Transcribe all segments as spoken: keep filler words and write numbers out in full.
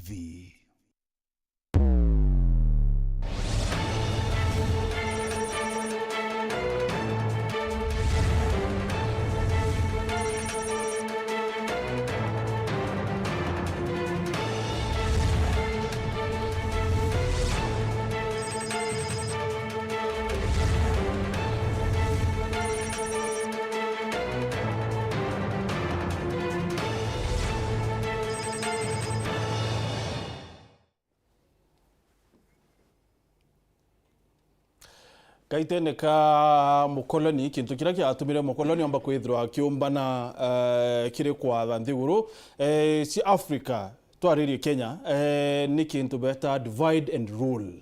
V. Gaitene ka mukoloni, kintu kiria kiatumire mukoloni omba kwithirwa akiumbana, eh, kiri kwatha nthiguru, eh, cia Africa, twaririe Kenya, eh, ni kintu beta divide and rule.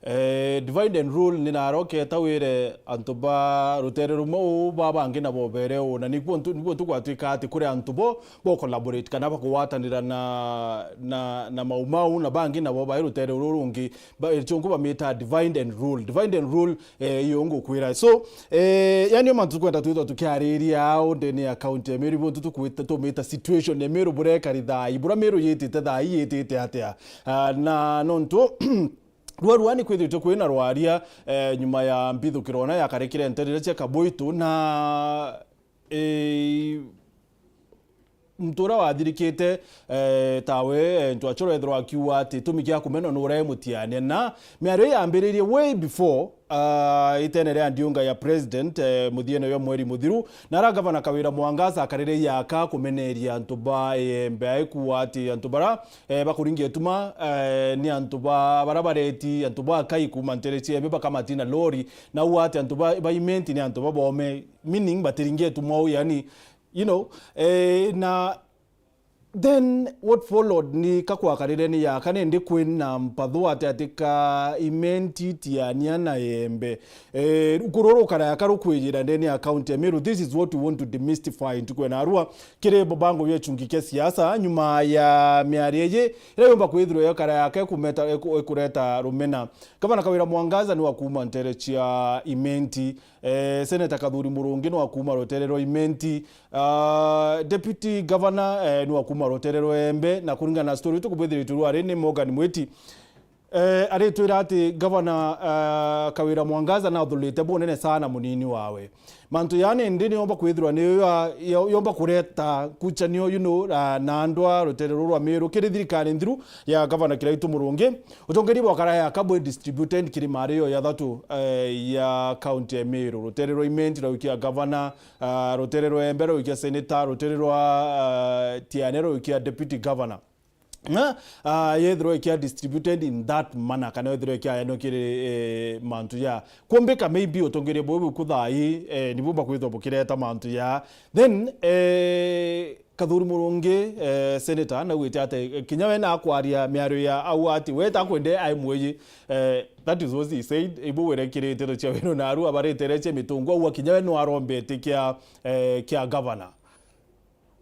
Eh, divide and rule ni naroketa wire antu ba rutere rumwe uu, ba bangi nabo bere uu, na nikuo ntu-, nikuo ntu gwatwika ati kuri antu bo bo collaborate kana bakugwatanira na, na, na Mau Mau, na bangi nabo bai rutere ruru rungi, ba, chungu bamita divide and rule. Divide and rule, eh, iyo ngukwira. So, eh, yani, o mantu tukwenda twithwa tukiariria au ndene ya county ya Meru, buntu tukwita, tumita situation ya Meru burekari thai, bura Meru yitite thai, yitite atia? Ah, na nontu rua rua ni kwithiritwe kwina rwaria, eh, nyuma ya mbithukiro ona yakarikire nterere cia Kaboito, na, eh, muntu uria wathirikite, eh, tawe, eh, Ntwachoro ethirwa akiuga ati gitumi kia kumenwa ni uria e mutiania, na miario yambiririe way before, ah, itene ria ndiunga ya president, eh, muthiene yo mweri muthiru, na ara gavana Kawira Mwangaza akarire yaka kumeneria antu ba Iembe, aikuuga ati antu bara, eh, bakuringia ituma, eh, ni antu ba, bara bareti antu ba akai kuuma ntere cia Iembe bakamatina lori, na auga ati antu ba, ba Imenti ni antu babome, meaning batiringia ituma uu, yani, you know, eh, na then what followed ni ka kwakarire ni yaka, nindi kwina mpatho ati, ati ka Imenti, Tiania na Iembe. Eh, kururu karaya karu kwijira ndene ya county ya Meru. This is what we want to demystify ntuku ya narua kiri mubango ya chungi kia siasa, nyuma ya miario iji iria yumba kwithirwa yo karaya ke kumeta, iku-, ikureta rumena. Gavana Kawira Mwangaza ni wa kuuma ntere cia Imenti, eh, Senator Kathuri Murungi ni wa kuuma rutere rwa Imenti, ah, Deputy Governor, eh, ni wa kuuma rutere rwa Iembe, na kuringana na story tukubwithiritwe rwari ni Morgan Mwiti, eh, aritwira ati Gavana, ah, Kawira Mwangaza nathurite bunene sana munini wawe. Mantu yani ndi ni yomba kwithirwa ni yo ya-, yo-, yomba kureta kuchanio, you know, ah, na andu a rutere ruru rwa Meru kiri thirikari nthiru ya Gavana Kiraitu Murungi. Utongeria bwa karaya kabwe distributed kiri mario ya thatu, eh, ya county ya Meru. Rutere rwa Imenti rwaikia gavana, ah, rutere rwa Iembe rwaikia senator, rutere rwa, ah, Tiania rwaikia deputy governor. Na, ah, yethirwa ikia distributed in that manner, kana yethirwa ikiayanwa kiri, eh, mantu ya kumbika, maybe utongeria bubu kuthai, eh, nibu bakwithwa bukireta mantu ya. Then, eh, Kathuri Murungi, eh, senator, naugite ati, eh, kinya we nakwaria miario ya au ati we takwende ai mweyi, eh, that is what he said, ibu werekirite ndo cia wino naru abaretereche mitungu, au kinya we nwarombete kia, eh, kia governor.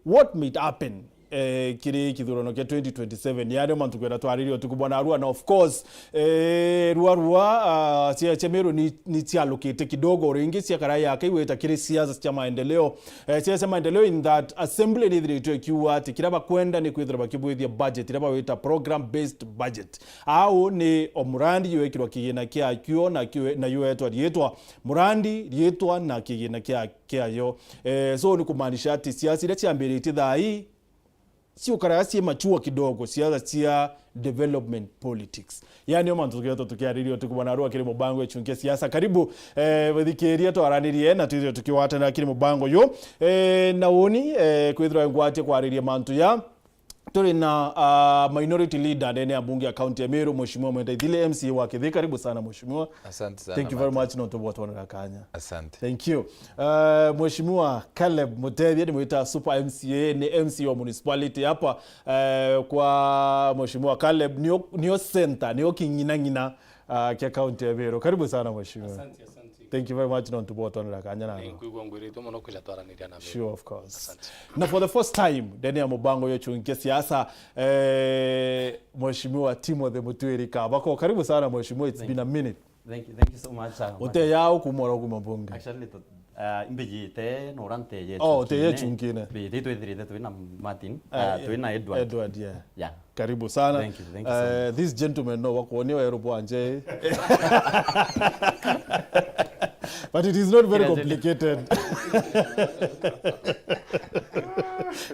What might happen, eh, kiri kithurano kia twenty twenty-seven? Yani mantu kwenda twaririe utuku bwana Arua, na of course, eh, rua rua, ah, cia, cia Meru ni, ni cialukite kidogo ringi cia karaya yake igwita kiri siasa cia maendeleo. Eh, siasa cia maendeleo in that assembly ni ithiritwe ikiuga ati kiria bakwenda ni kwithira bakibwithia budget, iria bawita program based budget. Au ni o murandi yuekirwa kigina kiakio na kiwe-, na yuetwa riitwa. Murandi, riitwa na kigina kia, kiayo. Eh, so ni kumaanisha ati siasa iria ciambiritie thaa ii ciukaraga cii mature kidogo, siasa cia development politics. Yani, o mantu tukiretwo tukiariria utuku bwana Arua kiri mubango echunkia siasa. Karibu, eh, withikiria twaranirie na twithire tukiwatanira kiri mubango yu. Eh, na uni, eh, kwithirwa ngwatie kwariria mantu ya, turi na, ah, minority leader ndene ya bunge ya county ya Meru, Mheshimiwa Mwenda Ithile, M C A wa Kithii. Karibu sana, Mheshimiwa. Asante sana, thank you very much nontu bwa twonera kanya. Asante. Thank you. Uh, Mheshimiwa Caleb Mutethia, nimwita Super M C A, ni M C A wa municipality hapa, uh, kwa Mheshimiwa Caleb, nio, nio center, nio king'inang'ina, uh, kia county ya Meru. Karibu sana, Mheshimiwa. Asante, asante. Thank you very much nontu bwa twonera kanya nano. Nkwigua ngwiritwe muno kwija twaraniria na Meru. Sure, of course. Asante. Na for the first time ndene ya mubango yo chungi kia siasa, eh, Mheshimiwa Timothy Mutwiri Kabako. Karibu sana, Mheshimiwa, it's been a minute. Thank you, thank you so much, uh, Martin. Uteya au kuma oro kuma bunge? Actually, tu-, uh, imbijite na uria nteye. Oh, uteye chunkine. Imbijite twithirite twi na Martin, uh, twi na Edward. Edward, yeah. Yeah. Karibu sana. Thank you, thank you so much. Eh, this gentleman no wakuonia weru bwanje. But it is not very complicated.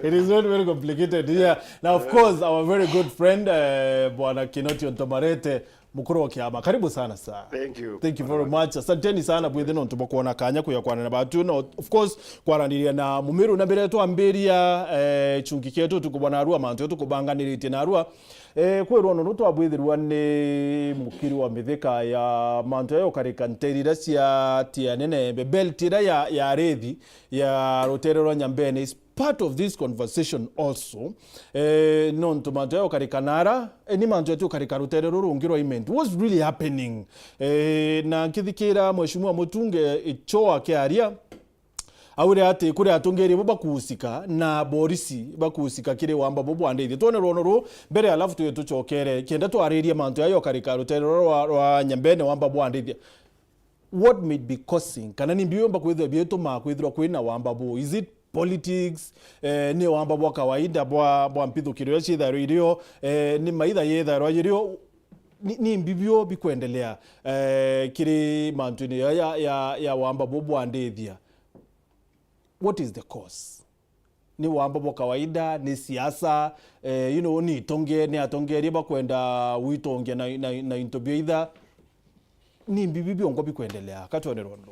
It is not very complicated. Yeah. Now, of course, our very good friend, eh, Bwana Kinoti Ontomarete, mukuru wa kiama. Karibu sana, sir. Thank you. Thank you very much. Asanteni sana bwithe nontu bwa kwona kanya kuya kwarana na batu. No, of course, kwaraniria na Mumiru na mbere twambiria, eh, chungi kietu tukubona arua mantu tukubanganiritie na arua. Eh, kwirwa nono twabwithirwa ni mukiri wa mithika ya mantu ya ukarika nteri iria cia Tiania na Embe, belt iria ya, ya rithi ya rutere rwa Nyambene is part of this conversation also. Eh, nontu mantu ya ukarika nara, eh, ni mantu ya ukarika rutere ruru rungi rwa Imenti. What's really happening? Eh, na nkithikira Mheshimiwa Mutunge, eh, Icho akiaria, aure ati kuri atongeria bo bakuhusika na borisi bakuhusika kiri wamba bo bwa Ndithia. Twone rwono ru mbere, alafu tuye tucokere kenda twaririe mantu ya ukarika rutere rwa, rwa Nyambene wamba bwa Ndithia. What may be causing, kana ni mbi biumba kwithirwa bietuma kwithirwa kwina wamba bu? Is it politics? Eh, ni wamba bwa kawaida bwa, bwa mpithukiro iria ciithairwa irio? Eh, ni maitha yithairwa irio? Ni, ni mbi bio bikwendelea, eh, kiri mantu-ini ya, ya, ya, ya wamba bu bwa Ndithia? What is the cause? Ni wamba bwa kawaida, ni siasa, eh, you know, ni itonge-, ni atongeria bakwenda witongia na, na, na into bia itha. Ni mbi bi biongo bikwendelea? Katwone rwono.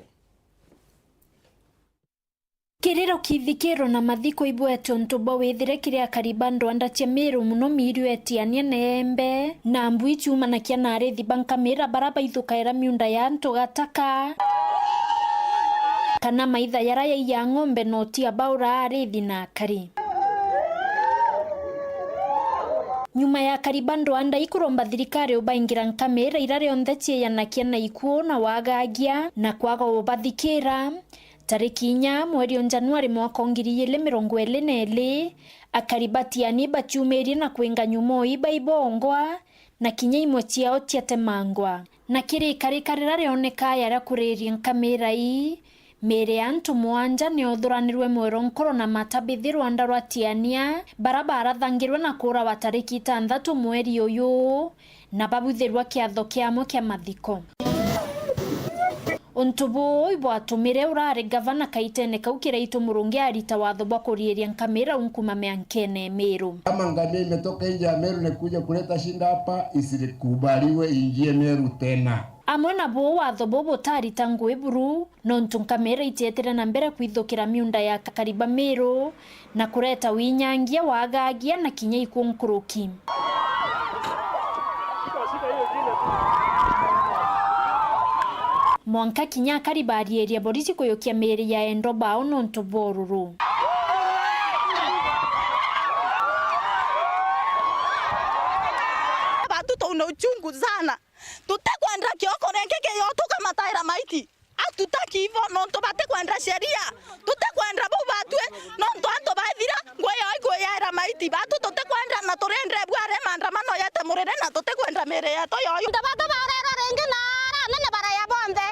Kiriro kithikiro na mathiko ibwete untu bwa withire kiri akari ba ndwanda cia Miru, muno Miru ya Tiania na Embe, na mbui ciumanakia na arithi ba nkamira bara baithukaira miunda ya antu gataka, kana maitha yara yaiya ng'ombe na utia baura arithi na akari. Nyuma ya akari ba ndwanda ikuromba thirikari ubaingira nkamira ira rionthe cieyanakia na ikuu na wagagia na kwaga ubathikira, tariki inya mweri o Januari mwaka o ngiri igiri mirongo iri na iri, akari ba Tiania baciumirie na kwinga nyuma o iba ibongwa, na kinya imwe ciao ciatemangwa. Na kirikarika rira rioneka yaria kuririe nkamira ii, miiri ya antu mwanja ni yothuranirwe mwero nkoro na matabithi rwanda rwa Tiania, bara barathangirwe na kuurawa tariki itanthatu mweri uyu, na babuthirwa kiatho kiamwe kia mathiko. Untu buu ibwatumire urari gavana kaitene kau Kiraitu Murungi arita watho bwa kuriiria nkamira u nkuma miankene Miru. Kama ngamia imetoka nje ya Meru na kuja kuleta shida hapa, isikubaliwe ingie Meru tena. Amwe na buu watho buu butarita ngui buru, nontu nkamira itietire na mbere kwithukira miunda ya akari ba Miru, na kureta winyangia, wagagia na kinya ikuu nkuruki. Mwanka kinya akari bariiria borisi kuyukia miiri ya endwa bao nontu bwa ururu. Batu tuna uchungu sana. Tutikwenda kioko ringi kiyo tukamataira maiti. Hatutaki hivyo, nontu batikwenda sheria. Tutikwenda bau batue, nontu antu baithira, ngui yao ikuyaira maiti. Batu tutikwenda na turinde bware maandamano yete murire, na tutikwenda miiri yetu yoyu. Antu batu barerwa ringi na aria anene baraya bonthe.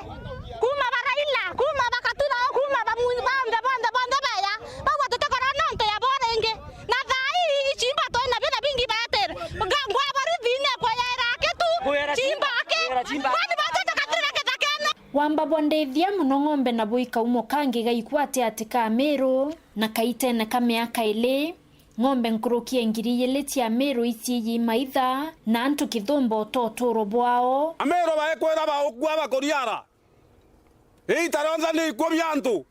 Kuma ba Raila, kuma ba Katuro, kuma ba Mu-, bonthe, bonthe, bonthe beya. Bau tutikorwa nontu ya bo ringi. Na thaa ii, ichimba twina bina bingi batire. Nga-, ngwa borithi ni kuyaira aki tu. Kuyaira chimba, chimba aki. Kuyaira chimba. Kwani batu tukatire kithakene? Wamba bwa Ndithia muno ng'ombe na buikaumo kangi gaikwate ati ka Miru, na kaitene ka miaka ili, ng'ombe nkuruki ya ngiri igiri cia Miru iciiji maitha, na antu kithumba uta uturo bwao. Amiru baikwira baukua bakuriara. Iita rionthe ni ikuu bia antu.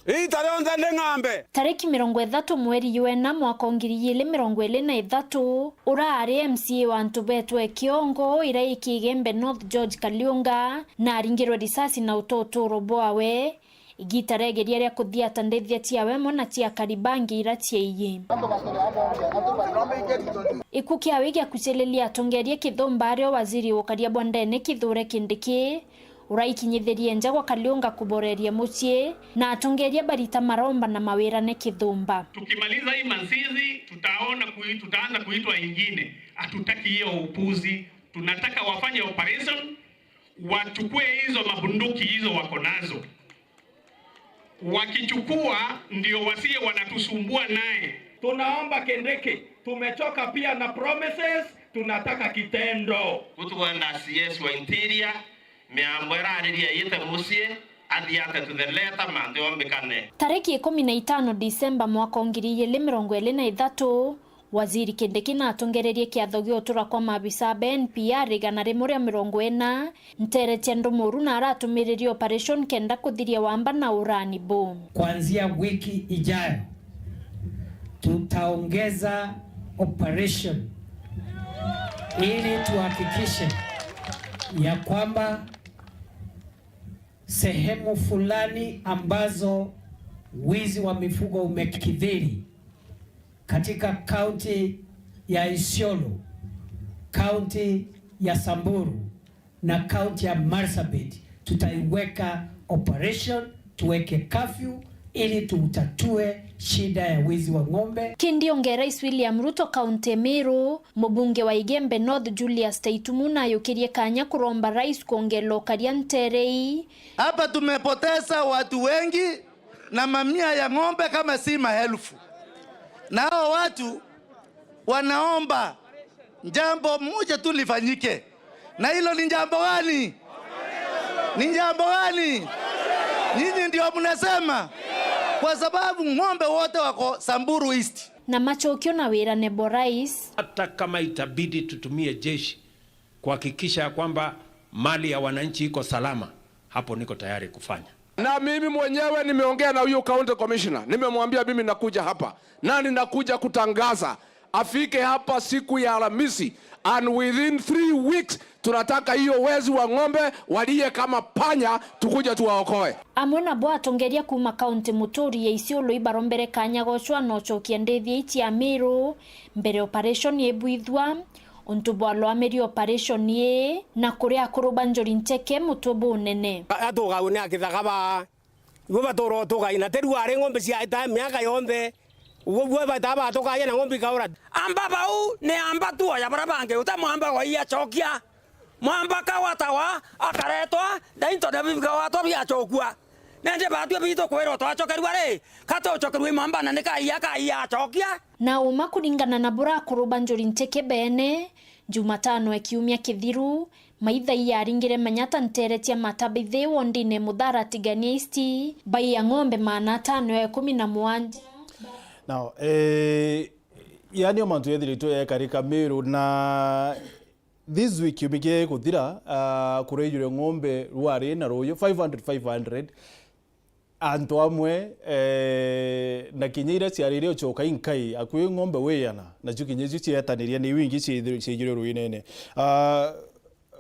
Iita rionthe ni ng'ambe. Tariki mirongo ithatu mweri jwa ina mwaka o ngiri igiri mirongo iri na ithatu, uraari M C A wa antu betwe Kiongo, iria i Kigembe North, George Kaliunga, na aringirwe risasi na uta uturo bwawe. Igiita regeria ria kuthiata ndithia ciawe amwe na cia akari bangi iria ciaiyi. Ikuu kiawe giakuciriria atongeria kithumba ario waziri wa ukaria bwa ndene Kithure Kindiki, uraikinyithirie nja gwa Kaliunga kuboreria mucii, na atongeria barita maromba na mawirane kithumba. Tukimaliza hii Masizi, tutaona kui-, tutaanza kuitwa ingine. Hatutaki hiyo upuzi. Tunataka wafanye operation, wachukue hizo mabunduki hizo wako nazo. Wakichukua, ndio wasiye wanatusumbua naye. Tunaomba Kindiki, tumechoka pia na promises, tunataka kitendo. Gutukwenda C S wa Interior, miambo irariria yite mucii, athiate to the letter, mantu yombikane. Tariki ikumi na itano Disemba mwaka wa ngiri igiri mirongo iri na ithatu, Waziri Kindiki natongererie kiatho gia utura kwa maabisa ba N P R igana rimwe ria mirongo ina, ntere cia Ndumuru na aratumiririe operation kenda kuthiria wamba na urani bu. Kuanzia wiki ijayo, tutaongeza operation ili tuhakikishe ya kwamba sehemu fulani ambazo wizi wa mifugo umekithiri katika kaunti ya Isiolo, kaunti ya Samburu na kaunti ya Marsabit, tutaiweka operation, tuweke curfew ili tutatue shida ya wizi wa ng'ombe. Kindi onge Rais William Ruto kaunti ya Meru, mubunge wa Igembe North Julius Taitumu nayukirie kanya kuromba rais kuongela ukaria ntere ii. Hapa tumepoteza watu wengi na mamia ya ng'ombe kama si maelfu. Na hao watu wanaomba jambo moja tu lifanyike. Na hilo ni jambo gani? Ni jambo gani? Nyinyi ndio mnasema. Kwa sababu ng'ombe wote wako Samburu East. Na macokio na wirane bwa rais. Hata kama itabidi tutumie jeshi kuhakikisha ya kwamba mali ya wananchi iko salama, hapo niko tayari kufanya. Na mimi mwenyewe nimeongea na huyo county commissioner, nimemwambia mimi nakuja hapa na ninakuja kutangaza afike hapa siku ya Alhamisi, and within three weeks tunataka hiyo wezi wa ng'ombe walie kama panya, tukuje tuwaokoe. Amwe nabo atongeria kuuma kaunti muturi ya Isiolo ibarombere kanya gocwa na ucokia ndithia ici ya Meru mbere operation ibwithwa, untu bwa lwamiri operation ii na kuri akuru ba Njuri Ncheke mutwe bunene. Atugau ni akithaga ba Ibo batura utugai, na ti riu ari ng'ombe ciaita miaka yonthe. Uguo buo baita batukagia na ng'ombe ikaura. Amba bau ni amba tu oya baria bangi, uta mwamba wa iacokia. Mwamba kawatawa, akaretwa, na into na bikawatwa biacokua. Nende batue bitu kwirwa twacokerua ri, katucokerua imwamba na ni kaia, kaia acokia. Na uma kuringana na buria akuru ba Njuri Ncheke bene, Jumatano ya kiumia kithiru, Maithai yaringire manyata ntere cia Matabithe wondine Muthara Tigania East, bai ya ng'ombe maana atano ya ikumi na mugwanja. Now, eh, yani o mantu yethiritwe yekarika Meru na this week kiumia kia kuthira, ah, kuraijure ng'ombe rwari na ruyu five hundred, five hundred. Antu amwe, eh, na kinya iria ciarire ucoka inkai, akui ng'ombe wiana, nacio kinya icio cietaniria ni iu ingi ciaijire ruinene. Ah,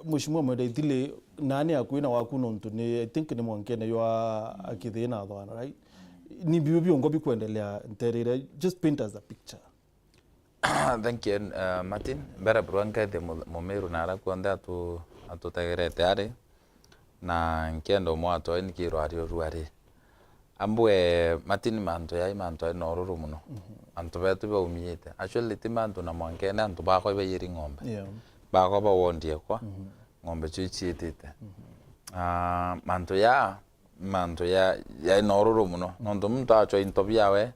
Mheshimiwa Mwenda Ithili, nani akui na waku nontu ni, I think ni mwankene jwa akithina thwana, right? Ni biu biongo bikwendelea nterire, just paint us a picture. Thank you, uh, Martin. Mbere burwa nkethie mu-, Mumiru na ara kuonthe atu-, atutegerete ari, na nkenda umwe atwae nikirwa ari urua ari. Ambwe, Martin, mantu yai mantu ari na ururu muno. Mhm. Antu betu baumiite. Actually, ti mantu na mwankene, antu bakwa ibaiyiri ng'ombe. Yeah. Bakwa bawondie kwa, mhm, ng'ombe cio iciitite. Mhm. Ah, mantu ya mantu ya, ya nororo muno. Nontu muntu acwa into biawe,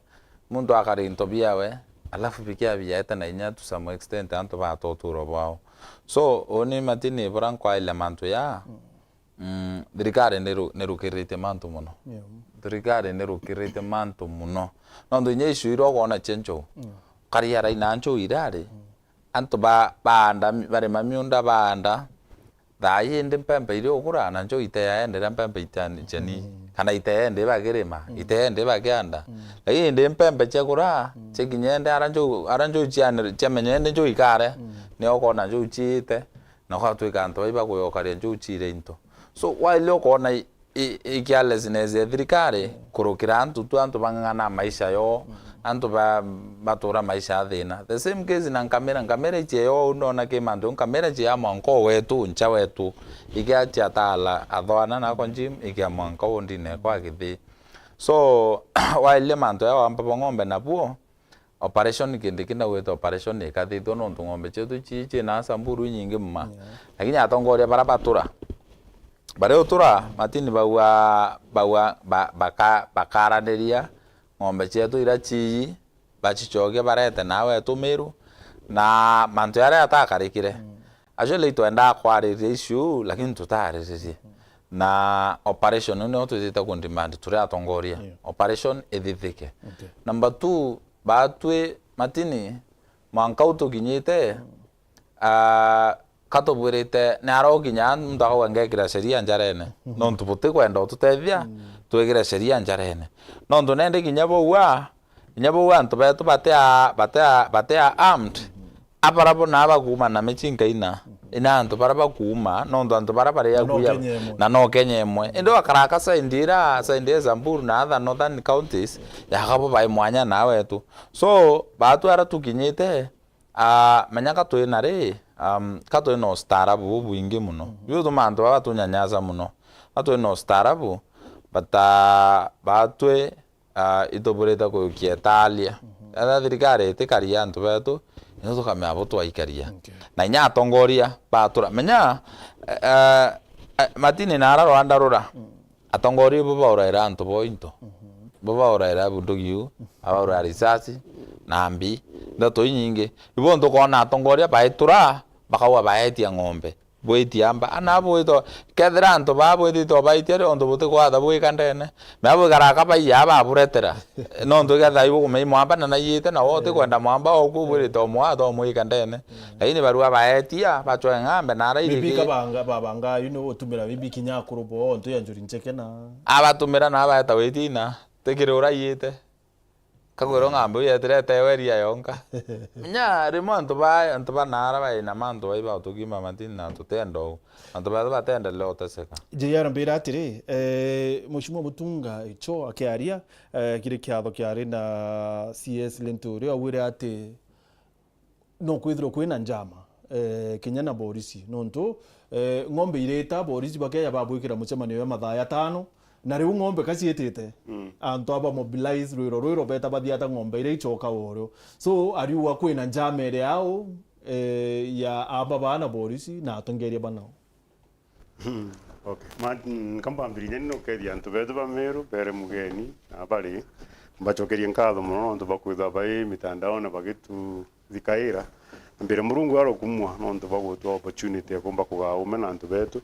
muntu akari into biawe, alafu bikia biaete na inya to some extent antu bata uturo bwao. So, uni Martin bura nkwaile mantu ya, mm, thirikari niru-, nirukirite mantu muno. Yeah. Thirikari nirukirite mantu muno. Nontu inya icio iria ukwona cia njou, mm, karia raina njou irari, mm, antu ba-, baanda, barima miunda baanda, thaa ii indi mpempe iria ugura, na njo iteyaenderea mpempe itani-, ciani, mm, kana iteyeende bakirima, mm, iteyeende bakianda. Mm. Lakini indi mpempe ciagura, mm, cikinya indi ara njo, ara njo ciane-, ciamenya indi njo ikare, mm, nio ukona njo ciite, na gwatwika antu bai bakuyokaria njo ciire into. So, waile ukona i-, i-, i carelessness ya thirikari, mm, kurukira antu tu, antu bang'ang'ana maisha yoo, mm, antu ba-, batura maisha ya thina. The same case na nkamira, nkamira ichie yoo, ndona ki mantu, nkamira chia mwanka wetu, ncha wetu, ikia chia tala, athwana nako gym, ikia mwanka wondine kwa kithi. So, waile mantu ya wamba bwa ng'ombe nabuo, operation kindi kina gwita operation ikathithua nontu ng'ombe cietu ci, ci na Samburu inyingi mma. Yeah. Lakini atongoria bara batura, bari utura, Martin, baua, baua, ba-, baka-, bakaraniria ng'ombe cietu ira ciiji, bacicogia barete nawe tu Miru, na mantu jaria jatakarikire. Actually, itwendaa kwaririria issue, lakini tutaariririe. Na operation nio twitite ku demand turi atongoria. Yeah. Operation ithithike. Okay. Number two, baatwi Matini, mwanka u tukinyite, ah, katubwirite, ni ara ukinya muntu akauga ngekira sheria njarene. Nontu butikwenda ututethia, twikire sheria njarene. Nontu nende kinya bou a, kinya bou antu betu batia, batia, batia armed, abara bo na bakuuma na micii nkaina. Ina antu bara bakuuma, nontu antu bara bari na no agu ya, Kenya imwe. Na no Kenya imwe. Indi wakaraka side ira, side ya Samburu na other northern counties, yaka bo bai mwanya na wetu. So, baatu ara tukinyite, ah, menya ka twina ri, um, ka twina ustaarabu bubwingi muno. Biu tuma antu baba batunyanyasa muno. Ka twina ustaarabu, but, ah, baatwi, ah, ituburite kujukia italia. Etha thirikari itikaria antu betu, nio tukamenya bo twaikaria. Okay. Na inya atongoria batura. Menya, eh, eh, Matini na ara Rwanda rura, atongoria ibo bauraira antu bo into. Bo bauraira bunduki u, abauraira risasi, na mbi, ndeto inyingi. Ibo ntukwona atongoria baitura, bakauga baetia ng'ombe. Bwitia amba, ana bwito, kethira antu baa bwitite obaitia ri, ontu butikwatha bwika ndene. Mea bwikara kabaiya baburetera. Nontu iketha ibu kumenya mwamba na naiyite, na wote kwenda mwamba oku bwirite omwatha omwika ndene. Lakini barua baetia, bacwe ng'ambe na ara maybe iriki. Kabanga, babanga, you know, utumira maybe kinya akuru bo, ontu ya njuri ncheke na. Abatumira na abaeta witina, tikiri uraiyite. Kagwiro ng'ambe uyetirete weria yonka. Nya rimwe antu ba, antu ba naara baina mantu bai ba utugima Matini na tutenda uu. Antu bethu batendelee uteseka. J R mbira atiri, eh, Mheshimiwa Mutunga Icho akiaria, eh, kiri kiatho kiari na C S Linturi, augire ati no kwithirwa kwina njama, eh, kinya na borisi, nontu, eh, ng'ombe irita, borisi bakeja babwikira mucemanio ya mathaa jatano, na riu ng'ombe ka ciitite, antu aba mobilize rwiro rwiro beta bathiata ng'ombe iria icoka urio. So, ariuga kwina njama iri au, eh, ya aba bana borisi na atongeria banao. Hmm, okay. Ma, mm, ka mbambiririe ni nukethia antu betu ba Meru, bere mugeni, na bari, mbacokerie nkatho mono nontu bakwithwa bai mitandaone bagituthikaira. Mbere Murungu arokumwa nontu bagutwa opportunity ya kumba kugaa ume na antu betu.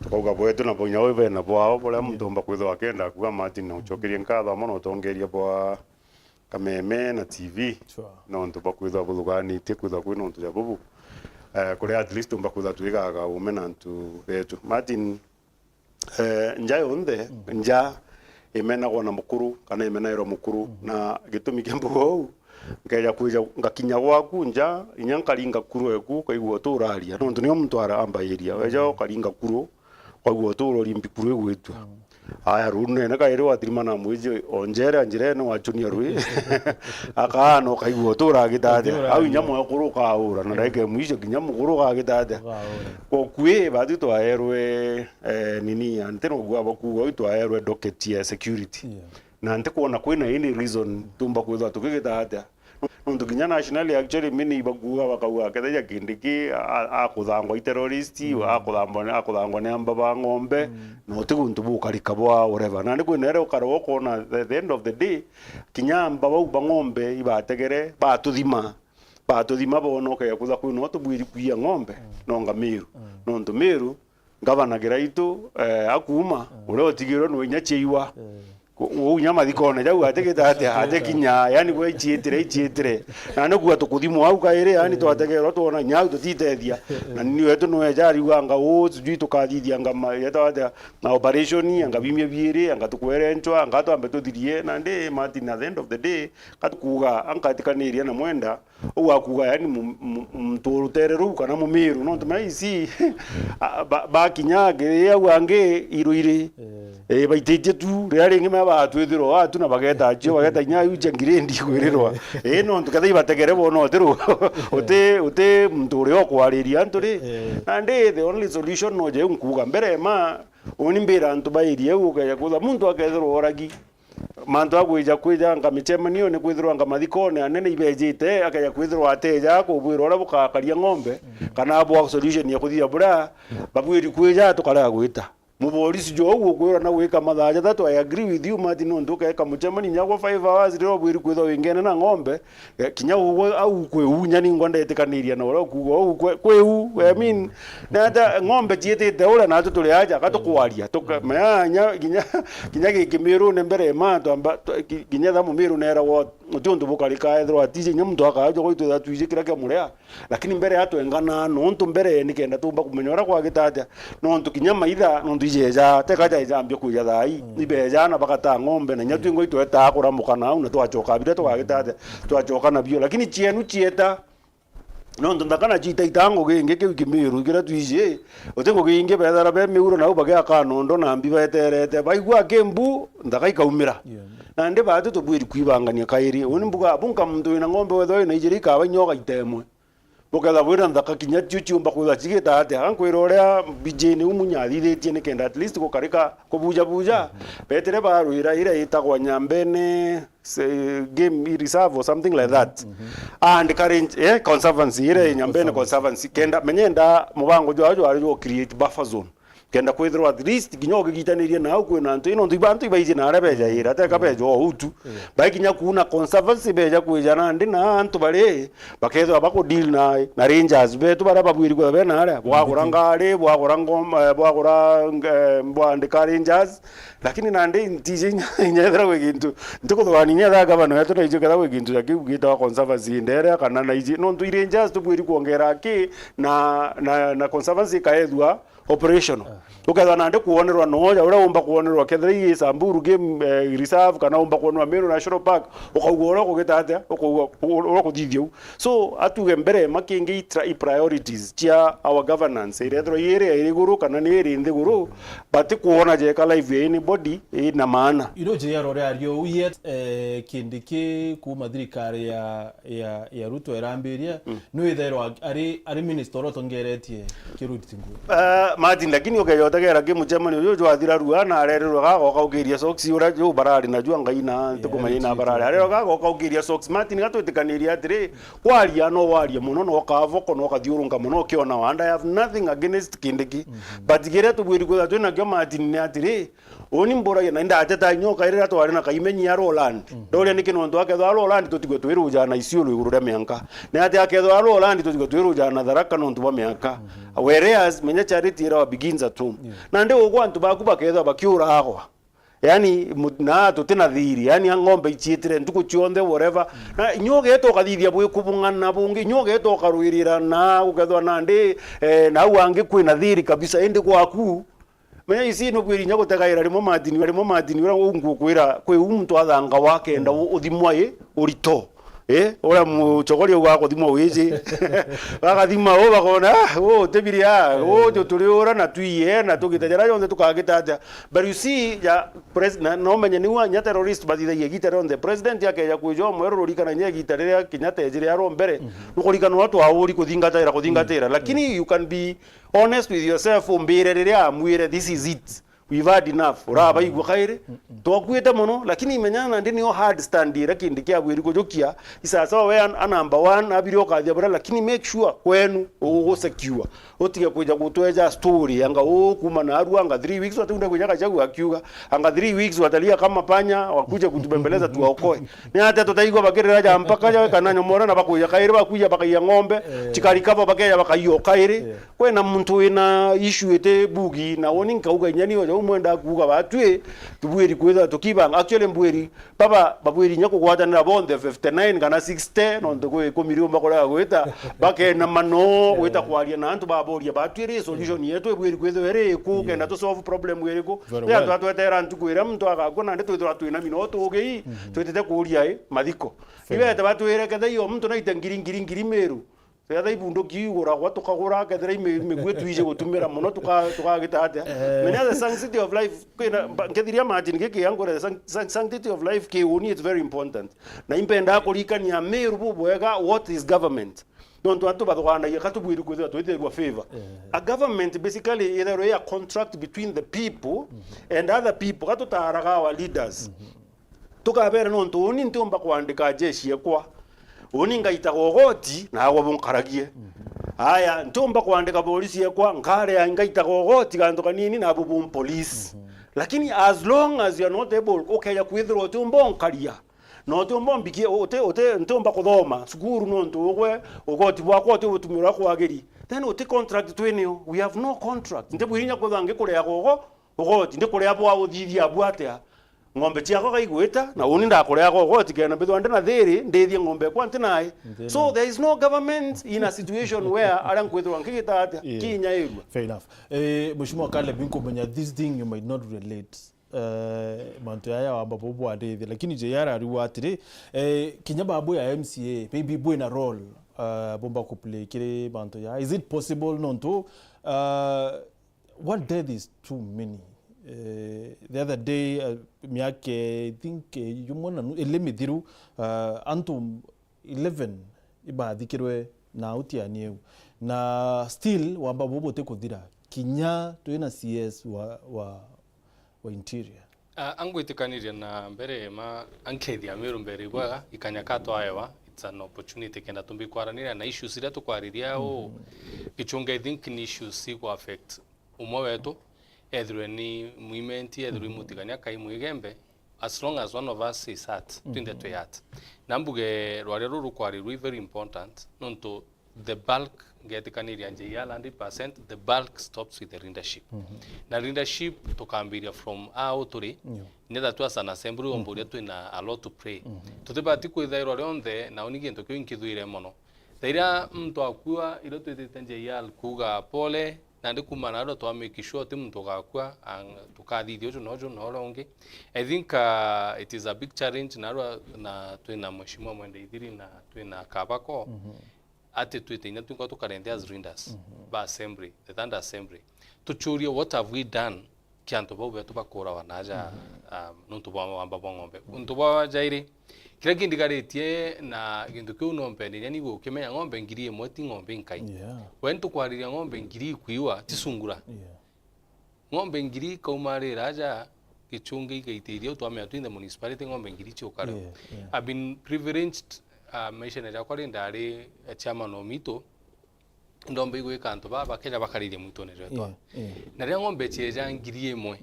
Tukauga bwetu na bonya wi bena bwao, buria muntu umba kwithwa akenda kuga Martin, na ucokerie nkatho amwe na utongeria bwa Kameme na T V, sure, nontu bwa kwithwa buthuganitie kwithwa kwi nontu ja bubu. Eh, kuria at least tumba kwithwa twigaga ume na antu betu. Martin, eh, nja yonthe, mm, nja imenagwa na mukuru, kana imenairwa mukuru, mm, na gitumi kia mbuga uu, nkeja kwija ngakinya gwaku nja, inya nkaringa kuru eku, ukaigua uti uraria, nontu nio muntu ara-, ambairia. Weja, mm, ukaringa kuru, ukaigua uti urori mbikuru igwitwa. Mm. Aya, ruu nene kairi wathirima na mwiji, onjere njirene wachunia rui. Akaana ukaigua uti uragita atia. Uti uragita. Au inya mwekuru ukaura, na, mm, ndaika ya mwisho kinya mukuru ukagita atia. Ukaura. Kwa kwi, batu twaerwe, eh, nini, anti no gwa bakuga, twaerwe docket ya security. Yeah. Na ntikwona kwina any reason tumba kwithwa tukigita atia. Nontu kinya nationally, actually, many ibakuga bakauga, kethira Kindiki a-, a-, akuthangwa i terrorist, mm, akuthangwa ni, akuthangwa ni amba ba ng'ombe, mm, na uti guntu bukarika bwa whatever. Nandi kwina ere ukara ukoona, the, the end of the day, kinya amba bau ba ng'ombe ibategere, batuthima, batuthima boona ukea kwithwa kwina utubwiri kwia ng'ombe, mm, nonga Miru. Mm. Nontu Miru, Ngavana Kiraitu, eh, akuuma, mm, uria utigirwe nwe inya chiaiwa. Mm. Ku-, uu inya mathikone jau atigita atia, atikinya, yani gwe ichiitire, ichiitire. Na ni kuga tukuthimwa au kairi, yani, mm, twategerwa twona inya au tutitethia. Na ni wetu nwe eja ariuganga uu, sijui tukathithianga ma-, yetawa atia, na operation, anga bimia biiri, anga tukwere nchwa, anga twambe tuthirie. Nandi Martin, at the end of the day, ka tukuga, ankatikaniria na mwenda, Uu akuga, yani, mu-, mu-, muntu rutere ruu kana Mumiru, nontu maici, a, ba-, bakinya ngi-, au angi iru iri, eh, baititie tu, riria ringi me batwithirwa atu na bageta achio, bageta inya iu cia ngirindi kwirirwa. Eh, nontu kethira ibategere bona uti ru-, uti, uti muntu uria ukwariria antu ri. Eh. Nandi the only solution no jau nkuga. Mbere ma, uni mbira antu ba area iu ukeja kwithirwa muntu akethirwa oragi. Mantu a kwija, kwija anga micemanio ni kwithirwa anga mathikone anene ibejite, akeja kwithirwa ateja kubwira uria bukakaria ng'ombe, mm, kana bwa solution ya kuthithia buria babwiri kwija tukarega gwita. Muborisi jo au ukwira na gwika mathaa jathatu, I agree with you, Martin, nontu ukeka mucemani nyagwa five hours, riria ubwiri kwithwa wingene na ng'ombe, eh, kinya ugwe au kwi unya ningwa ndetikaniria na uria ukuuga au kwi, kwi u, I mean, na ata ng'ombe ciitite uria natu turi aja, ka tukwaria, tuka-, mea, nya, kinya, kinya giki mirune mbere ma, twamba, twa-, ki-, kinya thamu miru neragwa, uti untu bukarika ethirwa atiji, kinya muntu akaja gwitwitha twiji kiria kia muria. Lakini mbere ya twenganaa, nontu mbere nikenda tumba kumenya uria kwagita atia, nontu kinya maitha, nontu ijeja, teka jaijambia kwija thaa ii, mm, ibeja na bagataa ng'ombe, na inya, mm, twingwa itwetaa kuramuka nau, na twachoka biria twagita atia, twachoka nabio. Lakini cienu cieta, nontu nthaka na ciita itaa ngugi ingi kiu Kimiru, kiria twiji, uti ngugi ingi bethara be miuro nau bagiaka nondo na mbi beterete, baigua kimbu, nthaka ikaumira. Yeah. Nandi batu tubwiri kwibangania kairi. Uni mbuga, bunka muntu wina ng'ombe wethwa wina ijiri ikaba inyoga itemwe. Bukethwa bwina nthaka kinya cio ciumba kwithwa cigita atia? Ga nkwira uria mbijini umu nyathithitie nikenda at least gukarika kubujabuja. Mhm. Betire barwira iria itagwa Nyambene se-, game reserve or something like that. Mhm. And current, eh, conservancy, iria i Nyambene conservancy. Conservancy. Kenda, menyenda mubango jwao jwari jwa create buffer zone. Kenda kwithirwa at least kinya ugigitanirie nau kwina antu, ino ntu ibantu ibaiji na aria bejaira, teka beja o utu. Yeah. Bai kinya kuuna conservancy beja kwija nandi na antu bari bakethwa baku deal na, na rangers betu baria babwiri kwithwa bena aria, bwagura ngari, bwagura ngoma, eh, bwagura, eh, bwandika rangers, lakini nandi ntiji inya, inya ethira gwi gintu, ntikuthugania inya ethira gavana wetu naiji kethira gwi gintu ja kiu gitawa conservancy ndere kana naiji, nontu i rangers tubwiri kuongera ki na, na, na conservancy ikaethua operational. Ah. Ukethwa nandi kwonerwa noja uria umba kwonerwa kethira i Samburu game, eh, reserve, kana umba kwonerwa Meru National Park, ukaugua uria kugita atia, ukaugua uria kuthithia u. So, atuge mbere makingi i tra-, i priorities cia our governance, irethirwa i iria iri iguru kana ni iri nthiguru, but kwona jeka life ya anybody ina maana. Ino jia rore ario u yet, eh, Kindiki kuma thirikari ya ya, ya Ruto irambiria, mm, nwithairwa ari, ari minister uria utongeretie Kirudi Tingui. Ah, Martin, lakini ukeja utegera ki mucemani uyu jwathira rua na arererwa gagoka ukiria socks uria ju barari na jua ngai na, yeah, tukumenya na barari. Arererwa gagoka ukiria socks. Martin, gatwitikanirie atiri, kwaria no waria muno, no kavoko, no kathiurunka muno, ukiona wa, and I have nothing against Kindiki. Mhm. But kiria tubwiri kwithirwa twinakio, Martin, ni atiri, Uni mburagia na indateta inya ukairira twari na Kaimenyi ya Roland. Mhm. Ndoria niki nontu akethwa Roland tutigwe twirujana Isiolo iguru ria mianka. Ni ati akethwa Roland tutigwe twirujana na Tharaka nontu bwa mianka. Mhm. Whereas, menya charity irawa begins at home. Yeah. Nandi ugwa antu baku bakethwa bakiuragwa. Yani, mu-, na tuti na thiri. Yani, a ng'ombe iciitire ntuku cionthe, whatever. Mm. Na inya ugeta ukathithia bwi kubung'ana bungi, inya ugeta ukarwirira na ukethwa nandi, eh, nau angi kwina thiri kabisa, indi gwaku, menya isi nubwiri inya gutegaira rimwe Martin, rimwe Martin, uria ungukwira, kwi u muntu athanga wakenda u-, uthimwa i urito. Eh, uria mucogoria uga kuthimwa wiji. Bagathima u, bakona, ah, u utibiria, u, eh, ju turi ura na twiye, na tugite jara jonthe tukagita atia. But you see, ya pres-, na, no menye niu inya terrorist bathithagia igita rionthe. President akeja kwija umweru rurikana inya igita riria Kenyatta ejire aro mbere. Mhm. Nukurikana uria twauri kuthingataira, kuthingataira. Mhm. Lakini you can be honest with yourself, umbire riria amwire, "This is it. We've had enough." Urabaigua kairi? Mm-mm. Twakuite mono, lakini menya nandi nio hard stand iria Kindiki abwiri kujukia. Isasawa we a, a number one, abiri ukathia buria, lakini make sure kwenu ugu secure. Utige kuja gutweja story, anga uu kuma na arua, anga three weeks, wataunda kuja Gachagua akiuga, anga three weeks watalia kama panya, wakuje kutubembeleza tuwaokoe. Ni atia tutaigua bakirira ja mpaka ja kana nyomora na bakuja kairi, bakuja bakaiya ng'ombe, eh, chikari kava bakeja bakaiya o kairi. Eh. Kwina muntu wina issue iti bugi, na woni nkauga inya ni oja umwenda kuuga batwi, tubwiri kwithira tukibanga. Actually, mbwiri, baba, babwiri inya kugwatanira bonthe fifty nine kana sixty, nontu kwi ikumi riumba kurega gwita, bakena mano, eh, gwita kwaria na antu baboria batwi, ri solution yetu ibwiri kwithirwa iri iku, yeah, kenda tu solve problem iriku? Very well. Ni antu atwetera ntuku iria muntu agakua, nandi twithirwa twina mino tugii, mhm, twitite kuria i mathiko. Fair. Ibete batwire kethira iyo muntu naite ngiri, ngiri, ngiri Miru. Kethira ibunduki iguragwa, tukagura, kethira imi-, migui twiji gutumira mono, tuka-, tukagita atia? Eh. Menya the sanctity of life, kwina, mba-, nkethiria Martin giki ya ngure, the san-, san-, sanctity of life ki uni, it's very important. Na impendaa kurikania Miru bubwega, what is government? Nontu antu bathuganagia ka tubwiri kwithirwa twithirwa favor. Eh. A government basically itherwe a contract between the people, mhm, and other people. Ka tutaraga our leaders. Mhm. Tukabera nontu uni ntiumba kwandika jeshi ekwa. Uni ngaitaga ugoti na agwa bunkaragie. Mhm. Aya, ntiumba kwandika polisi ekwa, nkarea ngaitaga ugoti gantu kanini na bubu police. Lakini as long as you are not able, ukeja kwithirwa utiumba unkaria, na utiumba umbikie, uti, uti, ntiumba kuthoma cukuru nontu ugwe, ugoti bwakwa uti ubutumira kwagiri, then uti contract twinio. We have no contract. Ntibwirinya kwithwa ngikureaga ugo, ugoti, ndikurea bwa uthithia abu atia? Ng'ombe ciakwa gaigwita, na uni ndakureaga ugoti kenda mbithwa ndi na thiri, ndithie ng'ombe ekwa nti nae. So there is no government in a situation where aria nkwithirwa nkigita atia, Yeah. kinyairua. Fair enough. Eh, Mheshimiwa Caleb, nkumenya this thing you might not relate, eh, mantu yaya wamba bo bwarithia, lakini J R ariuga atiri, eh, kinya babu ya M C A, maybe bwina role, eh, bomba kuplay kiri mantu ya. Is it possible nontu, eh, one death is too many. Eh, the other day, eh, miaka, I think, eh, yumwe na nu-, ili mithiru, eh, antu eleven ibathikirwe na utiani eu. Na still, wamba bubu buti kuthira. Kinya twina C S wa, wa, wa interior. Ah, angwitikaniria na mbere ma, ankethia Meru mbere ibwega, ikanya ka twaewa, it's an opportunity kenda tumbi kwaraniria na issues iria tukwariria au. Gichunge, I think ni issues iku affect umwe wetu, ethirwe ni mwimenti, ethirwe ni mutigania kai mwigembe, as long as one of us is hurt, twinthe twi hurt. Na mbuge rwaria ruru rukwarirwa i very important, nontu the bulk, ngetikaniria J L hundred percent, the bulk stops with the leadership. Na leadership tukambiria from au turi, Yeah. nitha tu as an assembly, omburia twina a lot to play. Tutibati kwithairwa rionthe, na uni gintu kiu inkithuire mono. Thaira muntu akua, irio twitite J L kuuga pole, nandi kuma narua twa make sure ti muntu ugakua, ang-, tukathithia uju na uju na uria ungi. I think, uh, it is a big challenge narua, na twina Mheshimiwa Mwende Ithiri na twina Kabako. Ati twite inya twinka tukarente as leaders ba assembly, the third assembly. Tuchurie, what have we done kia antu bau betu bakurawa naja, um, nontu bwa wamba bwa ng'ombe. Untu bwa jairi, kiria kindigaritie na gintu kiu no mpende inya ni gukimenya ng'ombe ngiri imwe ti ng'ombe inkai. Yeah. We ntukwariria ng'ombe ngiri ikwiwa, ti sungura. Yeah. Ng'ombe ngiri ikaumarira aja Gichunge igaitiria u twamenya twinthe municipality ng'ombe ngiri ciukare. Yeah, yeah. I've been privileged, uh, maishene jakwa ri ndari chairman o mitu, ndomba igwika antu baa bakeja bakariria mwitune jwetwa. Yeah, yeah. Na riria ng'ombe cieja ngiri imwe,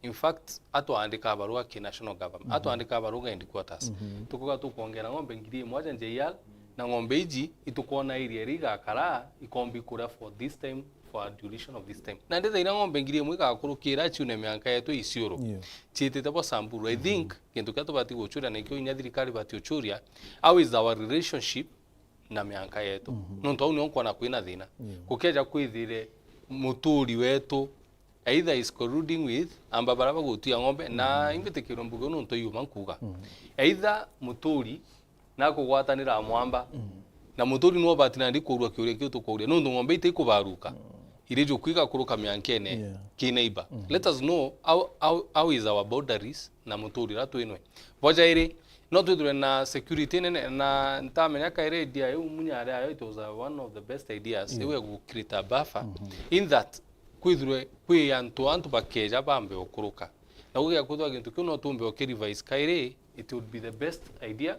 in fact, atwandika barua ki national government, atwandika barua ga headquarters. Tukuga tukwongera ng'ombe ngiri imwe aja J L, na ng'ombe iji itukwona area iria igakara, ikombi kuria for this time, for a duration of this time. Na ndithaira ng'ombe ngiri imwe igakurukira ciune mianka yetu isiuru. Yeah. Ciitite bo Samburu. I think, gintu kiria tubati guchuria nikio inya thirikari ibati uchuria, how is our relationship na mianka yetu. Nontu au nio nkwona kwina thina. Yeah. Gukeja kwithire muturi wetu either is colluding with amba baria bagutia ng'ombe, na imbitikirwe mbuge nontu iuma nkuga. Either muturi nakugwatanira mwamba, na muturi nwe ubati nandi kurua kiuria kiu tukuria, nontu ng'ombe iti ikubaruka. Iri juku igakuruka miankene ki neighbor. Let us know how, how, how is our boundaries na muturi uria twinwe. Bwa jairi, no twithirwe na security nene, na ntamenya kairi idea iu Munya ari ayo, it was, uh, one of the best ideas, iu ya gu create a buffer, in that kwithirwe kwi antu, antu bakeja bambe ukuruka. Na gugia kwithwa gintu kiu no tumbe uki revise kairi, it would be the best idea.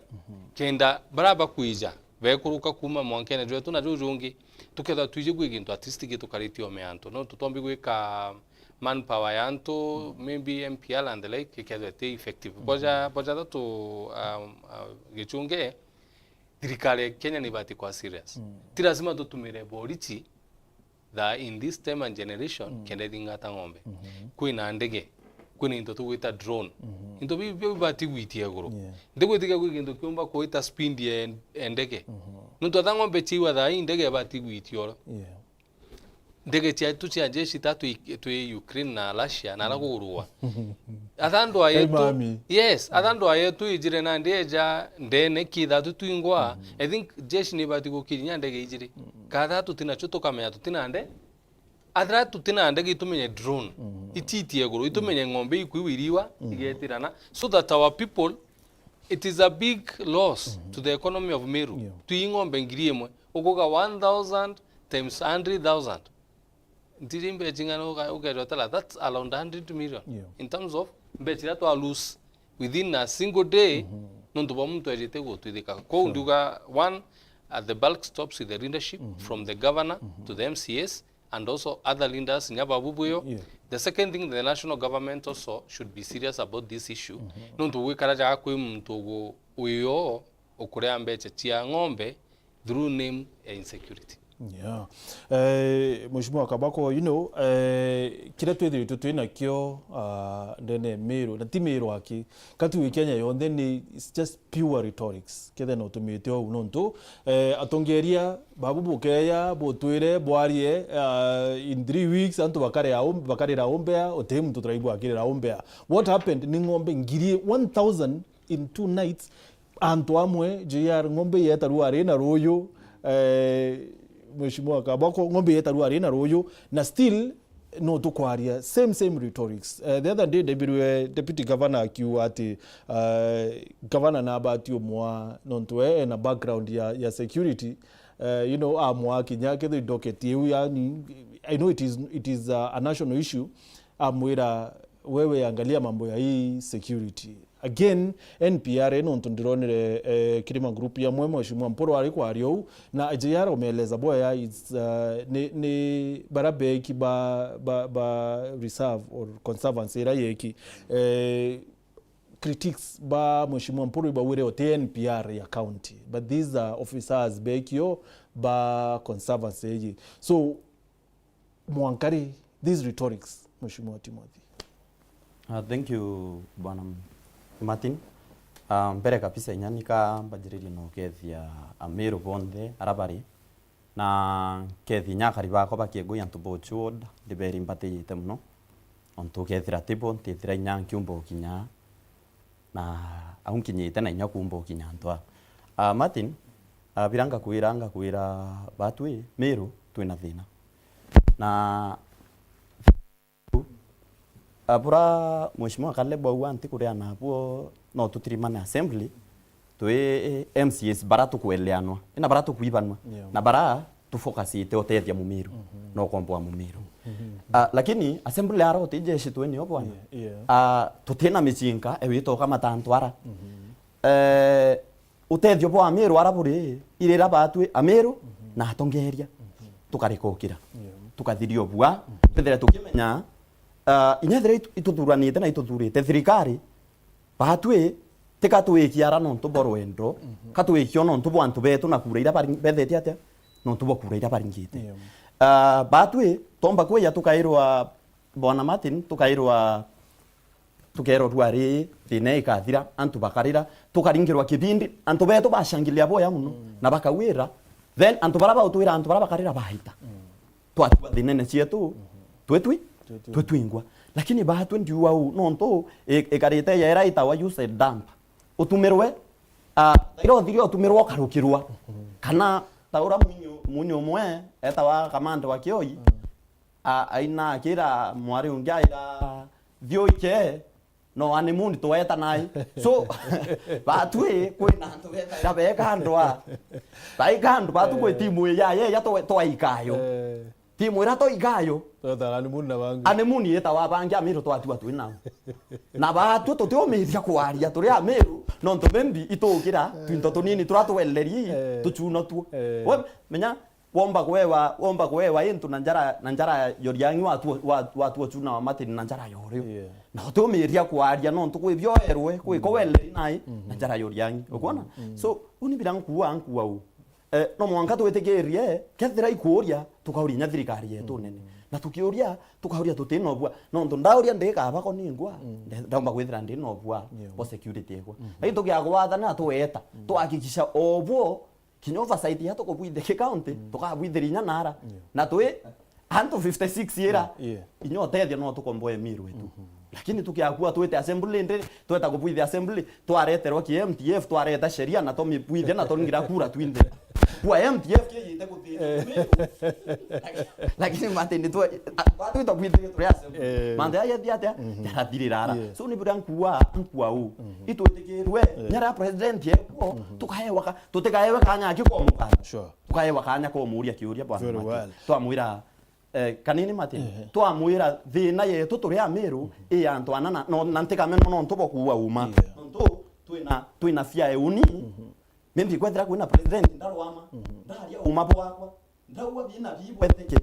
Kenda baria bakwija bekuruka kuma mwankene jwetu na juju jungi, tukethwa twiji gwi gintu at least gitukaritie ome antu. No tutombi gwika manpower ya antu, maybe M P L and the like, ikethwa iti effective. Boja, boja thatu, um, uh, Gichunge, thirikari ya Kenya ni ibati kwa serious. Ti lazima tutumire borichi tha in this time and generation kenda ithingata ng'ombe. Kwina ndege, kwina into tugwita drone. Into biu, biu bibati gwitia iguru. Yeah. Ndigwitikia kwi gintu kiumba kuita speed ya en-, ya ndege. Nontu atha ng'ombe ciiwa thaa ii, ndege ibati gwitia oro. Yeah. Ndege ciatu cia jeshi ta twi, twi Ukraine na Russia, na ara kugurwa. Atha andu ayetu, mami. Yes, atha andu ayetu ijire nandi eja ndene ki thatu twingwa. I think jeshi ni ibati gukiri nya ndege ijiri. Ka thatu tinacio tukamenya tutinande. Athira tutinande gitumenye drone. Ititie iguru, itumenye ng'ombe ikwiwa iriwa, igetirana. So that our people, it is a big loss to the economy of Meru. Yeah. Twi ng'ombe ngiri imwe. Ukuga one thousand times hundred thousand. Ntiri mbeca ing'ana uga-, ukejotela, that's around hundred million. Yeah. In terms of mbeca iria twa lose within a single day, nontu bwa muntu ejite gutwithika. Kou ndiuga, one, uh, the bulk stops with the leadership, from the governor to the M C As and also other leaders, nya babu buyo. Yeah. The second thing, the national government also should be serious about this issue. Nontu gwikara jaga kwi muntu ugu-, uyo ukuria mbecha cia ng'ombe through name ya insecurity. Yeah. Eh, Mheshimiwa Kabako, you know, eh, kiria twithiritwe twinakio, ah, ndene ya Meru, na ti Meru aki, kati wi Kenya yonthe ni, it's just pure rhetorics. Kethe no tumite ou nontu, eh, atongeria babu bukeya, butwire, bwarie, ah, in three weeks, antu bakarira um-, bakarira umbea, uti muntu turaigua akirira umbea. What happened? Ni ng'ombe ngiri one thousand in two nights. Antu amwe, J R, ng'ombe yetarua ari na ruyu, eh, Mheshimiwa Kabako, ng'ombe yetarua ari na ruyu, na still no tukwaria same, same rhetorics. Eh, the other day, Deputy, Deputy Governor akiuga ati, eh, Governor nabati umwa nontu we ena background ya, ya security. Eh, you know, amwa kinya kethe docket iu, yani, I know it is, it is a, a national issue. Amwira, "Wewe angalia mambo ya hii security." Again, N P R, nontu ndironire, eh, Kirima Group yamwe, Mheshimiwa Mpuru ari kwaria uu, na J R umeeleza bwega, it's, uh, ni, ni bara beki ba, ba, ba reserve or conservancy ira yeki. Eh, critics ba Mheshimiwa Mpuru ibawire oti N P R ya county, but these are officers bekio ba conservancy iji. So, mwankari, these rhetorics, Mheshimiwa Timothy? Uh, thank you, Bwana Martin. Uh, mbere kabisa inya nika mbajiririe na ukethia Ameru bonthe ara bari. Na nkethi inya akari bakwa ba Kiengui antu ba Ochu ward, ndiberi mbatijite muno. Ontu ukethira tibo, ntithira inya nkiumba ukinya na au nkinyite na inya kuumba ukinya antu a. Ah, Martin, ah, bira ngakwira, ngakwira batwi, Meru, twina thina. Na, ah, bura Mheshimiwa Caleb auga nti kuria nabo no tutirimane assembly, twi M C As bara tukweleanwa, ina bara tukwibanwa, yeah, na bara tufocusite utethia Mumiru, mhm, na ukomboa Mumiru. Mhm. Ah, lakini assembly ara uti jeshi twenio bwana. Yeah, yeah. Ah, tutina michinka, ewe itoka matantu ara. Mhm. Eh, utethio bwa Amiru ara buri, irira batwi Amiru, mhm, na atongeria. Mhm. Tukarikukira. Yeah. Tukathiria ubua, mhm, twithire tukimenya, ah, inya ethira itu-, ituthuranite na ituthurite thirikari, batwi, tika twikia ara nontu bwa rwendo, mhm, ka twikia o nontu bwa antu betu na kura iria bari-, bethetie atia? Nontu bwa kura iria baringite. Yeah. Ah, batwi, tomba kwija tukairwa, Bwana Martin, tukairwa, tukerwa rua ri, thina ikathira, antu bakarira, tukaringirwa kibindi, antu betu bashangilia boya muno, mm, na bakawira, then antu bara bautwira, antu bara bakarira baita. Mm. Twatua thinene cietu, mhm, twitwi, twitwi, twitwingwa. Lakini batwi ndiua uu, nontu i-, ikarite yera itawa use dump. Utumirwe, ah, thaira uthiria utumirwa ukarukirwa. Mhm. Kana taura munyu, munyu umwe, etawa Kamande wa Kioi, mm, a-, aina akira mwari ungi aira, "Thiu ike, no honeymoon tweta nai." So, batwi, kwina antu betaira beka ndwa. Baika andu, batwi kwi, eh, timu iya yeya twa-, twaikayo. Eh. Timu ira twaikayo. Tweta honeymoon na bangi. Honeymoon yetawa bangi, Amiru twatua twi nao. Na batwi tutiumiria kwaria turi Amiru, nontu maybe itukira, eh, twinto tunini tura twelerie, eh, tuchuno tuo. Eh. We, menya, womba kwewa, womba kwewa into na njara, na njara ya Uriangi watu, wa-, watu ochuna wa Martin na njara ya urio. Yeah. Na utiumiria kwaria nontu kwi bioerwe, kwi, mm, ko weleri nai, mhm, na njara ya Uriangi. Ukwona? Mm. So, uni bira nkuua, nkuua u. Eh, no mwanka twitikirie, kethira ikuuria, tukauria inya thirikari yetu, mm, nene. Na tukiuria, tukauria tutina ubua. Nontu ndauria ndi Kabako ningwa, mm, nde-, ndaumba kwithira ndina ubua, yeah, bwa security ekwa. Mm. Lakini tukiaga gwathana, tweta, mm, twahakikisha obwo, kinya oversight ya tukubwithia ki county, mm, tukabwithiria inya nara. Yeah. Na twi antu fifty six ira, yeah, yeah, inya utethio no tukomboe Miru wetu. Mhm. Lakini tukiakua twite assembly ndi, tweta kubwithia assembly, twareterwa ki M T F, twareta sheria na tumibwithia na turingira kura twinthe. Kwa M T F kiyite kuthina, eh, Miru. Lakini mate ni twa, a-, watu itabwithia turi assembly. Eh. Mante ya yethi atia? Mhm. Yarathirira ara. Yeah. So ni bura nkua, nkua u. Mhm. Itwitikirwe, yeah, nyara president yekwo, mhm, tukaewa ka-, tutikaewe kanya ki kwa mukana. Sure. Tukaewa kanya kumuria kiuria bwana. Very Mati. Well. Twamwira, eh, kanini Mati. Ehe. Twamwira thina yetu turi Amiru, mhm, i ya antu ana na, no, na ntikameno nontu bwa kuua uma. Yeah. Nontu twina, twina fia euni. Mhm. Maybe kwethira kwina president ndarwama, mhm, ndaria uma bwakwa, ndaua bina bibweteke,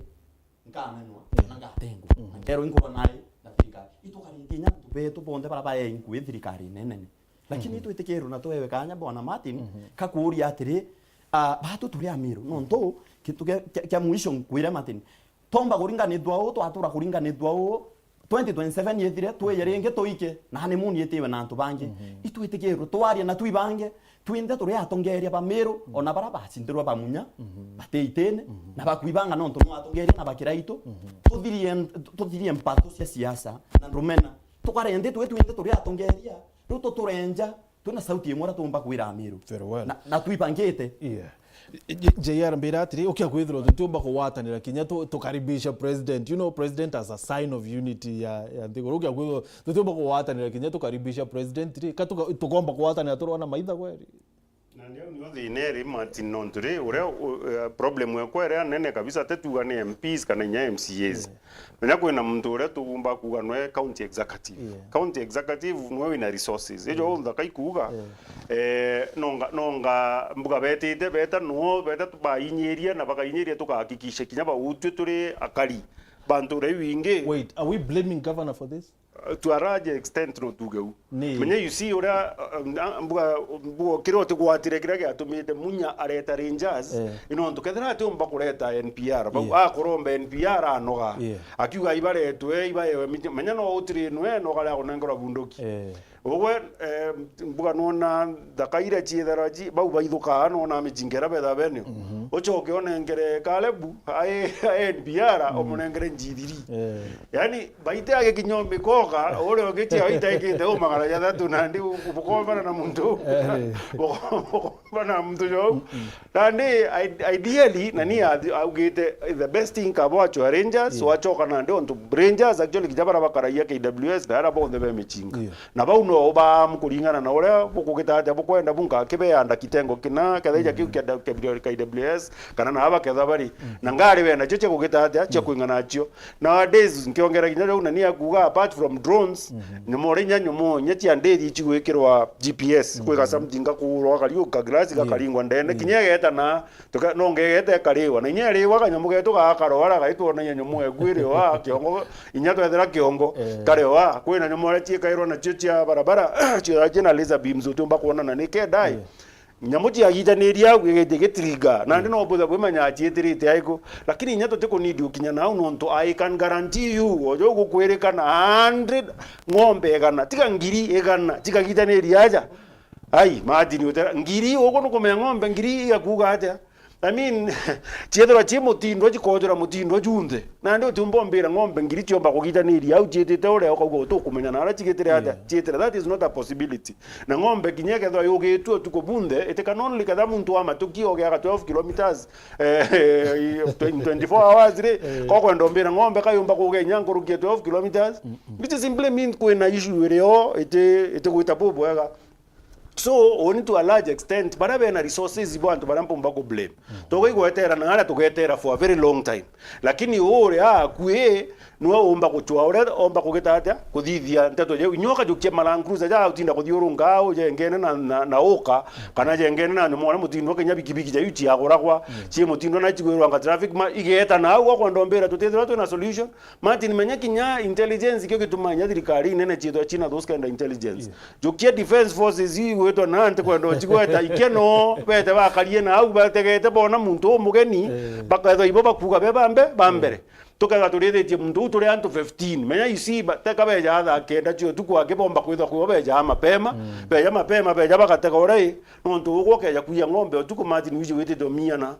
nkamenwa, yeah, na ngatengwa, mhm, na nkerwa inkorwa nai na thirikari. Itukarite kinya antu betu bonthe bara bae nkui thirikari nenene. Lakini, mhm, itwitikirwe na twewe kanya, Bwana Martin, mhm, kakuuria atiri, ah, batu turi Amiru. Nontu, kintu kia, kia, kia mwisho nkwire Martin, tomba kuringanithua uu, twatura kuringanithua uu, twenty twenty-seven yithire, twije ringi tuike, na honeymoon yitiwe na antu bangi. Mhm. Itwitikirwe, twaria na twibange, twinthe turi atongeria ba Miru, mhm, ona bara bacindirwe ba Munya, mhm, bati itine, mhm, na bakwibanga nontu no atongeria na bakira itu, mhm, tuthirie, tuthirie mpatho cia siasa na ndumena. Tukarende twi twinthe turi atongeria, riu tuturenja, twina sauti imwe uria tuumba kwira Amiru. Very well. Na, na twibangite. Yeah. J-, J R, mbira atiri, ukia kwithirwa tutiumba kugwatanira kinya tu-, tukaribisha president. You know, president as a sign of unity ya, ya nthiguru. Ukia kwithirwa tutiumba kugwatanira kinya tukaribisha president ri, ka tuka-, tukomba kugwatanira turwa na maitha kweri? Na ndio nio thina iri, Martin, nontu ri, uria, u-, eh, problem yakwa iria nene kabisa, tituga ni M Ps kana inya M C As. Yeah. Menya kwina muntu uria tuumba kuuga nwe county executive. Yeah. County executive nwe wina resources. Ijo, mm, unthaka ikuuga, yeah, eh, nonga, nonga mbuga betite, beta no, beta tu-, bainyiria na bakainyiria, tukahakikisha kinya bautwi turi akari bantu uria wingi. Wait, are we blaming governor for this? Uh, to a large extent, no tuge u. Ni. Menya, you see, uria, uh, um, a-, mbuga, mbuga kiria utigwatire kiria giatumite Munya areta Rangers, eh, ni nontu kethira atiumba kureta N P R, bau, yeah, akuromba N P R anoga. Yeah. Akiuga ibaretwe, ibaewe miti-, menya no utirinwe, noga ria kunengerwa bunduki. Eh. Ugwe, eh, mbuga nona nthaka iria ciithagirwa ci-, bau baithukaa, nona micinga iria bethaga benio. Mhm. Ucoke unengere Kalebu, ai, ai N P R, mm, umunengere njithiri. Eh. Yani, baite agikinya umikoka, uria ungi cia itaikite umagara jathatu, nandi u-, bukombana na muntu. Eh. Buko-, bukombana na muntu jo. Mm-mm. Nandi, ide-, ideally, na ni athi-, augite, the best thing kaba wachwa Rangers, yeah, wachoka nandi ontu Rangers, actually, kinya bara bakaragia K W S, na ara bonthe be micinga. Yeah. Na bau no baamu kuringana na uria bukugita atia bukwenda bunka kibeanda kitengo kina, kethaija kiu, mm, kia da-, kia K W S, kana na aba ketha bari. Mm. Na ngari we nacio cia kugita atia, cia, mm, kwing'ana nacio. Nowadays, nkiongera kinya jau na ni akuga, apart from drones, mhm, nyomo inya nyomo inya cia ndithi icigwikirwa G P S, mhm, kwiga something gakurwa kariu ka glass, yeah, gakaringwa ndene, mm, kinya igeta na, tuka-, no ngegete kariwa. Na inya iriwa kanyomo getu gakaroara gaitwona inya nyomo eku iriwa, kiongo, inya twethira kiongo, eh, karewa. Kwina nyomo iria ciikairwa nacio cia barabara, cio ciina laser beams utiumba kwona na ni kedai. Yeah. Nyamu ciagitaniria au igiti gitiriga. Nandi, mm, no butha bwimenya ciitirite aiku. Lakini inya tutikunidi ukinya nau nontu I can guarantee you, ojo gukwirikana hundred ng'ombe igana, tiga ngiri igana, cikagitaniria aja. Ai, Martin, utera, ngiri, ugu nukumenya ng'ombe ngiri igakuuga atia? I mean, ciethirwa ci mutindo, cikojura mutindo junthe. Nandi utiumba umbira ng'ombe ngiri ciomba kugitaniria au ciitite uria ukauga utukumenya na aria cigitire atia, yeah, ciitire. That is not a possibility. Na ng'ombe kinya ikethirwa yugitue utuku bunthe, it can only ketha muntu wa matuki ogeaga twelve kilometers, eh, in twenty-four hours ri, eh, ko kwenda umbira ng'ombe kayumba kuga inya nkuruki ya twelve kilometers, mm-mm, which simply means kwina issue irio iti, itigwita bubwega. So, uni to a large extent, baria bena resources ibo antu baria mpumba ku blame. Mm. Tugaigwetera na aria tugetera for a very long time. Lakini uria akui, niwe umba gucua uria omba kugita atia, kuthithia nteto jau. Inya ukajukia ma Land Cruiser ja utinda kuthiurunga au, jengene na, na, na uka, kana jengene na nyomo uria mutindo kinya bikibiki ja iu ciaguragwa, mm, cie mutindo na cigwirwanga traffic ma, igeta na au, ukwenda umbira tutithirwa twina solution. Martin, menya kinya intelligence kio gituma inya thirikari inene ciithwa cina those kind of intelligence. Yeah. Jukia defense forces igwitwa na ntikwenda ucigweta, ikeno, bete bakarie na au, bategete bona muntu umugeni, eh, bakethwa ibo bakuga be bambe, ba mbere. Eh. Tukethwa turithitie muntu uu turi antu fifteen. Menya ici ba-, teka beja thaa kenda cia utuku akibomba kwithwa kwibo beja mapema, mm, beja mapema, beja bagatega uria i, nontu ugwe ukeja kuia ng'ombe utuku, Martin, wiji witite umiana.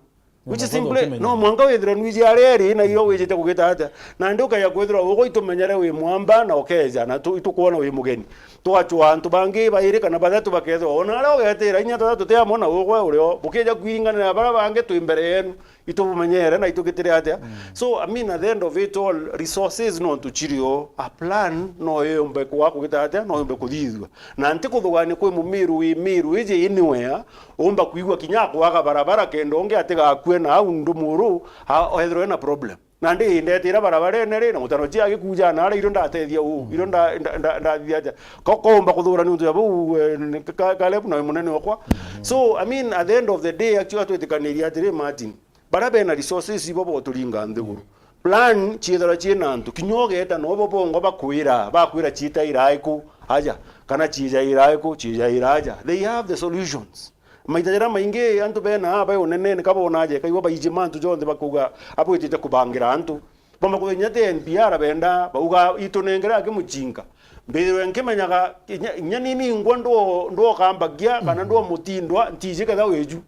Which is simply, no mwanka withirwe nwiji aria eri, na iro wijite kugita atia. Nandi ukeja kwithirwa ugwe itumenyere wi mwamba, na ukeja, na tu-, itukwona wi mugeni. Tugacua antu bangi bairi kana bathatu bakethirwa, ona aria ugetira, inya tathatu ti amwe na ugwe urio, bukija kwiringanira baria bangi twi mbere yenu, itubumenyere na itugitire atia. Mm. So, I mean, at the end of it all, resources no ntu cirio, a plan no yumbe kwa kugita atia, no yumbe kuthithua. Na ntikuthugaania kwi Mumiru wi Miru iji anywhere, umba kwigua kinya akwaga barabara kenda ungi atigakue na au ndumuru, a-, ethirwe na problem. Nandi ndetira barabarene ri, na mutano cia gikuja na ara irio ndatethia u, irio nda-, nda-, nda-, ndathithia atia. Ko-, koomba kuthura niuntu ya buu, eh, ni Ka-, Caleb na munene okwa. So, I mean, at the end of the day, actually, twitikaniria atiri, Martin, baria bena resources ibo boturinga nthiguru. Plan ciithirwa ciina antu, kinya ugeeta nobo bongo bakwira, bakwira ciitaira aiku aja, kana ciijaira aiku, ciijaira aja. They have the solutions. Maita jaria maingi antu bena aa bai unenene ka boona aja, kaigua baiji mantu jonthe bakuuga, abwitite kubangira antu. Bomba kuthenya ti N P R benda, bauga, "Itunengere aki mucinga." Mbithirwe nkimenyaga, inya, inya ni ningwa ndwo-, ndwokambagia, kana ndwomutindwa, ntiji ketha wiju.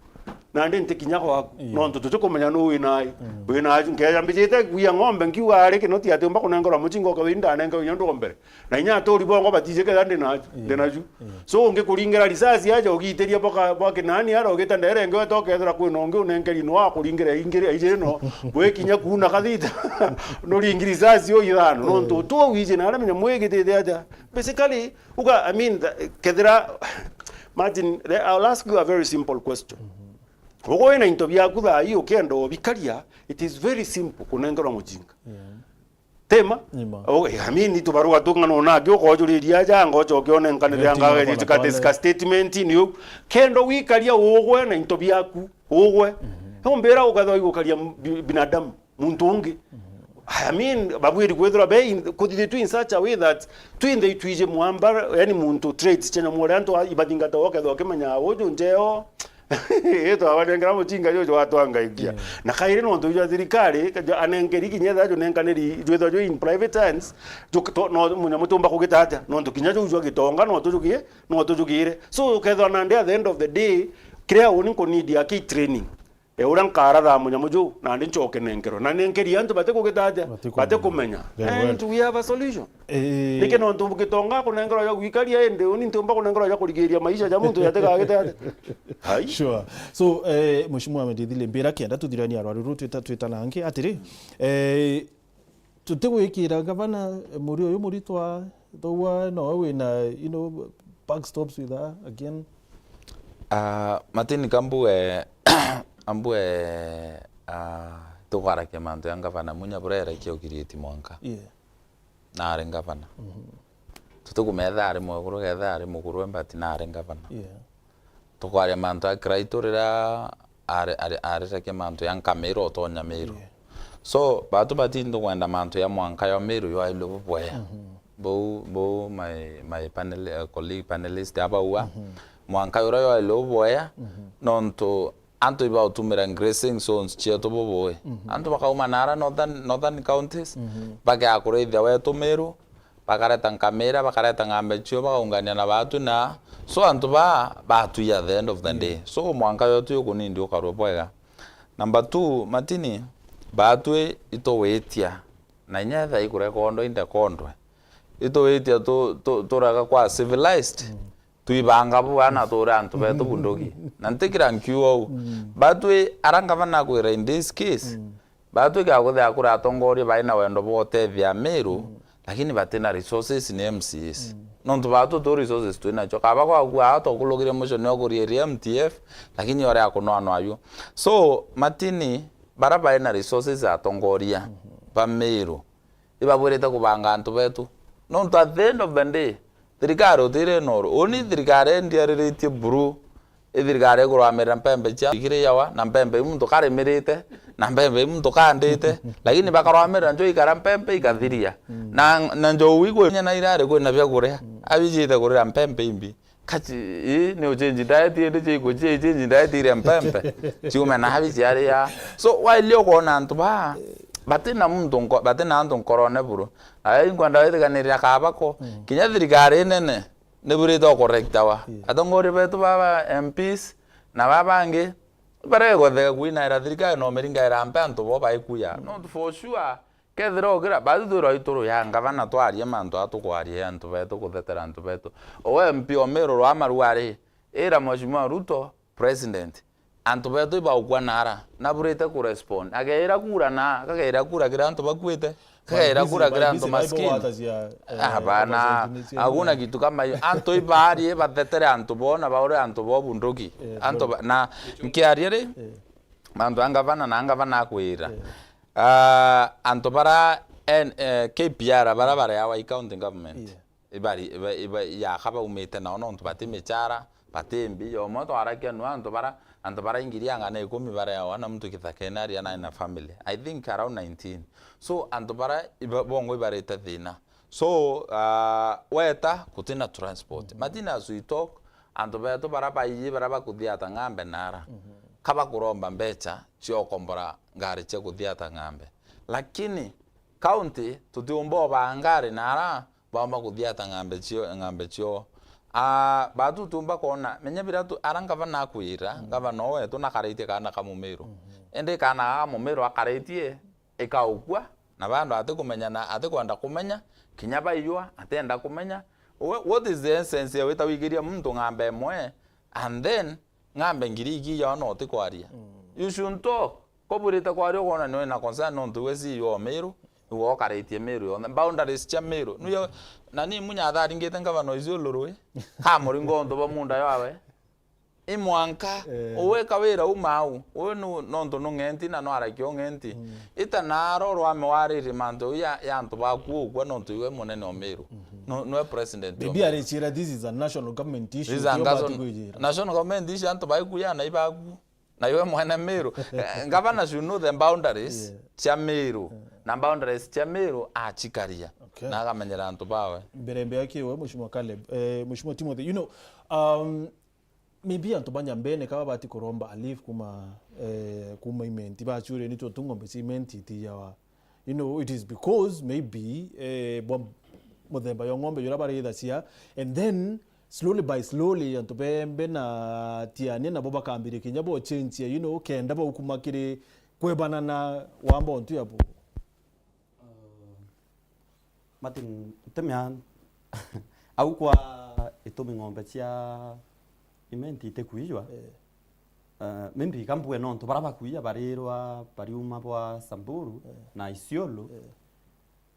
Nandi ntikinya gwaku. Nontu tutikumenya nuu wi nai. Wi naju, nkeja mbijite gwia ng'ombe, nkiuga ari kinoti ati umba kunengerwa mucinga ukethira indanengerwa inya ndwombere. Na inya aturi bongo batiji ketha ndi naju, ndi naju. So, ungikuringira risasi aja, ugiitiria bwa ka-, bwa kinani ara, ugita ndere ingi weta ukethira kwina ungi unenkeri no akuringira ingiri aije no, gwikinya kuuna kathita, nuringi risasi o ithano, nontu tu wiji na aria menya mwigitite aja. Basically, uga, I mean, the, kethira, Martin, the, I'll ask you a very simple question. Ugo wina into biaku thaa ii ukienda ubikaria, it is very simple kunengerwa mucinga. Tema? Nima. Oh, eh, I mean, ni tubarua tung'ana unangi ukojuriria aja, ngocoke unenkanire anga, katika statement ni u. Kendo wikaria ugwe na into biaku, ugwe. Umbira ukethwa igukaria bi-, binadamu, muntu ungi. I mean, babwiri kwithirwa be in, kuthithitwe in such a way that twinthe itwiji mwamba, yani muntu traits cia nyamu uria antu a-, ibathingata ukethwa ukimenya uju njeo, itwabanengera mucinga juju watwangaikia. Na kairi nontu jwa thirikari, jo-, anenkeri kinya etha junenkaniri, jwithwa jwi in private hands, ju-, to-, no, munyamu tumba kugita atia? Nontu kinya juu jwa gitonga, no tujugie, no tujugire. So, ukethwa nandi at the end of the day, kiria uni nkunidia ki training. E uria nkaratha munyamu juu, nandi ncoke nenkerwe. Na nenkeri antu bati kugita atia? Bati kumenya. Bati kumenya. Very well. And we have a solution. Eh. Niki nontu gitonga kunengerwa ja gwikaria, indi uni ntiumba kunengerwa ja kurigiria maisha ja muntu jatigagite atia? Hai. Sure. So, eh, Mheshimiwa Ahmed Ithili, mbira kenda tuthirania rwari ruru twita, twita nangi, atiri, eh, tutigwikira gavana, eh, muri uyu muritwa, thauwa no wina, you know, backstops with her again? Ah, Martin, kambue, ambue, ah, tukwarakia mantu ya gavana, munya burera ikio kirieti mwanka. Yeah. Naari ngavana. Mhm. Tutikumetha ari mwekuru, ketha ari mukuru, but naari ngavana. Yeah. Tukwaria mantu a Kiraitu riria ari, ari, arirakia mantu ya nka Miru utonya Miru. Yeah. So, batu bati ntukwenda mantu ya mwanka ya Miru ywailwe bubwea. Mhm. Bou, bou my, my panel, eh, colleague panelist abaua. Mhm. Mwanka uria ywailwe bubwea, mhm, nontu antu ibautumira grazing zones cietu bubui. Mhm. Antu bakauma nara northern, northern counties, mhm, bakea kurithia wetu Miru, bakareta nkamira, bakareta ng'ambe cio, bakaungania na batu na, so antu baa batwi at the end of the, mm, day. So mwanka wetu ukunindi ukarwe bwega. Number two, Martin, batwi ituwitia, na inya etha ikurekondwa indekondwe, ituwitia tu, tu, turaga kwa civilized. Mm. Twibanga bwana ture antu betu bunduki. Na ntikira nkiuga uu. Mm. Batwi ara ngavana akwira in this case, mm, batwi gakuthea kura atongoria bai na wendo bwa utethia Miru, mm, lakini batina resources ni M C As. Mm. Nontu batwi tu resources twinacio. Kaba gwaku aa tokulugire mucio ni okuriiria M T F, lakini ore akunwanwa ayu. So, Martin, bara bai na resources atongoria, mhm, ba Miru, ibabwirite kubanga antu betu. Nontu at the end of the day, thirikari utire noru. Uni thirikari ndiariritie buru, i thirikari ikurwamirira mpembe cia ikiri yawa, na mpembe iu muntu karimirite, na mpembe iu muntu kandite, lakini bakarwamirira njo ikara mpembe ikathiria. Mm. Na, na njou igwinya na irari kwina bia kuria, mm, abijite kurira mpembe imbi. Kachi, ii, ni uchenji diet indi chiku, chi change diet iria mpempe. Chiume nabi ciaria. So, waili ukoona antu baa, batina muntu nko-, batina antu nkorone buru. Ai, nkwenda witiganiria kabako. Mm. Kinya thirikari nene, ni burite ukorektawa. Yeah. Atongoria betu baba M Ps, na baba bangi, baregwethega kwinaira thirikari no miringaira mpe antu bo baikuya. Mm. Not for sure. Kethira ugira, batu twirwa ituru ya ngavana twarie mantu aa tukwaria ya antu betu, kuthetera antu betu. O M P o Miru rwa Maruari, ira Mheshimiwa Ruto, President, antu betu ibaukua nara, naburite kurespond. Ageira kura na, kageira kura kira antu bakuite, kageira kura kira antu maskini. Ah, bana, hakuna kitu kama hiyo. Antu ibaari bathetere antu bo na baure antu bo bunduki. Eh, antu ba-, na nkiaria ri, eh, mantu a ngavana na ngavana akwira. Eh. Ah, antu bara en-, eh, K P R bara bareawa i county government. Yeah. Ibari, iba, iba, yaka baumite nao nontu bati michara, bati mbi, yomwe twarakia nu antu bara, antu bara ngiri ang'ana ikumi bareawa na muntu kithakene aria na, na family. I think around nineteen. So, antu bara iba, bongo ibarite thina. So, ah, weta, gutina transport. Mhm. Martin, as we talk, antu betu bara baiji bara bakuthiata ng'ambe nara, mhm, ka bakuromba mbecha cia ukombora ngari cia kuthiata ng'ambe. Lakini, county, tutiumba ubaa ngari nara, baumba kuthiata ng'ambe cio, ng'ambe cio. Ah, batu tutiumba kwona, menya bira tu, ara ngavana akwira, mhm, ngavana o wetu nakaritie kaana ka Mumiru. Mhm. Indi kaana ka Mumiru akaritie, ikaukua, na bando atikumenya na atikwenda kumenya, kinya baiyua, atienda kumenya. Wha-, what is the essence ya wita wikiria muntu ng'ambe imwe, and then ng'ambe ngiri iki yao no utikwaria? Mm. You should talk. Ko bwirite kwaria ukwona ni wina concern nontu iwe C E O o Meru, iwe ukaritie Meru yonthe. Boundaries cia Meru. Nuyo, na ni munya atharingite ngavana Isiolo rui. Ka muringo untu bwa munda yawe. I mwanka, eh, uwe kawira uma au. Uyu nu-, nontu nung'enti na no araki ung'enti. Mm. Ita naro rwame wariri mantu ya, ya antu baku ukwa nontu iwe munene o Meru. Mhm. Nu-, nwe president o Meru. Bibi arichira, this is a national government issue, this is a tio bati national, kwijira. National government issue, antu baikuya na ibaku. Na iwe mwene Meru. Eh, governor should know the boundaries, yeah, cia Meru. Yeah. Na boundaries cia Meru achikaria. Okay. Na akamenyera antu bawe. Mbere mbere kiwe, Mheshimiwa Caleb, eh, Mheshimiwa Timothy, you know, um, maybe antu ba Nyambene kaba bati kuromba a leave kuma, eh, kuma Imenti, bachure ni tontu ng'ombe cia Imenti itiyawa. You know, it is because maybe, eh, bwa muthemba jwa ng'ombe jura barithacia, and then slowly by slowly antu bembe na Tiania nabo bakambiria kinya bo change, you know, kenda baukuma kiri kwebana na wamba untu yabo. Uh, Martin, ntemea au kwa itumi ng'ombe cia Imenti itikuijwa. Eh. Uh, maybe ka mbue nontu bara bakuia barirwa bariuma bwa Samburu, eh, na Isiolo. Eh.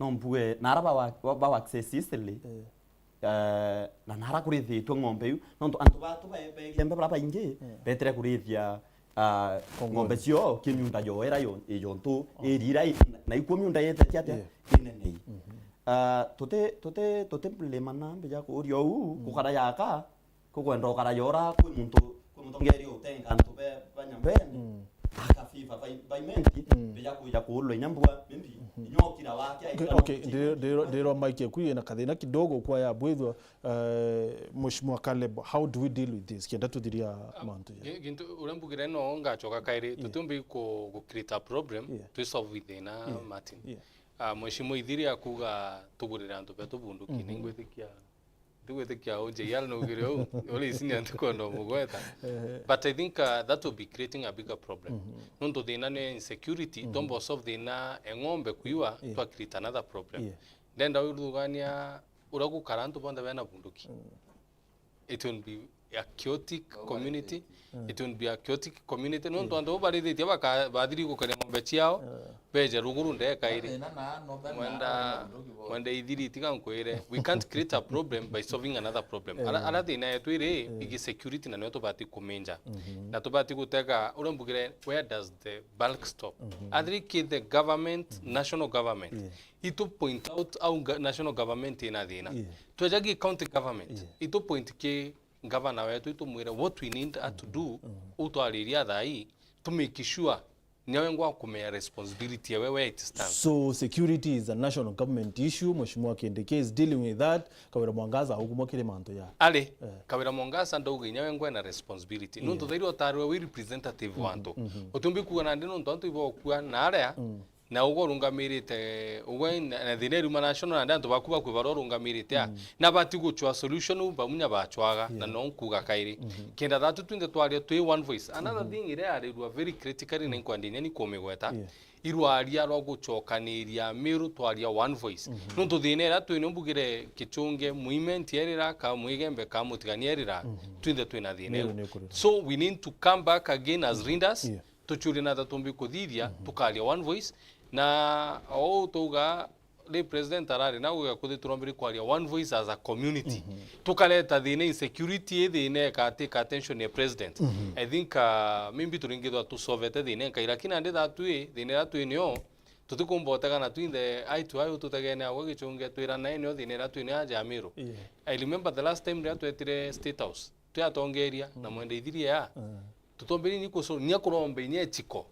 No mbue na ara bawa-, ba-, bawa access easily. Eh. Eh, na nara kurithitwe ng'ombe iu. Nontu antu batu ba-, ba Igembe bara baingi, eh, betire kurithia, ah, ng'ombe cio kimiunda yoera yo, yontu, oh, iri ira i-, na ikuo miunda yetete atia? Yeah. Inene ii. Mhm. Ah, tuti, tuti, tuti lemana mbija kuuria uu, mm, gukara yaka, kukwenda ukara yora, kwi muntu, kwi mutongeria utenga antu be, ba Nyambene, mm, akafifa ba, ba Imenti, mm, mbija kuja kuulwa inya mbua, maybe, mhm, inya ukira wake, okay, aitwa okay, no ndiro, ndiro, ndiro Mike kwi na kathina kidogo kwa ya bwithwa. Eh, Mheshimiwa Caleb, how do we deal with this? Kenda tuthiria, ah, mantu ya gi-, gintu uria mbugire no ngachoka kairi, yeah, tutiumbi ku, ku create a problem, yeah, twi solve thina, yeah, Martin. Yeah. Ah, Mheshimiwa Ithiri akuga tugurire antu betu bunduki, mhm, ningwitikia, ntigwitikia O J R naugire uu, uri icini antu kwenda umugweta. Eh. But I think, uh, that will be creating a bigger problem. Mhm. Nontu thina ni insecurity, mhm, tomba solve thina e ng'ombe kuiwa, yeah, twa create another problem. Yeah. Ndenda urugania uria gukara antu bonthe bena bunduki. Mm. It will be a chaotic community. Mm. It will be a chaotic community. Nontu, mm, antu bau barithitie baka-, bathiri gukaria ng'ombe ciao, mm, beje ruguru ndeka iri. Mwenda, mwenda ithiri tiga nkwire. We can't create a problem by solving another problem. Ara, mm, ara thina yetu iri, mm, igi security na nio tubati kuminja. Mhm. Na tubati gutega, uria mbugire, where does the bulk stop? Mhm. Athiri ki the government, mhm, national government. Yeah. Itu point out au ga-, national government ina thina. Yeah. Tweja gi county government. Yeah. Itu point ki governor wetu, itumwire what we need her to do, mm, utwariria thai, to make sure niwe ngwa kumenya responsibility ewe where it stands. So security is a national government issue, Mheshimiwa Kindiki is dealing with that, Kawira Mwangaza augumwa kiri mantu ya. Ari, eh, Kawira Mwangaza ndauga inya we ngwena responsibility. Nontu, yeah, thairi utariwe wi representative wa, mhm, antu. Mhm. Utiumbi kuga nandi nontu antu ibokua na aria, mm. Na ugwe urungamirite, ugwe na, na thina iriuma national, nandi antu baku bakwi baria urungamirite a. Mm. Na bati guchwa solution u bamunya bachwaga, na, yeah, no nkuga kairi. Mhm. Kenda thatu twinthe twaria twi one voice. Another, mhm, thing iria yarirua very critically na inkwandinya ni kumigweta. Yeah. Irwaria rwa guchokaniria Miru twaria one voice. Mhm. Nontu thina iria twinio mbugire Kichunge, Muimenti erira, ka Muigembe, ka Mutigania erira, mhm, twinthe twina thina iu. Miru ni kurira. So we need to come back again as, mhm, leaders. Yeah. Tuchurie na thatumbi kuthithia, mhm, tukaria one voice. Na ou tuga, ri president arari na gugia kuthi turombiri kwaria one voice as a community. Mhm. Tukareta thina insecurity, i thina ikatake attention ya president. Mhm. I think, uh, maybe turingithwa tusovete thina inkai, lakini andi thatu i, thina iria twinio, Tutikumba utegana twinthe, ai tu ai ututegene agwe gichunge, twiranae nio thina iria twinio aja Amiru. Yeah. I remember the last time riria twetire State House, twi atongeria, na mwenda ithirie ya. Mm. Tutomberi ni kuso-, nia kuromba inya echiko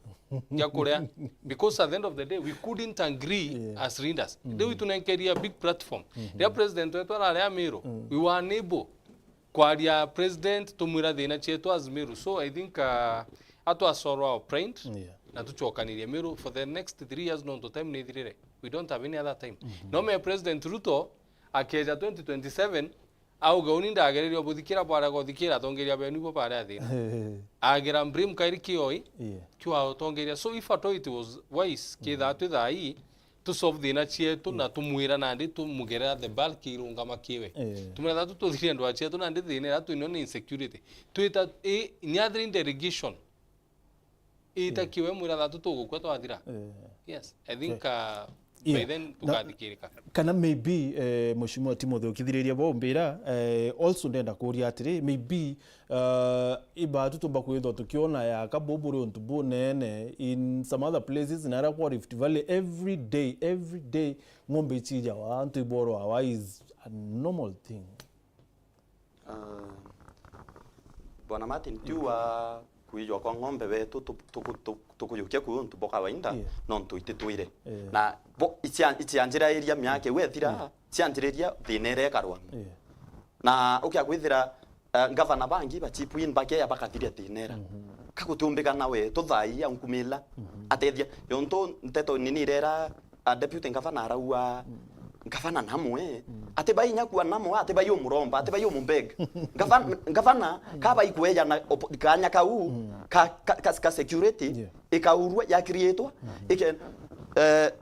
gia kuria. Because at the end of the day, we couldn't agree Yeah. as leaders. Mm. Riu itunenkeria big platform. Mm-hmm. Riria president wetu arari Amiru, Mm. we were unable kwaria president, tumwira thina cietu as Meru. So I think, uh, atwasorwa our pride, Yeah. na tuchokanirie Meru for the next three years, nontu time ni ithirire. We don't have any other time. Mm-hmm. No me President Ruto, akeja twenty twenty-seven, auge, "Uni ndagereria ubuthikira, bwarega uthikira, atongeria benu ibo baria thina." Agira Brim Kairi kioi, Yeah. kiu atongeria. So if at all it was wise, kithaa Mm. twi thaa ii, tu solve thina cietu na Yeah. tumwira nandi tumugerera the bulk irungama kiwe. Eh. Tumwira thatu tuthirie ndwaa cietu nandi thina iria twinio ni insecurity. Twita i, ni athiri delegation. Ita Yeah. kiwe mwira thatu tugukua twathira. Eh. Yes, I think, Okay. uh, by Yeah. then Na, tukathikirika. Kana maybe, eh, Mheshimiwa Timothy ukithiriria bo mbira, eh, also ndenda kuria atiri, maybe Uh, iba tu tumba kwithwa tukiona yaka buburi untu bunene in some other places, na aria kwa Rift Valley, every day, every day, ng'ombe ichijawa, antu iborwawa is a normal thing. Ah, Bwana Martin, ti wa kuijwa kwa ng'ombe wetu tu-, tuku-, tu-, tukujukia kuu untu bwa kawaida, Yeah. nontu ititwire. Yeah. Na bo, ichia-, ichianjirairia miaka iu ethira, Yeah. chianjiriria thina iria ikarwa. Yeah. Na ukia kwithira, eh, ngavana bangi ba chip in bakeya bakathiria thina era. Mhm. Ka gutiumbika nawe tuthaia nkumila Mhm. atethia. Yontu nteto nini irera, a deputy ngavana araua, Mm. ngavana namwe. Mm. Ati bainya kua namwe, ati bai umuromba, ati bai umubeg. Ngavana, ngavana, ka baikweja na op-, kanya kau, Mm. ka, ka, ka, ka security, Yeah. ikaurua, yakiriitwa, Mhm. ike, eh,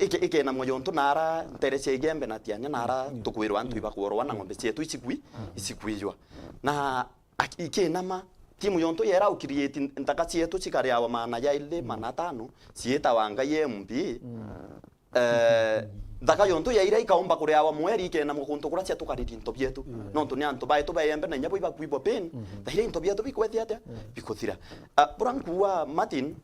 Iki-, ikinamwa yontu naara ntere cia Igembe na Tiania naara Mm. tukwirwa antu Mm. ibakuorwa na ng'ombe cietu icikui, Mm. icikuijwa. Na aki-, ikinama, timu yontu yera ucreate nthaka cietu cikariawa maana jaili, Mm. maana atano, ciitawa ngai M B. Mm. Eh, nthaka yontu yaira ikaumba kuriawa mweri ikenamwa kuntu kuria cia tukariri into bietu. Mm. Nontu ni antu baetu ba Igembe na inya bo ibakuibwa pain, Mm-hmm. thaira into bietu bikwethia atia? Mm. Bikuthira. Ah, bura nkuua Martin,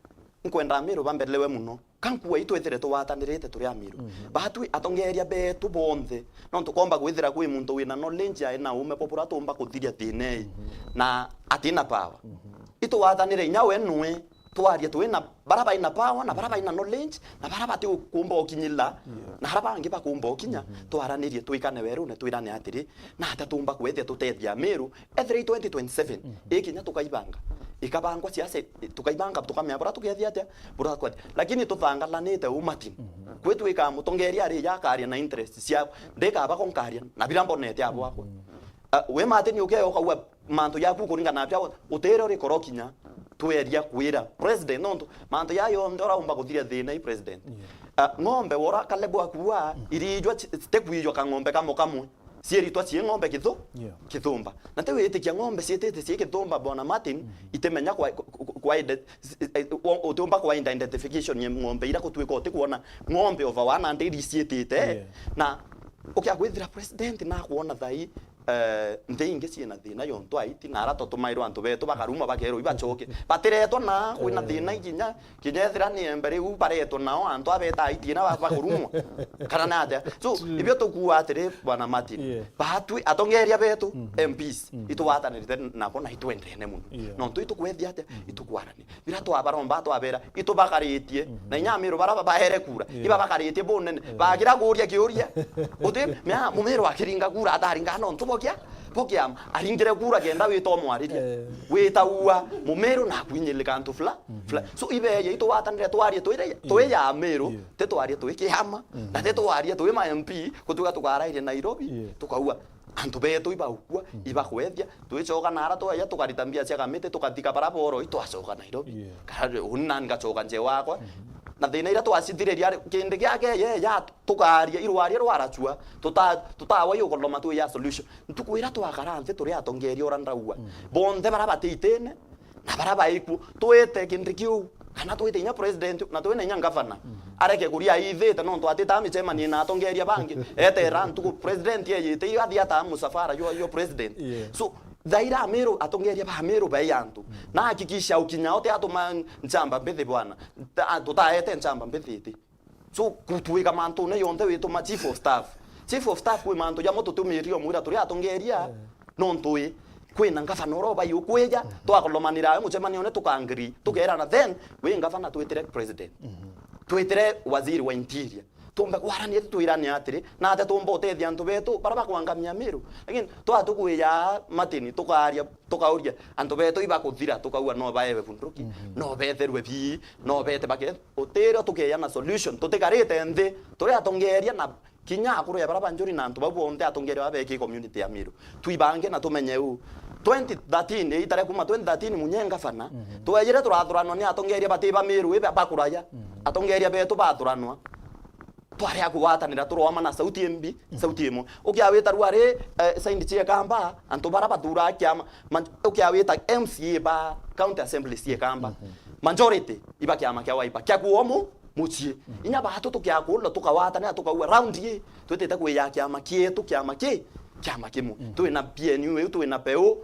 nkwenda Amiru bambelewe muno. Ka nkuua itwithire tugwatanirite turi Amiru. Mhm. Batwi atongeria betu bonthe, nontu komba kwithira kwi muntu wina knowledge ae na ume bwa bura tumba kuthiria thina ii, Mhm. na atina power. Mhm. Itugwatanire inya we nwe, twarie twi na bara bai na power, na bara bai na knowledge, na bara bati kumba ukinyila, Yeah. na bara bangi bakumba ukinya, Mhm. twaranirie twikane werune, twirane atiri, na ata tumba kwithia tutethia Amiru, Ethira i twenty twenty-seven, Mhm. ikinya tukaibanga. Ikabangwa siasa, tukaibanga, tukamea bura tukethia atia, bura tukethia. Lakini tuthangalanite u Martin. Mhm. Kwi twika mutongeria ari ja akaria na interest ciakwa. Ndikaba ko nkaria na bira mbonete abo akwa. Mhm. Ah, we Martin ukea ukauga mantu yaku kuringana na bia utire uri koro kinya tweria kwira president nontu mantu ya yonthe uraumba kuthiria thina i president. Yeah. Ah, ng'ombe wora Caleb akua, Mhm. irijwa ci-, citikuijwa kang'ombe kamwe kamwe. Cieritwa cii ng'ombe kithu-, Yeah. kithumba. Na ti witikia ng'ombe ciitite cii kithumba, Bwana Martin, Mhm. itimenya kwa, kwa, kwa ide-, s-, eh, o-, utiumba kwa ida-, identification ya ng'ombe ira gutwika utikwona ng'ombe over one hundred iciitite. Yeah. Na ukia kwithira president nakwona thai, eh, nthi ingi ciina thina yontu aiti, na ara tutumairwa antu betu bakarumwa bakerwa ibachoke. Batiretwa na kwina Eh. thina ikinya Kinya ethira ni embe riu baretwa nao antu abeta aitie na ba-, bakurumwa. Kana na atia? So, True. ibio tukuuga atiri, Bwana Martin, Yeah. batwi atongeria betu, Mhm. M Ps, Mhm. itugwatanirite nabo na itwendene muno. Yeah. Nontu itukwethia atia? Mhm. Itukwarania. Bira twabaromba, twabera, itubakaritie. Mhm. Na inya Amiru bara babaere kura, Yeah. iba bakaritie bunene. Yeah. Bagira kuuria kiuria. Uti, mea, Mumiru akiringa kura, ataringa nontu bokia? Bo kiama, aringire kura kenda wita umwariria. Eh. Wita ua, Mumiru na kwinyilika antu fula, Mhm. fula. So, ibeeje itugwatanire twarie twi, twi Yeah. ya Amiru, Yeah. ti twarie twi kiama, Mhm. na ti twarie twi ma M P, gutuga tukarairie Nairobi, Yeah. tukaua antu betu ibaukua, Mhm. ibakwethia, twichoka nara twaya tukarita mbia cia kamiti, tukathika bara boro, itwachoka Nairobi. Yeah. Kana uni nani ngachoka nje wakwa. Mhm. Na thina ira twacithiriria ri, kindi giake ye ya tukaria irwaria rwarachua, tuta-, tutawa iukoloma twi ya solution. Ntuku ira twakara nthi turi atongeria ura ndaua. Mm. Bonthe bara bati itine, na bara baikuo, twite kindi kiu, kana twite inya president, na twina inya ngavana. Mm. Areke kuria aithite, nontu atita micemanie na atongeria bangi. Etera ntuku president eyite, iyo athi ata musafara yo, yo president. Yeah. So, thaira Amiru, atongeria ba Amiru bai antu. Mm. Na hakikisha ukinya ote atuma nchamba mbithi bwana. Ta-, tutaete nchamba mbithi iti. So, kutwika mantune yonthe wituma chief of staff. Chief of staff kwi mantu jamo tutumirie umwira turi atongeria, nontu wi, kwina ngavana uria ubai ukwija, twakolomanira we mucemanione, tukaangiri, tukeerana, then, wi ngavana twitire president. Twitire waziri wa interior. Tumbe kwarania, twirane atiri, na atia tumba utethia antu betu, bara bakwangamia Miru. Lakini, twatukwija Martin, tukaaria, tukauria, antu betu ibakuthira, tukauga no baewe bunduki, no betherwe bii, no bete bake, utirio tukeeana solution, tutikarite nthi, turi atongeria na kinya akuru ya bara banjuri na antu bau bonthe atongeria baba beki community ya Miru. Twibange na tumenye u. Twenty thirteen, itare kuma twenty thirteen munye ngavana, twejire turathuranwa ni atongeria bati ba Miru ibe bakuraya. Atongeria betu bathuranwa. Twari a kugwatanira, turoama na sauti imbi, sauti imwe. Ukiawita rua ri, eh, saindi cia Ekamba, antu bara bathuraa kiama, man-, ukiawita M C A ba County Assembly cia Ekamba, majority iba kiama kia Wiper, kia kuomu mucii. Inya batu tukiakulwa, tukawatanira, tukauga, "Round ii, twitite kwija kiama kietu, kiama ki, kiama kimwe." Twina P N U iu, twina Peu,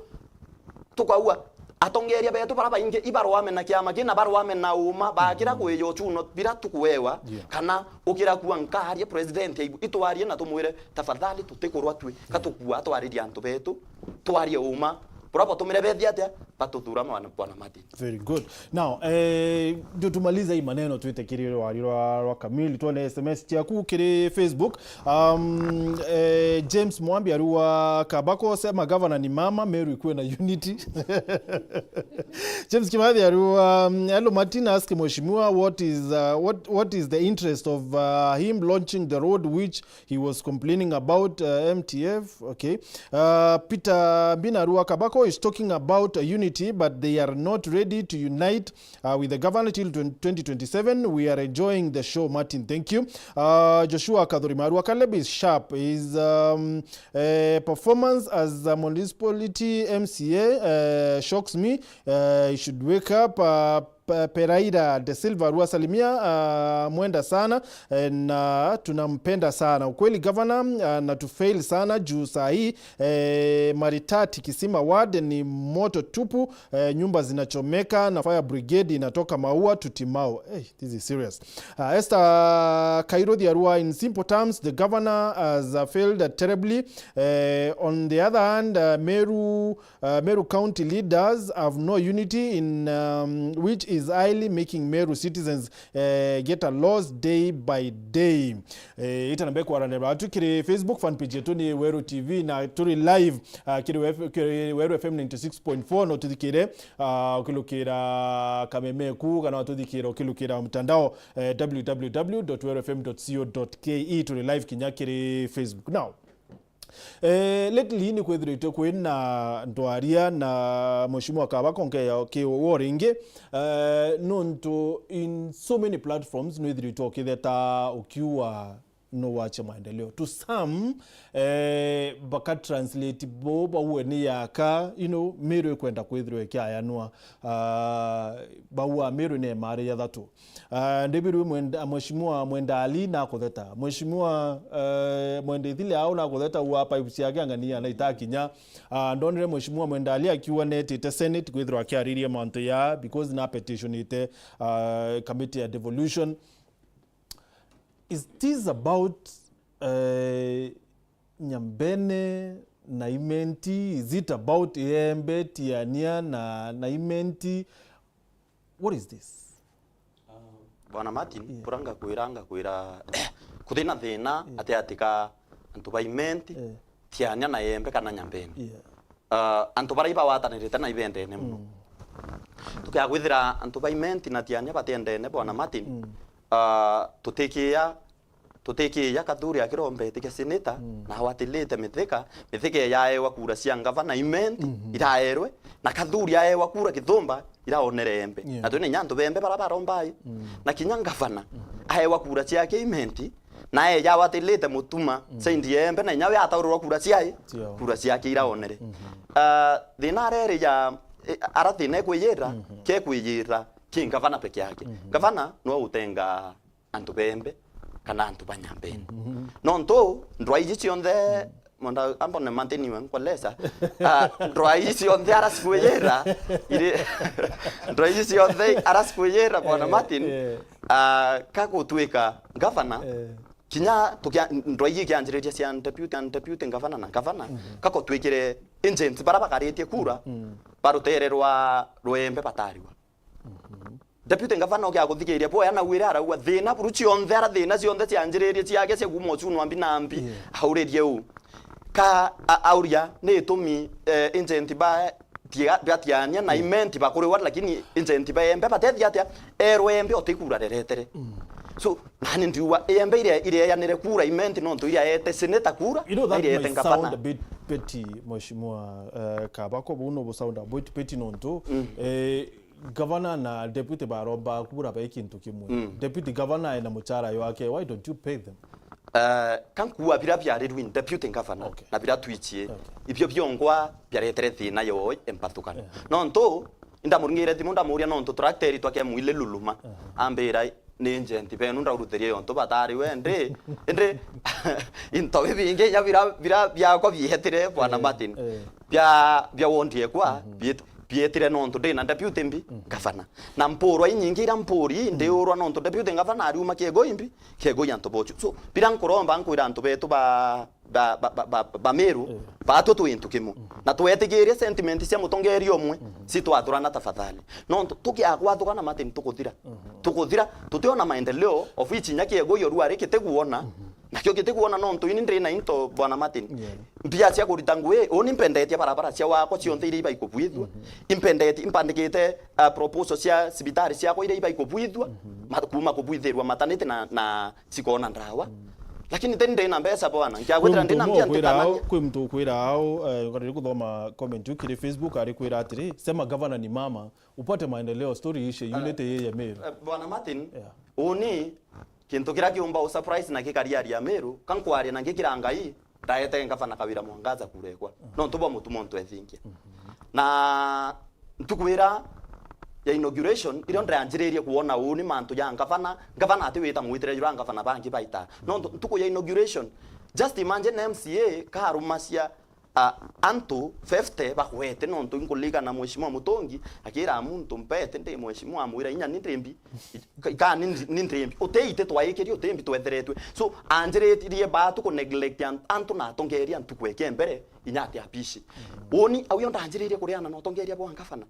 tukauga, atongeria betu bara baingi ibarwame na kiama kii na barwame na uma, bakira kwija uchuno bira tukuewa, kana ukira kua nkaaria president aigu, itwarie na tumwire, "Tafadhali tutikurwa twi, ka tukua twaririe antu betu, twarie uma." Bura batumire bethi atia, batuthura mwana, Bwana Martin. Very good. Now, eh, ndio tumaliza hii maneno, twite kiri rwari rwa, rwa Kamili, tuone S M S ciaku kiri Facebook. Um, eh, James Mwambi ariuga, "Kabako, sema gavana ni mama, Meru ikuwe na unity." James Kimathi ariuga, um, "Hello Martin, ask mheshimiwa what is, uh, what, what is the interest of, uh, him launching the road which he was complaining about, uh, M T F." Okay. Uh, Peter Mbina ariuga, "Kabako is talking about, uh, unity, but they are not ready to unite, uh, with the governor till twenty, twenty twenty-seven. We are enjoying the show, Martin. Thank you." Uh, Joshua Kathurima ariuga, "Caleb is sharp. His, um, uh, performance as a municipality M C A, uh, shocks me. Uh, he should wake up." Uh, Pe-, Peraira de Silva ariuga, "Salimia, uh, Mwenda sana, eh, na tunampenda sana. Ukweli governor, uh, na tufail sana juu saa hii, eh, Maritati Kisima ward ni moto tupu, eh, nyumba zinachomeka na fire brigade inatoka Maua to Timau." Hey, this is serious. Uh, Esther Kairuthi ariuga, "In simple terms, the governor has, uh, failed terribly. Eh, on the other hand, uh, Meru, uh, Meru County leaders have no unity in, um, which is highly making Meru citizens, eh, get a loss day by day." Eh, ita nambe kwaranira atu kiri Facebook fan page yetu ni Weru T V na turi live, uh, kiri Wef-, kiri Weru F M ninety six point four, no tuthikire, uh, ukilukira kameme ku, kana tuthikire ukilukira mtandao, eh, w w w dot weru f m dot co dot k e. Turi live kinya kiri Facebook. Now, eh, lately ni kwithiritwe kwina ndwaria na Mheshimiwa Kabako nkeya ki wo ringi, eh, nontu in so many platforms nwithiritwe ukitheta ukiuga no wache maendeleo. To some, eh, baka translate bo bauwe ni yaka, you know, Meru ikwenda kwithirwa ikiayanwa, ah, bauwa Meru ni emari ya thatu. Ah, ndibirwe Mwenda, Mheshimiwa Mwenda Ali nakutheta. Mheshimiwa, eh, Mwenda Ithile au nakutheta, uwa pipes yake angania na itakinya. Ah, ndonire Mheshimiwa Mwenda Ali akiuga netite Senate kwithirwa akiaririe mantu ya, because na petitionite, ah, committee ya devolution. Is this about, eh, Nyambene na Imenti? Is it about Iembe, Tiania na, na Imenti? What is this? Bwana Martin, yeah, bura ngakwira, ngakwira, kuthina thina, yeah, ati ati ka antu ba Imenti, yeah, Tiania na Iembe kana Nyambene. Yeah. Ah, antu bara ibawatanirite na ibendene muno. Mm. Tukia kwithira antu ba Imenti na Tiania batiendene, Bwana Martin, mm, ah, tutikia, tutikia Kathuri akirombete kia seneta, mm, na awatilite Mithika, Mithika yaewa kura cia ngavana Imenti, mm-hmm, iraerwe, na Kathuri aewa kura Kithumba, iraonere Embe. Yeah. Na twina inya antu bembe bara barombai. Mm. Na kinya ngavana, mm-hmm, aewa kura ciake Imenti, na eja awatilite Mutuma, mm, saindi ya Embe, na inya we ataururwa kura ciae, ciao, kura ciake iraonere. Mm-hmm. Ah, thina areri ya, eh, ara thina ekwiyira, mm-hmm, kekwiyira ki ngavana peke yake. Mm-hmm. Ngavana nwe utenga antu bembe kana antu ba Nyambene. Mm-hmm. Nontu ndwaa iji cionthe, mm, monda ambone manteni we nkolesa. Ah, ndwaa iji cionthe ara cikwiyira, iri, ndwaa iji cionthe ara cikwiyira, Bwana, eh, Martin, eh, Ah, ka gutwika gavana, eh, kinya tukia-, ndwaigi ikianjiriria cia deputy and deputy governor na governor, mhm, kako twikire agent bara bakaritie kura, mm, ba rutere rwa Rwembe batariwa. Mhm. Deputy governor ukia kuthikiria bwoya na wira arauga thina buru cionthe ara thina cionthe cianjiririe ciake cia kuuma ucunwa mbi na mbi, yeah, auririe u. Ka a-, auria ni itumi, eh, agent ba tiga-, batiania na, mm, imenti bakuriwa, lakini agent baembe batethia atia? Erwe embe utikura reretere. Mm. So, nani ndiuga embe iria ireanire kura imenti nontu iria ete senator kura, you know, na that iria ete might sound ngavana a bit petty, Mheshimiwa, eh, Kabako, buu no bu sound a bit petty nontu, mm, eh, gavana na deputy baromba kura bai kintu kimwe. Mm. Deputy governor ena muchara yake, why don't you pay them? Eh, ka nkuuga bira biarirwe ni deputy governor, okay, na bira twichie, okay, ibio biongwa biaretere thina yo embathukano. Yeah. Nontu, indamuringire thimu ndamuria nontu tractor eritwa ke mwile luluma. Uh-huh. Ambira, ni agent benu ndauruthirie yontu batari we, ndi, ndi, into bibingi inya bira, bira biakwa bietire, Bwana, eh, Martin. Eh. Bia, bia wondi ekwa, mhm, biet-, bietire nontu ndina deputy mbi, mhm, governor. Na mpurwa inyingi ira mpuri, mhm, ndiurwa nontu deputy governor ariuma kiego imbi, kiego ya antu bochu. So, bira nkuromba nkwira antu betu ba, ba, ba, ba, ba, ba Meru, eh, batwe twi into kimwe. Mhm. Na twetigirie sentiment cia mutongeria umwe, mhm, si twathurana tafadhali. Nontu tukiaga kwathugana, Martin, tukuthira. Mhm. Tukuthira, tutiona maendeleo, of which inya kiego iyo ruari kitiguona. Mhm. Nakio kitiguona nontu ini ndina into, Bwana Martin. Yeah. Mbia cia kurita ngui, uni mpendetie barabara cia wakwa cionthe iria ibaikubwithua. Mhm. Impendetie, impandikite, uh, proposal cia cibitari ciakwa iria ibaikubwithua, mhm, ma-, kuma kubwithirwa maternity na, na cikona ndawa. Mm. Lakini teni ndina mbeca, bwana, nkiagwitira ndina mbia ntikanania. Kwi muntu ukwira au, eh, ngariri kuthoma comment yu kiri Facebook, ari kwira atiri, "Sema gavana ni mama, upate maendeleo, story ishe, eh, unity yeye Meru." Eh, Bwana Martin, yeah, uni kintu kiria kiumba u surprise na gikariaria Meru, ka nkwaria na ngikira Ngai, ndaete ngavana Kawira Mwangaza kura ekwa. Mhm. Nontu bwa mutumo ntwethingia. Mhm. Na ntuku ira ya inauguration, irio ndaanjiririe kuona uni mantu ja ngavana, ngavana ati wita mwitire jura ngavana bangi baita. Nontu ntuku ya inauguration, just imagine M C A karumacia, a, antu fifty bagwete, nontu inkulikana Mheshimiwa Mutungi akira muntu mpete ndi Mheshimiwa, amwira inya ni ndimbi, ka ni ndi-, ni ndimbi. Uteite twaikirie utimbi twetheretwe. So, anjiririe batu ku neglect an-, antu na atongeria ntuku eke mbere, inya ati abici. Uni, au yo ndanjiririe kuriana na utongeria bwa ngavana.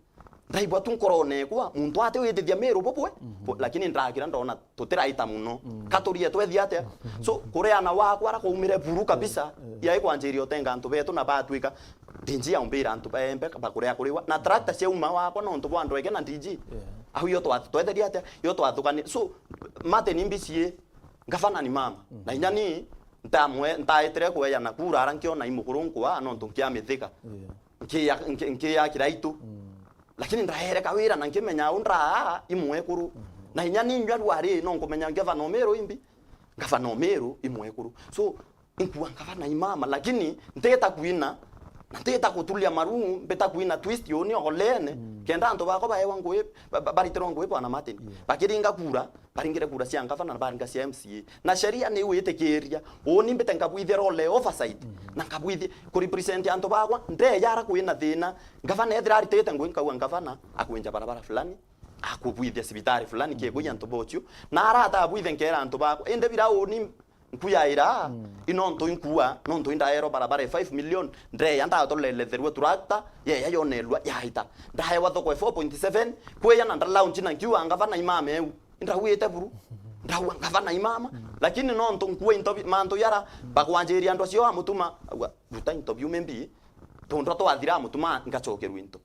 Ndaigua tu nkorone ekwa, muntu ati witithia Meru bubwe, mhm, bu-, lakini ndakira ndona tutiraita muno. Mm. Ka turie twethia atia? Mhm. So, kureana wakwa ara kwaumire buru kabisa, mm, mm, yai kwanjiria utenga antu betu na batwika D G aumbira antu baembe bakurea kuriwa. Na tractor ciauma wakwa nontu bwa ndweke na D G. Yeah. Au yo twa-, twetheria atia? Yo twathukani. So, Martin Mbichie, ngavana ni mama. Mm. Na inya ni ntamwe-, ntaetire kweya na kura ara nkiona imukuru nkwa nontu nkiamithika. Yeah. Nkiya-, nki-, nkiya Kiraitu. Mm. Lakini ndaere Kawira na nkimenya u ndaa imwekuru. Mhm. Na inya ni inyua rwari no nkumenya ngavana Umiru imbi, ngavana Umiru imwekuru. So, inkuwa ngavana imama, lakini ntita kwina, na ntita kutulia maru, mbita kwina twist uni ogolene, mm, kenda antu bakwa baewa ngui, ba-, ba-, baritirwa ngui, Bwana Martin. Yeah. Bakiringa kura, baringire kura cia ngavana na baringa cia M C A. Na sheria ni witikiria. Uni mbite nkabwithia role oversight. Mhm. Na nkabwithia kurepresent antu bakwa. Ndeya ara kwina thina. Ngavana ethira aritite ngui, nkauga ngavana akwinja barabara fulani, akubwithia cibitari fulani, mhm, kiegui antu bochu. Na ara atabwithe nkera antu bakwa. Indi bira uni nkuyaira, mm, inontu inkua, nontu indaerwa barabara ya five million, ndeya ndatolele therua tractor, yeya yonelua, yaita. Ndaewa thoko ya four point seven, kweya na nda launch na nkiuga ngavana imama eu. Ndauite buru. Ndauga, "Ngavana imama." Mm. Lakini nontu nkua into bi-, mantu yara, mm, bakwanjiria antu acio amutuma, auga, "Ruta into biu maybe, tundwa twathira amutuma ngacokerua into."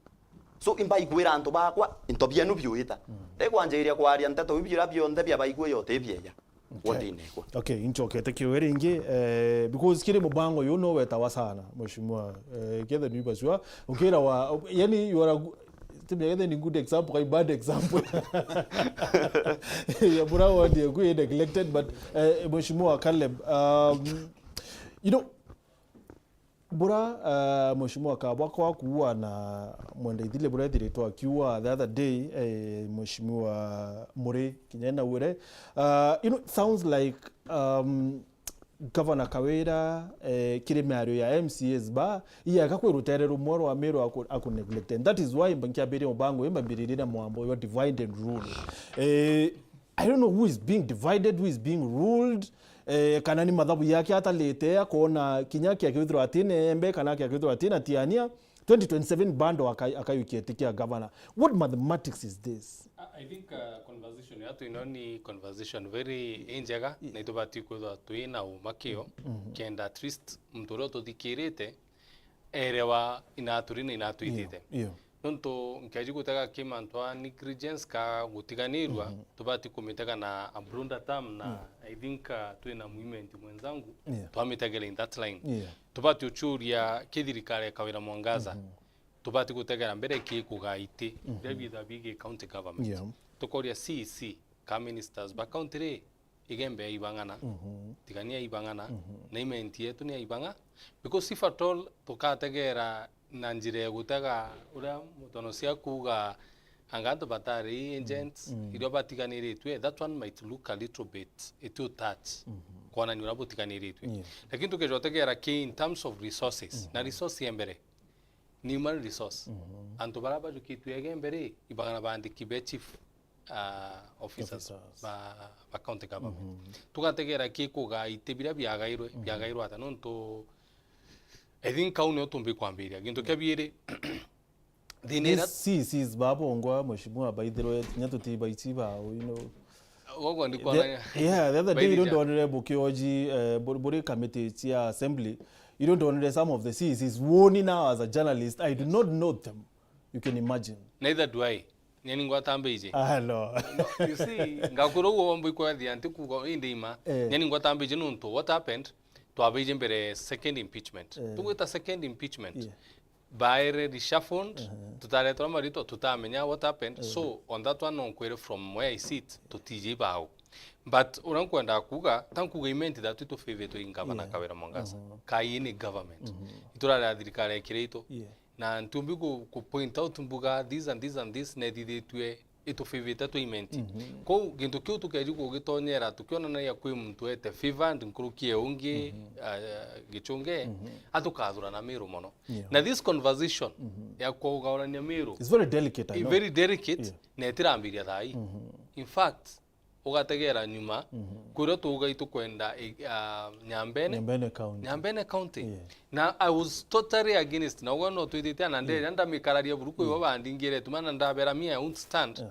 So, imba ikwira antu bakwa, into bienu biuita. Mm. Ndikwanjiria kwaria nteto iu bira bionthe bia baigua yote bieya. Okay. Wodine kwa. Okay, inchokete kiwe ringi, eh, because kiri mubango yu no wetawa sana, Mheshimiwa, eh, kethe ni basua, ukira wa, yani, you are a gu-, Tibia gethe ni good example, kai bad example. Ya bura wodi ekwi neglected, but, eh, Mheshimiwa Caleb, um, you know, bura, uh, Mheshimiwa Kabwako akuua na mwenda ithile bura ethiritwe akiua the other day, eh, Mheshimiwa Muri kinya na wire. Uh, you know, it sounds like, um, Governor Kawira, eh, kiri miario ya M C As ba, iyaga kwi rutere rumwe rwa Miru aku, aku neglected. That is why mba nkiambiria mubango ii mbambiririe na mwambo wa divide and rule. Eh, I don't know who is being divided, who is being ruled, eh, kana ni mathabu yake atalite ya kuona kinya kia kwithirwa atina embe kana kia kwithirwa atina tiania, twenty twenty-seven bando aka-, akayukia iti kia governor. What mathematics is this? I, I think, uh, conversation yatu ino ni conversation very injega, na itubati kwithwa twina uma kio, kenda at least muntu uria ututhikirite erewa inaturi na inatwitite. Yeah, yeah. Nontu nkeji gutega ki mantu a negligence ka gutiganirua, tubati kumitega na a broader term, na I think, uh, twina movement mwenzangu, yeah, twamitegera in that line. Yeah. Tubati uchuria ki thirikari ya Kawira Mwangaza, tubati gutegera mbere ki kugaa iti biria bithwa bigi county government. Yeah. Tukoria C E C ka ministers ba county ri, igembe ya ibang'ana, tigania ya ibang'ana, na imenti yetu ni ya ibang'a. Because if at all tukategera na njira ya gutega uria mutono cia kuuga anga antu batari agents, irio batiganiritue, that one might look a little bit iti utouch, kwonania uria butiganiritue. Yeah. Lakini tukeja utegera ki in terms of resources, na resource ya mbere ni human resource. Antu baria bajukitue igembe ri, ibang'ana bandiki be chief, uh, officers, officers, ba, ba county government. Tugategera ki kugaa iti biria biagairwe, biagairwe ata? Nontu, I think, kau nio tumbi kwambiria. Gintu kia biiri, thina iria these C E Cs babongwa, mheshimiwa, baithirwe kinya tuti baici bao, you know. Gogo ndi kwona. The, yeah, the other day, irio ndonire bukioji, eh, buri, buri committee cia assembly, irio ndonire some of the C E Cs, woni now as a journalist, I do not know them. You can imagine. Neither do I. Nyeni ngwatambije. Ah, no. No, you see, ngakwira uguo womba ikwethia nti kuuga indi ima. Eh. Nyeni ngwatambije nontu what happened, twabije mbere second impeachment. Eh. Tugwita second impeachment. Yeah. Baere reshuffled, tutaretwa maritwa, tutamenya what happened. Eh. So, on that one, no nkwire from where I sit, tutiji bao. But uria nkwenda kuuga, ta nkuuga imenti that itufavitwe in Governor, yeah, Kawira Mwangaza. Kai ni government. Iturari ya thirikari ya kiraitu. Yeah. Na ntiumbi ku, ku point out mbuga this and this and this nethithitue itufavite twa imenti. Kou gintu kiu tukeji kugitonyera tukionanagia kwi muntu ete favored nkuruki e ungi, ah, gichunge, atukathurana Miru mono. Yeah. Na this conversation ya kugaurania Miru, it's very delicate, I know, very delicate, yeah, na itirambiria thaa ii. In fact, ugategera nyuma, kwirio tuuga itukwenda, eh, ah, Nyambene. Nyambene County. Nyambene County. Yeah. Na I was totally against, na uguo no twitite, na nderia ndamikararia buru kwi bo bandingire tuma na ndabera me I won't stand.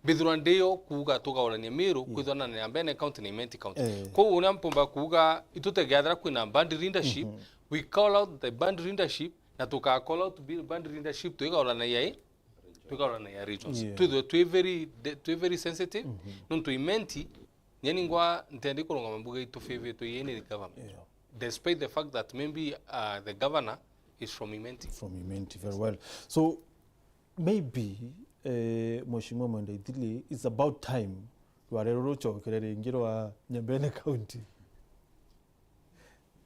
Mbithirwa ndio kuuga tugaurania Miru, kwithwa na Nyambene County na Imenti County. Eh. Kou uria mpumba kuuga itutegeathira kwina bad leadership, we call out the bad leadership, na tuka call out bi-, bad leadership twigauranagia i Twikarora na ya regions. Yeah. Twithwe twi very de-, twi very sensitive. Nontu Imenti, nyeni ngwa ntendi kurungama mbuga itufavitwe i any government. Yeah. Despite the fact that maybe, uh, the governor is from Imenti. From Imenti, very well. So, maybe, eh, Mheshimiwa Mwenda Ithili, it's about time rware ruru rucokere ringi rwa Nyambene County.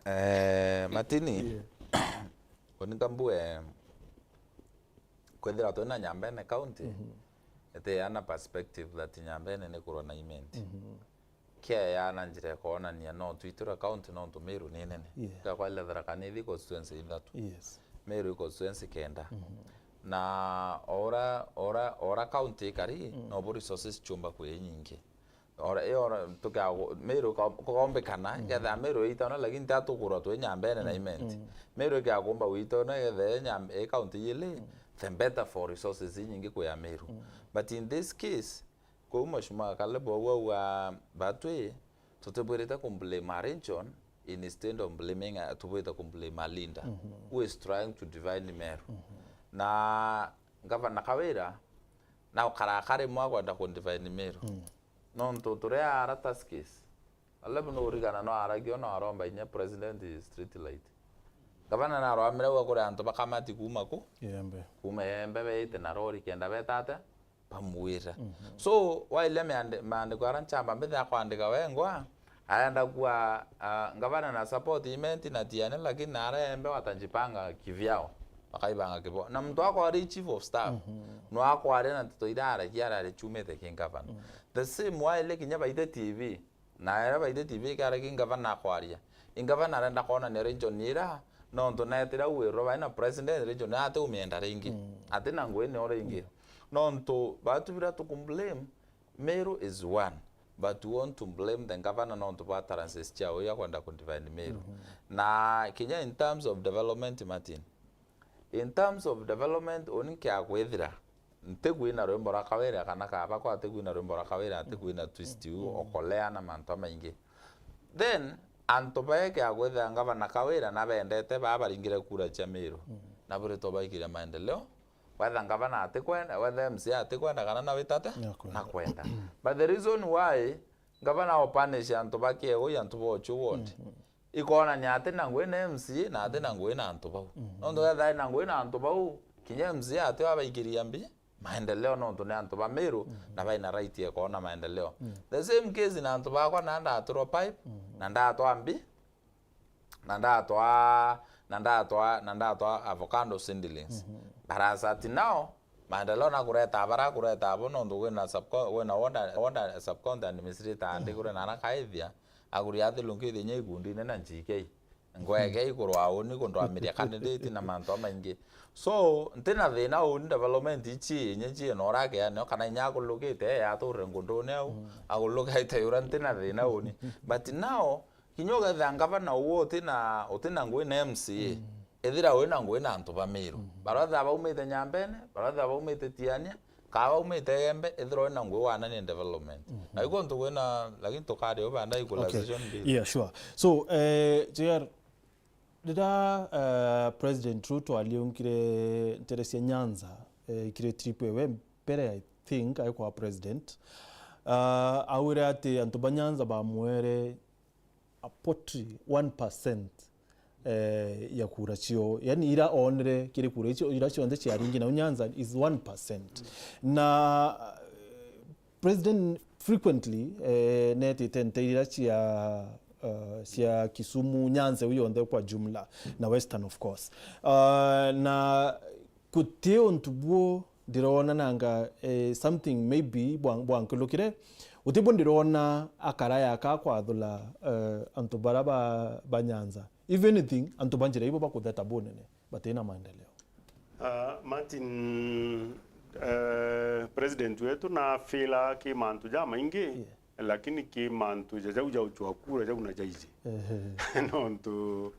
Eh, Matini, yeah, unika mbue, kwithira twina Nyambene County, itiana perspective that Nyambene ni kurwa na Imenti. Kiaya na njira ya kwonania no twiture county nontu Miru ni nene. Yeah. Kwa kwelethera kana ithi constituency ithatu. Yes. Miru i constituency kenda. Na ora, ora, ora county ikari, no bo resources ciumba kwi nyingi. Ora, i ora, tukiago-, Miru ko-, kukombikana, ngetha Miru itona, lakini ta tukurwa twi Nyambene na Imenti. Miru ikiakumba gwitona, getha i Nyam-, i county yili, the better for resources inyingi kwi ya Miru. But in this case, kou Mheshimiwa Caleb ogu auga batwi, tutibwirite ku blame a region, instead of blaming a, tubwirite ku blame a leader who is trying to divide Meru. Na Gavana Kawira, na ukarakara rimwe akwenda ku divide Meru. Nontu turia ara Tuskys, Caleb no urigana no aragia no aromba inya president street light. Gavana na arwamire gwa kuri antu bakamati kuuma ku? Iembe. Kuuma Iembe beite na rori kenda betate bamwira. So, waile miande-, maandiko ara nchamba mbithe akwandika wengwa, arenda kuwa, ah, ngavana na support Imenti na Tiani, lakini na ara Iembe watajipanga kivyao, wakaibanga kibo. Na mtu wako ari chief of staff, no akwaria na nteto iria aragia arari chumite ki ngavana. The same waile kinya baite T V, na era baite T V ikara ki ngavana akwaria. Ingavana arenda kwonania region ira, nontu netira uwirwa bai na president region ira ati umienda ringi. Ati na ngui nio ringi. Nontu batu bira tukumblame, Meru is one. but we want to blame the governor nontu bwa utterances ciao iria akwenda ku divide Meru. Na kinya in terms of development, Martin, in terms of development, uni kia kwithira ntikwina rwimbo rwa Kawira, kana kaba kwa atikwina rwimbo rwa Kawira, atikwina twist u okolea na mantu amaingi. Then, antu bae kia kwithira ngavana Kawira na bendete baa baringire kura cia Meru, na buritwa baikiria maendeleo, whether ngavana atikwenda, whether M C A atikwenda, kana na witate na kwenda. But the reason why ngavana o punish antu ba Kiegoi, antu ba Ochu ward, ikonania ati na ngui na M C A na ati na ngui na antu bau. Nontu wetha ari na ngui na antu bau, kinya M C A ati abaikiria mbi maendeleo, nontu ni antu ba Meru na baina right ya kwona maendeleo. The same case na antu bakwa, na ndatwirwa pipe, na ndatwa mbi, na ndatwa, na ndatwa, na ndatwa avocado seedlings. But as at now, maendeleo na kureta bara, kureta abo, nontu kwina subco-, kwina ward, ward subcounty administrator andi kuri nana kaithia, aguri athilu nkithi inya ikundine na G K. Ngwege iguru wa uni kundwamiria candidate na mantu amaingi. So, ntina thina uni development ici inya ci no rake yani, kana inya akulukite, eh, aturire ngundune au, akulukite ura ntina thina uni. But now, kinya ugetha ngavana uwe utina, utina ngui na M C A, ethira wina ngui na antu ba Meru. Baratha baumite Nyambene, baratha baumite Tiania, kaa baumite Igembe, ethira wina ngui wanania development. Na iko ntu kwina, lakini tukari ubanda equalization bill. Yeah, sure. So, eh, J R, riria, eh, President Ruto aliungire ntere cia Nyanza, eh, ikire trip ewe mbere, I think, aikwa president, ah, augire ati antu ba Nyanza bamwere a paltry one percent, eh, ya kura cio. Yani, ira onere kiri kura icio, ira cionthe ciaringi nau Nyanza is one percent. Na, eh, President frequently, eh, netite nte ira cia, eh, cia Kisumu, Nyanza iu yonthe kwa jumla, na Western, of course. Ah, na guti untu buo ndirona nanga, eh, something maybe bwa-, bwankulukire. Guti buo ndirona akaraya ka kwathula, eh, antu bara ba, ba Nyanza. If anything, antu ba njira ibo bakutheta bunene, batina maendeleo. Ah, Martin, eh, president wetu na fila ki mantu jamaingi. Yeah. Lakini ki mantu ja jau ja uchwa kura jau na jaiji. Ehe. Nontu,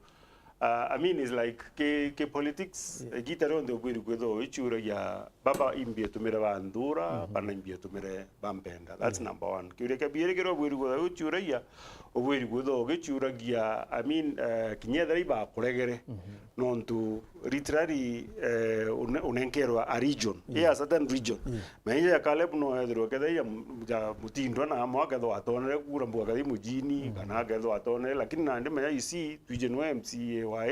ah, I mean, it's like ki, ki politics, yeah, igita rionthe ubwiri kwithirwa uichuragia, baba imbi etumire banthura, mhm, bana imbi etumire bampenda. That's, yeah, number one. Kiuria kia biiri kiria ubwiri kwithirwa uichuragia, ubwiri kwithirwa ugichuragia, I mean, eh, kinya ethira ibakuregere. Mhm. Nontu literally, eh, une-, unenkerwa a region, yeah, a certain region. Yeah. Maisha ya Caleb no ethirwa kethira ya m-, ya Mutindwa na amwe akethirwa atonere kura mbuga kathi mujini, mm, kana akethirwa atonere, lakini nandi menya isi twije nwe M C A wa,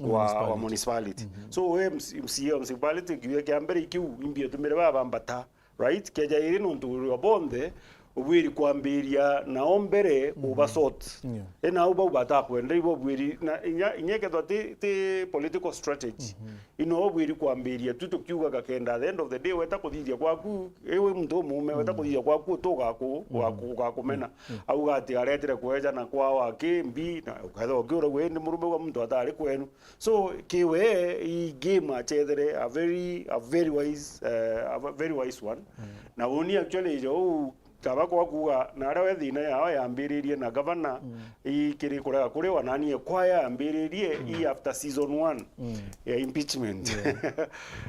wa, wa municipality. Municipality. Mm-hmm. So we M C, M C A wa municipality kiuria kia mbere ikiu imbi etumire baba mbata. Right? Keja iri nontu bwa bonthe, ubwiri kwambiria nao mbere, mhm, uba sort. Yeah. Ena au bau batakwenda, ibo ubwiri, na inya, inya kethwa ti, ti political strategy. Mhm. Ino ubwiri kwambiria tu tukiugaga kenda, at the end of the day, weta kuthithia kwaku, iwe muntu umume, weta, mhm, kuthithia kwaku, utu ugaku-, mhm, ugaku-, ugakumena. Mhm. Au gati aretire kweja na kwao akimbi, na ukethwa ukiura gwe ni murume wa muntu atari kwenu. So, kiwe, i game achethere a very, a very wise, eh, a ve-, very wise one. Mm. Na uni actually jo u kaba kwa kuga, na aria we thina yao yambiririe na gavana, mm, i kiri kurega kuriwa, nani ekwa yambiririe, mm, i after season one, mm, ya impeachment. Yeah.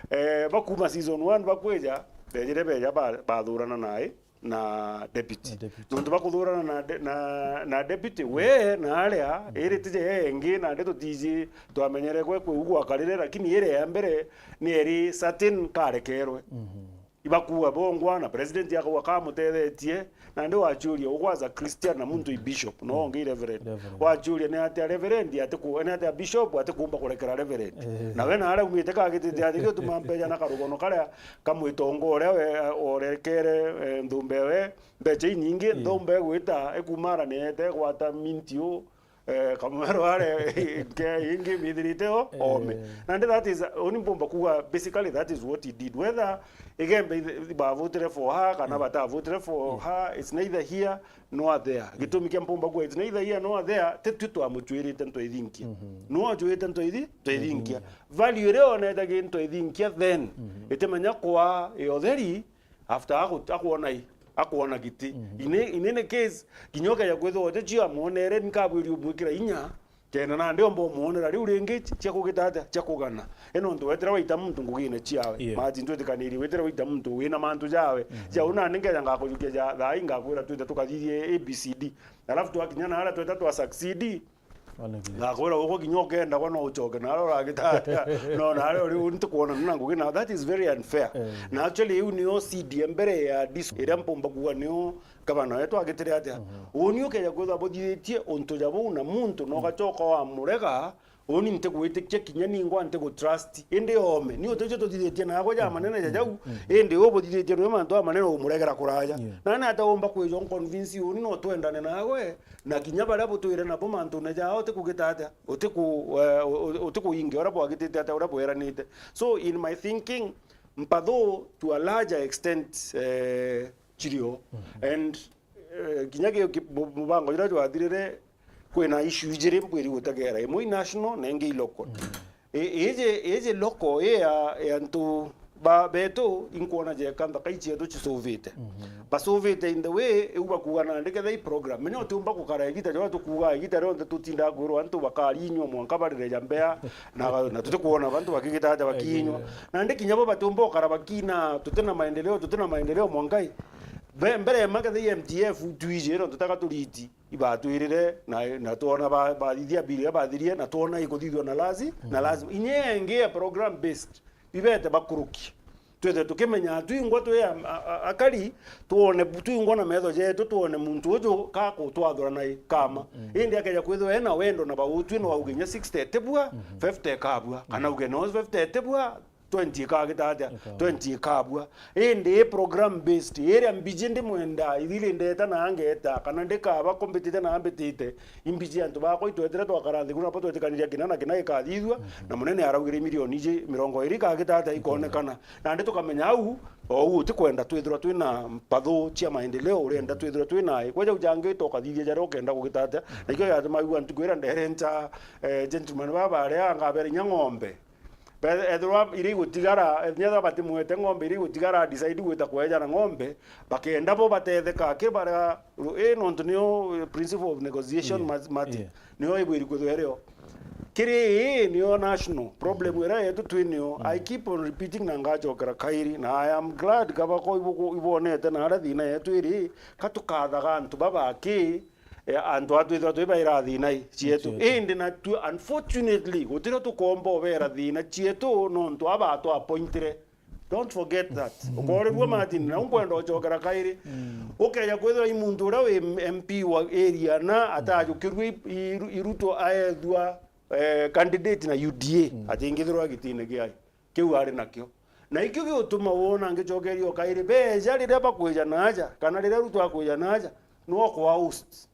Eh, bakuma season one bakweja, bejire beja ba-, bathurana nae. Na deputy. Na deputy. Nontu bakuthurana na de-, na, na deputy, we na aria, mm, iri tije engi, na ndeto tiji twamenyere gwe kwi ugwa karire, lakini iri ya mbere ni eri certain karekerwe. Mhm. Ibakuwa bongwa, na president akauga kamutethetie, na ndi wachuria ugwa as a Christian na muntu i bishop, no, mm, ongi reverend. Reverend. Wachuria ni atia reverend, ati ku-, ni atia bishop, ati kumba kurekera reverend. Eh. Na we na aria umite kagitite, ati gio tuma mpeja na karugono karia kamwitongoria we, orekere, eh, nthumba ewe mbecha inyingi, yeah, nthumba egwita, ekumara ni ete gwata minti u, eh, kamwero are, ke ingi mithirite o, eh, ome. Na ndi that is, uni mpomba kuga, basically that is what he did. Whether Igembe ithe-, bavutire for her, kana, mm, batavutire for, yeah, her, it's neither here nor there. Gitumi kia mpomba kuga it's neither here nor there, ti tu twamuchwirite ntwaithinkia. Mhm. Nwe ochwirite ntwaithi-, ntwaithinkia. Mhm. Value iria onete gi ntwaithinkia then, mhm, itimenya kwa i utheri after aku-, akwona i. akwona giti. Mhm. In, in any case, kinya ukeja kwithirwa uti cio amwonere, nkabwiri umwikira inya, kenda nandi omba umwonera riu ringi cia kugita atia, cia kugana. Ino ntu wetira waita muntu ngugine ciawe. Yeah. Martin, twitikanirie wetira waita muntu wina mantu jawe. Mhm. Jau nandi nkeja ngakujukia ja thaa ii, ngakwira twite tukathithie A B C D. Alafu twakinya naria tweta twa succeed, One of you. Ngakwira uko kinya ukenda kwa no ucoke naria uragita atia. No naria uri uri ntikwona na ngugi na that is very unfair. Eh. Na actually iu nio seed ya mbere ya dis iria mpumba kuga nio gavana wetu agitire atia. Mhm. Uni ukeja kwithirwa buthithitie untu ja buu na muntu na ugacoka wamurega, uni ntigwitikia kinya ningwa ntigu trust. Indi ome, ni utucio tuthithitie naagwe ja manene ja jau, indi u buthithitie nwe mantu amanene umuregera kuraja. Yeah. Na ni atia umba kwija convince uni no twendane naagwe, na kinya baria butwire nabo mantune jao utikugita atia, utiku, eh, u-, u-, utikuingia uria bwagitite atia, uria bweranite. So in my thinking, mpathu to a larger extent, eh, chirio. Mhm. And, eh, kinya ki, ki, mu-, mubango juria jwathirire, kwina issue ijiri mbwiri gutegera, imwe i national na ingi i local. Mhm. I-, iji, iji local i ya, ya antu ba, betu, inkwona jeka nthaka icietu cicuvite. Mhm. Bacuvite in the way, iu bakuga nandi ketha i program. Menya utiumba gukara igita rionthe tukuga, igita rionthe tutindaga kwirwa antu bakarinywa mwanka barire ja mbea, na, na tutikwona bantu bakigita aja bakinywa. Nandi kinya bo batiumba gukara bakina, tutina maendeleo, tutina maendeleo mwanka i. Be-, mbere ya maketha i M D F twiji, no tutaka turiti. Ibatwirire na, na twona ba, bathithia bill iria bathirie, na twona ikuthithua na lazi, na lazima. Inya ingi ya program based, bibete bakuruki. Twithe tukimenya twingwa twi a, a, a, akari, twone twingwa na metho jetu, twone muntu uju kakutwathura na i kama. Indi akeja kwithirwa ena wendo na bautwi, no auge inya sixty etibua, fifty ekabua. Kana auge no fifty etibua, twenty ikagita atia? Ikabua. Twenty ikabua. Indi i program based, iria mbiji ndimwenda, ithiri ndeta na angeta, kana ndikaba kumbitite na ambitite, imbiji antu bakwa itwetire twakara nthi, kuna po twetikaniria kina na kina ikathithua, na munene araugire milioni iji mirongo iri ikagita atia? Ikonekana. Nandi tukamenya au, ou utikwenda twithirwa twina mpathu cia maendeleo, urenda twithirwa twina i. Kweja ujangite ukathithia jaria ukenda kugita atia? Na ikio yatuma igua ntuku iria nderenca, eh, gentleman baba aria angabera inya ng'ombe. Be-, ethirwa iria igutigara, ethirwa batimwete ng'ombe iria igutigara, decide gwita kweja na ng'ombe, bakenda bo batetheka ki baria ru-, ii nontu nio, eh, principle of negotiation, yeah, mas-, mati, yeah, nio ibwiri kwithwa irio. Kiri ii nio national problem iria yetu twi nio. Mm. I keep on repeating na ngacokera kairi, na I am glad kaba ko ibu-, ibonete na aria thina yetu iri, ka tukathaga antu baba aki, eh, antu a twithirwa twi baira thina i cietu. Cietu. Indi na tu, unfortunately, gutirio tukomba ubera thina cietu nontu aba atwapointire. Don't forget that. Ukorirua Martin, na unkwenda ucokera kairi. Mm. Ukeja kwithirwa i muntu uria wi M P wa area na atajukirue i, i, iruto aethua, eh, candidate na U D A, mm, atingithirwa gitine giai. Kiu ari nakio. Na ikio giutuma wona ngicokeria o kairi, beja riria bakwija na aja, kana riria Ruto akwija na aja, nwe ukwa host.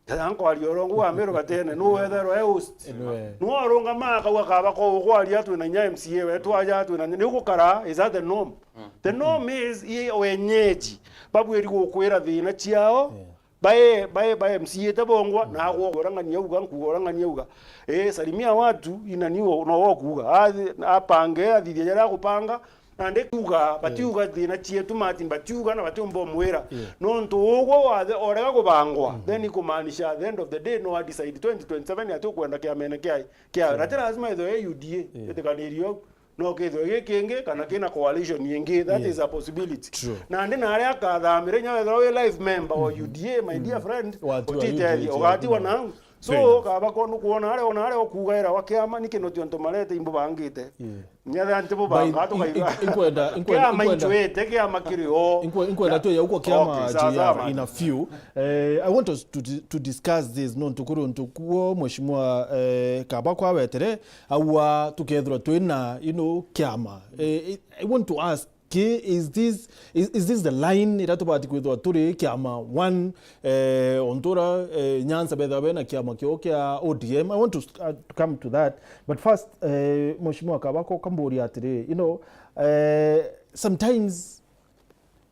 Kana nkwaria urongo wa Meru gatene, nwe wetherwa e host. Nwe. Nwe urungama akauga kaba ko ukwaria twina inya M C A wetu aja twina, ni ugukara, is that the norm? Mm. The norm is i wenyeji. Babwiri gukwira thina ciao. Yeah. Bae, bae, bae M C A te bongwa, na agwo urang'ania uga, nkuga urang'ania uga. Eh, salimia watu, ina ni wo, no wo kuga. Athi, apange, athithia jaria agupanga, nandi kuga, batiuga thina cietu Martin, batiuga na batiumba umwira. Yeah. Nontu ugwo wathe, orega kubangwa, then ikumaanisha at the end of the day, no a decide twenty twenty-seven ati ukwenda kiamene kia, kia. Yeah. Na ti lazima ithwe e U D A, yeah, itikanirio. No kethwe gi kingi kana kina coalition ingi, that, yeah, is a possibility. True. Nandi na aria akathamira inya wethirwa wi life member wa U D A, my dear friend, utitethia, ugatiwa nau. So, kaba ko nukwona aria, ona aria ukuga era wa kiama, ni kino tionto marete imbo bangite. Yeah. Nyathe anti bo banga, tukaigua. Inkwenda, inkwenda, kiama inkwenda, inchwete, kiama kiri o. Inkwenda tuya uko kiama, okay, sawa, sawa, man. In a few. Eh, I want us to di-, to discuss this, nontu kuri untu kuo, Mheshimiwa, eh, kaba kwa wetere, aua tukethirwa twina, you know, kiama. Eh, I want to ask, ki, is this, is, is this the line iria tubati kwithirwa turi kiama one, eh, ontu uria, eh, Nyanza bethirwa bena kiama kio kia O D M? I want to, uh, come to that. But first, eh, Mheshimiwa Kabako, kamburia atiri, you know, eh, sometimes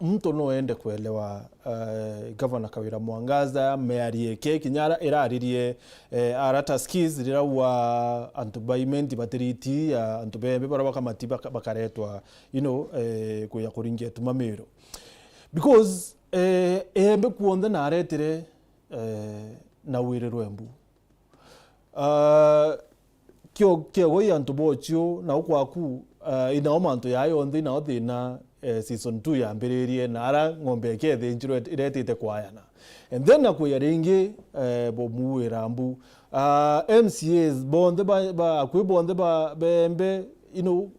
muntu no ende kuelewa, eh, Governor Kawira Mwangaza, miario yake kinya ara-, iraririe, eh, ara Tuskys, riria wa antu ba Imenti batiriti, ya antu bembe bara bakamati baka-, bakaretwa, you know, eh, kuya kuringia tuma Meru. Because, eh, Embe kuonthe naretire, eh, na wiri rwembu. Ah, kio, kiegoi antu bochio, nao kwaku, ah, inao mantu ya yonthe, inao thina, eh, season two yambiririe, na ara ng'ombe ikethinjirwe iretite kwayana. And then na kuya ringi, eh, bomuwira mbu. Ah, M C As bonthe ba, ba, akui bonthe ba, ba Embe, you know,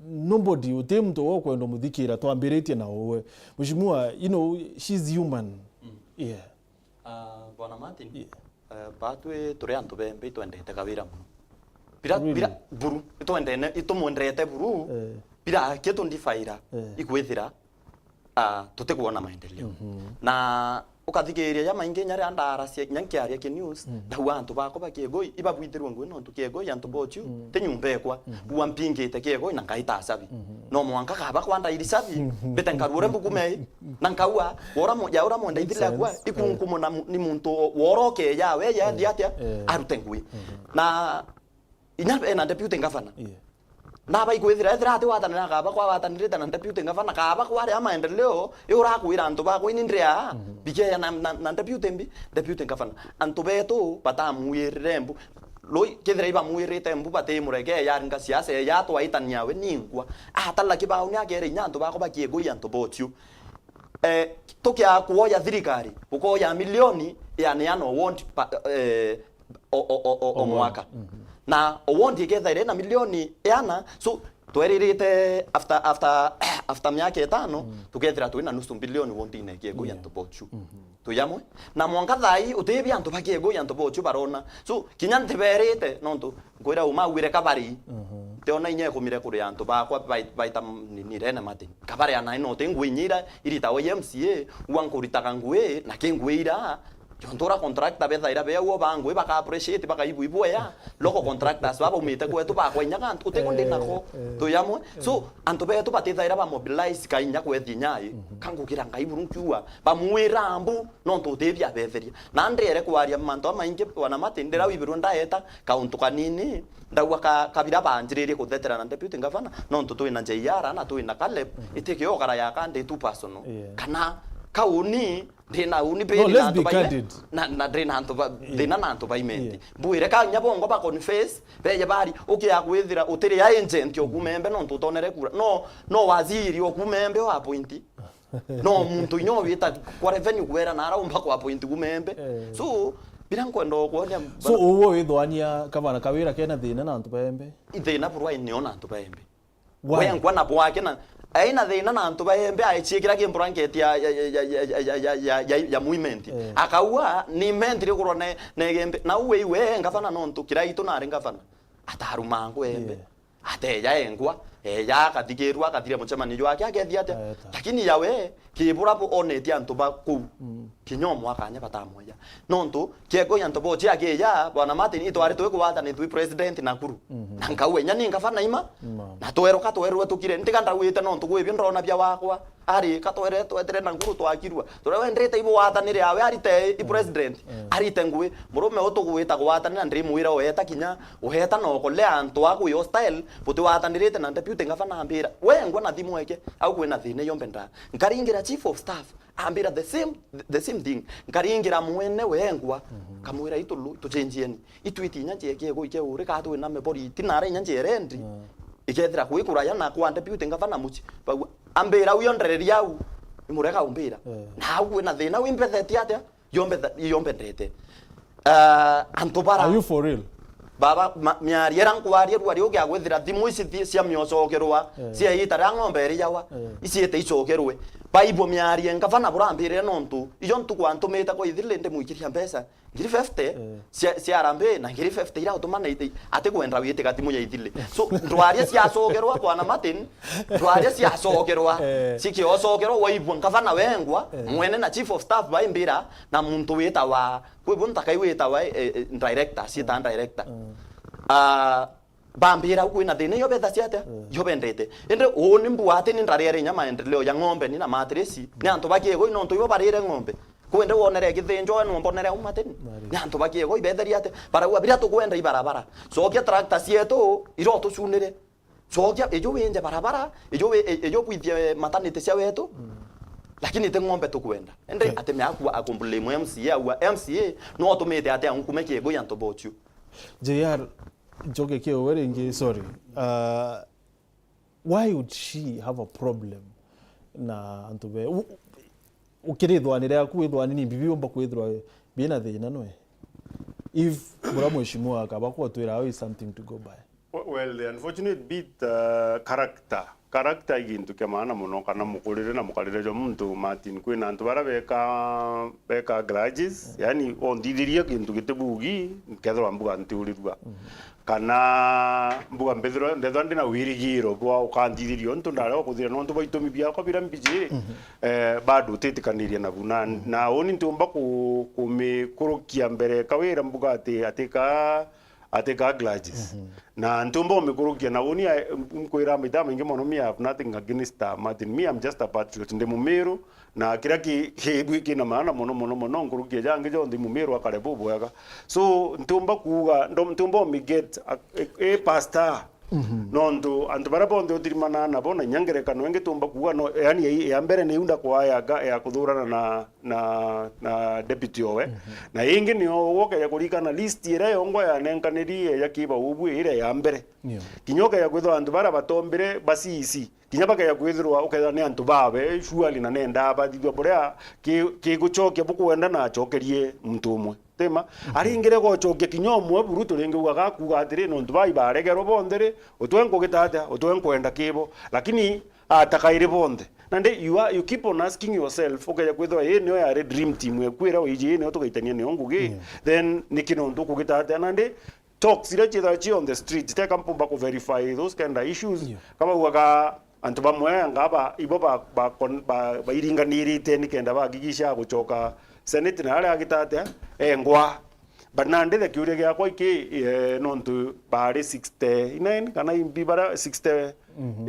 nobody, uti muntu ukwenda muthikira, twambiritie na uwe. Mheshimiwa, you know, she's human. Mm. Yeah. Ah, Bwana Martin, yeah, eh, batwi turi antu ba Embe itwendete Kawira mono. Bira, really? Bira, buru, itwendene, itumwendete buru, eh, bira kitu ndifaira, eh, ikwithira, ah, tutikwona maendeleo. Mhm. Na ukathikiria ja maingi nya riria ndaracia, nya nkiaria ki news, mhm, ndauga antu bakwa ba Kiegoi, ibabwithirwe ngui nontu Kiegoi antu bochu, mhm, ti nyumba ekwa. Mhm. Bua mpingite Kiegoi na ngaita cabi. Mhm. No mwanka kaba kwa ndairi cabi, mhm, mbite nkarure mbukume, na nkaua, wora mo-, ya ura mwenda ithire akwa, sense, eh, ikunkumo na mu-, ni muntu wo-, woroke yawe, ye, eh, athi atia, eh, arute ngui. Mhm. Na inya ena deputy governor. Yeah. Na baikwithira ethira ati watanira kaba kwa watanirite na deputy governor, kaba kwari a maendeleo, i urakwira antu bakwa ini ndria, mhm, bikeya na, na, na deputy mbi, deputy governor. Antu betu batamuirire mbu. Loi, kethira ibamwirite mbu batimureke yaringa siasa, ya twaitania we ningwa. Atala kibao ni akere inya antu bakwa ba Kiegoi antu bochu. Eh, tukia kuoya thirikari, ukoya milioni, yani, ano won't pa-, eh, o, o, o, o, o mwaka. Mhm. Na o ward ikethaira ina milioni iana, so tweririte after, after, after miaka itano, mm, tukethira twina nusu bilioni ward-ine Kiegoi, yeah, antu bochu. Mhm. Twi amwe. Na mwanka thaa ii, utibia antu ba Kiegoi, antu bochu barona. So, kinya ntiberite, nontu nkwira uma wire kabari. Mhm. Ntiona inya ikumire kuri antu bakwa bai-, baita m-, nini rene mati. Kabari ana ino uti ngui inya ira iritawa i M C A, ua nkuritaga ngui, na ki ngui ira, Jontu ura contractor bethaira bea uo ba ngui baka appreciate, bakaigua ibwea. Local contractors baba umite kwetu bakwa inya gantu, utego ndi nako, eh, twi amwe. So, antu betu batithaira ba mobilize ka inya kwethi inya i, mhm, kangugira Ngai buru nkiua, bamwira mbu, nontu utibia betheria. Na ndiere kwaria mantu amaingi, Bwana Martin, ndira wibirwe ndaeta kauntu kanini, ndauga ka, kabira banjiririe kuthetera na deputy governor, nontu twina J R na twina Caleb, mhm, itikio kara ya kandi tu personal. Yeah. Kana kauni, ndina uni, no, beri let's na antu be baime, candid, na, na ndina antu ba, yeah, thina na antu baimenti. Yeah. Mbwire ka nya bongo ba confess, beye bari, ukia kwithira utiri agent okuma Embe, nontu utonere kura. No, no waziri okuma Embe wa appoint. No muntu inya wita kwa revenue kwera na araumba kwa appoint kuma Embe. Eh. So, bila nkwenda kuonia. So, uwe withwania kavana kawira kena thina na antu ba Embe? Ithina burwa ni ona antu ba Embe. Why? Wengwa na bwake na, aina thina na antu ba Embe, aichiikira ki blanket ya, ya, ya movement. Eh. Akaua, ni movement ri kurwa ne, ne Embe. Na uwe iwe, ngavana nontu kiraitu nari ngavana. Ataruma ngwe Embe. Yeah. Ateja engwa, eja akathikirwa, akathire mucemanio jwake, akethi atia. Aeta. Lakini yawe, kibura bu onetie antu ba kuu. Mm. Kinya omwaka anya batamweja. Nontu, Kiegoi antu bochi akija, Bwana Martin, itwari twi kugwatana twi president Nakuru. Mhm. Na nkauga, inya ni ngavana ima. Mama. Na twerwa ka twerwe tukire. Ntiga ndauite nontu gwi bio ndona bia wakwa. Ari, ka twere, twetire Nakuru twakirwa. Turia wendete ibugwatanire awe arite i president. Mm. Arite ngui. Murume utugwita gwatanira ndimwira weta kinya, weta na ukolea antu aku yo style, butigwatanirite na deputy ngavana ambira. We ngwa na thimu eke, au kwina thina iyo mbenda. Nkaringira chief of staff. Ambira the same, the same thing. Nkaringira mwene wengwa, mhm, kamwira, "Itu lu-, tuchenjieni. Itwiti inya nje ke gui ke uri ka twi na mebori, ti nara inya nje rendi." Mm. Ikethira kwi kuraya na kwa deputy ngavana muchi. Bau, ambira, "Uyo ndereria au." Imurega umbira. Mm. Na au kwina thina, wi mbetheti atia? Yombe tha-, yombe ndete. Ah, antu bara. Are you for real? Baba, ma-, miario era nkwaria rua riu gia gwithira thimu ici thi-, cia miocokerwa, eh, cia ita ria ng'ombe iri yawa, eh, iciite icokerwe. Baibo miario ngavana burambirire nontu, iyo ntuku antumite kwa ithiri ndimwikiria mbeca, ngiri fifty, eh, cia, cia harambee, na ngiri fifty iria utuma na iti, ati kwenda witika thimu ya ithiri. So, ndwaria ciacokerwa, Bwana Martin, ndwaria ciacokerwa, eh, cikiocokerwa, waibua ngavana wengwa, eh, mwene na chief of staff baimbira, na muntu witawa, kwi bu ntakai witawa, eh, eh, director, ciita director. Mm. Ah, bambira, "Kwina thina iyo betha ciatia?" Mm. Iyo bendete. Indi uu ni mbua ati ni ndarere inya maendeleo ya ng'ombe ni na matresi. Ni antu ba Kiegoi nontu ibo barire ng'ombe. Kwende wonere githinjo we numbonere uma tini. Ni antu ba Kiegoi betheria ati. Barauga, "Biria tukwenda ibarabara. Cokia tractor cietu, iro tucunire." Cokia, ijo winje barabara, ijo wi-, i-, ijo kwithie maternity cia wetu. Mm. Lakini ti ng'ombe tukwenda. Ende Okay. Atemea akua akumblame M C A, aua M C A no otumite atia ngukume kiego ya ntobochu. J R, njoke kio we ringi, sorry. Uh, why would she have a problem na antu be u- ukirithwanire yaku withwani ni bibi umba kwithirwa bina thina nwe? If bura mheshimiwa akaba kwatwira how is something to go by? Well, the unfortunate bit, uh, character. Character i gintu kia maana mono, kana mukurire na mukarire jwa muntu. Martin, kwina antu bara beka, beka grudges, yani, onthithiria gintu gitibugi, nkethirwa mbuga ntiurirua. Kana mbuga mbithirwa, ndethwa ndina wirigiro bwa ukanthithiria untu ndarega kuthira nontu bwa itumi biakwa bira mbiji, eh, bado utitikaniria nabu. Na, na uni ntiumba ku-, kumikurukia mbere kawira mbuga ati, atika atika grudges. Na ntiumba umikurukia na uni, nkwira maita maingi mono, me I have nothing against, uh, Martin. Me, I'm just a patriot. Ndi mumiru, na kiria ki-, kibui kina maana mono, mono, mono, nkurukia jangi jonthe, mumiru akare bubwega. So, ntiumba kuuga, ndo-, ntiumba umiget, a, e, e pastor. Nontu antu baria bonthe utirimana nabo, na inya ngerekano ingi tumba kuuga, no, yani, ya, ya mbere ni iu ndakwaa ya ga-, ya kuthurana na na, na deputy owe. Na ingi nio ukeja kurikana list iria yongwa yanenkaniri eja kiba ubui iria ya mbere. Nio. Kinya ukeja kwithirwa antu baria batombire ba C E C, kinya bakeja kwithirwa ukethira ni antu babe, surely na nenda abathithua buria ki-, kigucokia bukwenda na acokerie muntu umwe. Tema, aringire gocokia kinya umwe buru turingi ugaga kuuga atiri, nontu bai baregerwa bonthe ri, utwe nkugita atia, utwe nkwenda kibo. Lakini atakairi bonthe. Nandi you are, you keep on asking yourself, ukeja kwithirwa ii nio yari dream team eku iria wiji ii nio tugaitania nio ngugi, then niki nontu ukugita atia? Nandi talks iria ciithagwa ci on the street, teka mpumba ku verify those kind of issues. Kaba ugaga antu bamwe anga ba, ibo ba, ba, ba, bairinganirite nikenda bagigisha gucoka Senate na aria agita atia? Engwa. But nandi the kiuria giakwa iki, eh, nontu bari sixty-nine kana imbi bara sixty,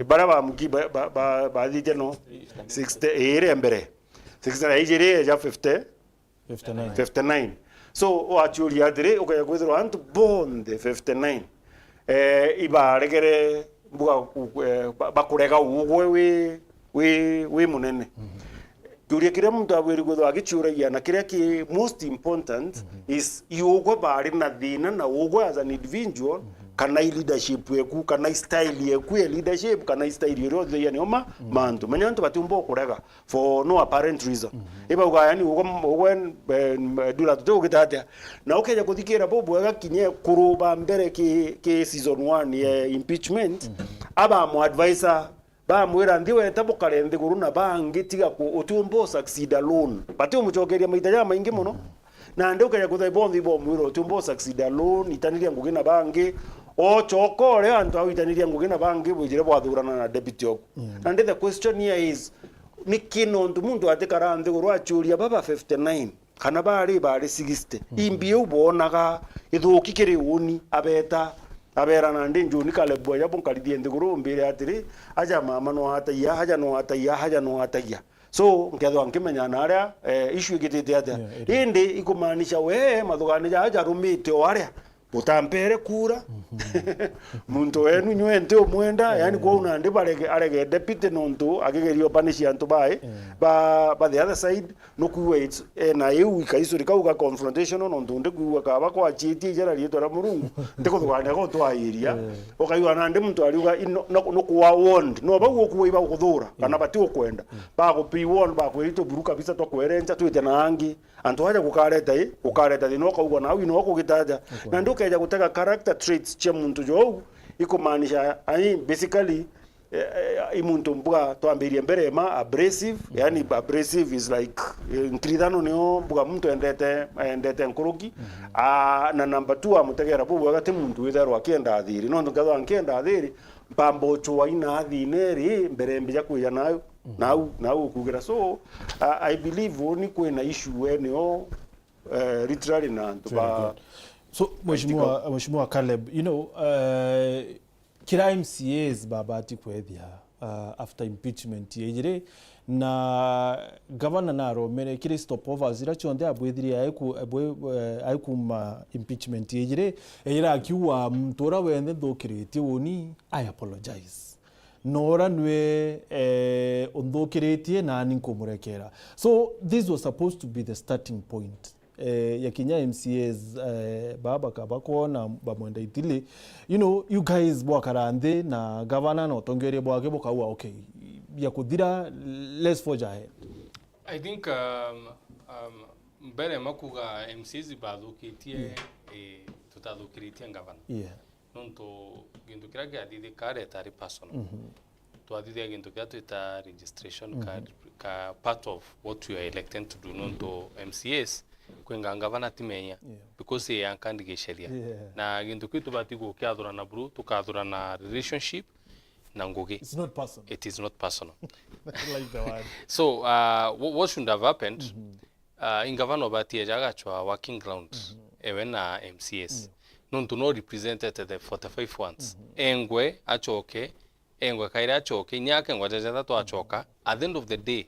bara ba muki ba, ba, ba, bathite no? Sixty, iri mbere. Sixty na ijiri eja fifty, fifty-nine. Fifty-nine. So, wachiuria atiri, ukeja kwithirwa antu bonthe fifty-nine, eh, ibaregere mbuga ku-, eh, ba-, bakurega ugwe wi, wi, wi munene. Kiuria kiria muntu abwiri kwithirwa agichiuragia na kiria ki most important is i ugwe bari na thina na ugwe as an individual, kana i leadership eku, kana i style eku ya leadership, kana i style iria uthiagia nio ma, mantu. Menya antu batiumba ukurega for no apparent reason. Ibauga, yani, ugwe, ugwe, eh, Ndula tuti ugita atia? Na ukeja kuthikira bubwega kinya ekuru ba mbere ki, ki season one ya impeachment, aba mu advisor, bamwira, "Nthi weta bukare nthiguru na bangi, tiga ku, utiumba u succeed alone." Batiumucokeria maita jamaingi mono. Nandi ukeja kwithirwa bonthe ibomwira, "Utiumba u succeed alone, itaniria ngugi na bangi." Ochoka uria antu au itaniria ngugi na bangi bwijire bwathurana na deputy oku. Nandi the question here is, niki nontu muntu atikara nthiguru achiuria baba fifty-nine? Kana bari, bari sixty. Imbi iu boonaga ithuki kiri uni, abeta, abera, "Nandi njuni Caleb bweja bunkarithie nthiguru, umbire atiri, aja mama no ataia, aja no ataia, aja no ataia." So, nkethwa nkimenya na aria, eh, issue igitite atia. Indi ikumaanisha we, mathugani jaa jarumite o aria, butampere kura. Muntu wenu nywe nti umwenda, yani kwou nandi barege, arege deputy nontu akigeria upanish antu bae, ba, ba the other side, nukwigua it's, eh, na iu ikaicurika uga confrontational nontu ndikwigua kaba kwachitie ijara riitwa ria Murungu, ndikuthugania gutwairia. Ukaigua nandi muntu ariuga, "Ino, no, nukuwa warned." No bau ukuwa iba gukuthura, kana bati ukwenda. Bagu pre warn, bakwirite buru kabisa, twakwerenca twite na angi. Antu aja gukareta i, gukareta thina, ukaugua nau ino kugitaja. Na ndukeja gutega character traits cia muntu jou, ikumaanisha, ai, basically, eh, eh, i muntu mbuga twambirie mbere ma abrasive, yani abrasive is like, eh, ntirithano nio mbuga muntu endete, endete nkuruki, ah, na number two amutegera bubwega ti muntu witherwa akienda thiri, nontu nkethwa nkienda thiri, mpamba uchwa ina thina iri mbere mbija kwija nayo, nau, nau ukugira. So, I, I believe uni kwina issue eneo, eh, literally na antu ba. Very good. So, Mheshimiwa, Mheshimiwa Caleb, you know, eh, kira M C As babati kwethia, uh, after impeachment ya ijiri, na gavana naromere kiri stopovers ira cionthe abwithirie aiku-, abwi-, eh, aikuma impeachment ya ijiri, ira akiuga, "Muntu ura wenthe nthukiritie uni, I apologize." Nora nwe, eh, unthukiritie, nani nkumurekera. So this was supposed to be the starting point, eh, ya kinya M C As, eh, baba kaba kwona bamwenda itili. You know, you guys bwakara nthi na gavana na utongeria bwake bukauga, "Okay, ya kuthira, let's forge ahead." I think, um, um, mbere ma kuga M C As bathukitie, yeah, eh, tutathukiritie gavana. Yeah. Nontu gintu kiria giathithika ari etari personal. Mhm. Twathithia gintu kiria twita registration, mhm, card, ka part of what we are elected to do, nontu M C As kwinga gavana ti menya, yeah, because ya kandi giceria. Yeah. Na gintu kiu tubati gukiathurana buru, tukathurana relationship na ngugi. It's not personal. It is not personal. I like the word. So, uh, wha-, what should have happened? Mhm. Uh, ingavana ubati eja agacwa working ground, mhm, ewe na M C As. Yeah. Nontu no represented the forty-five ones. Mhm. Engwe acoke, engwe kairi acoke, inya akengwa ja jathatu acoka. At the end of the day,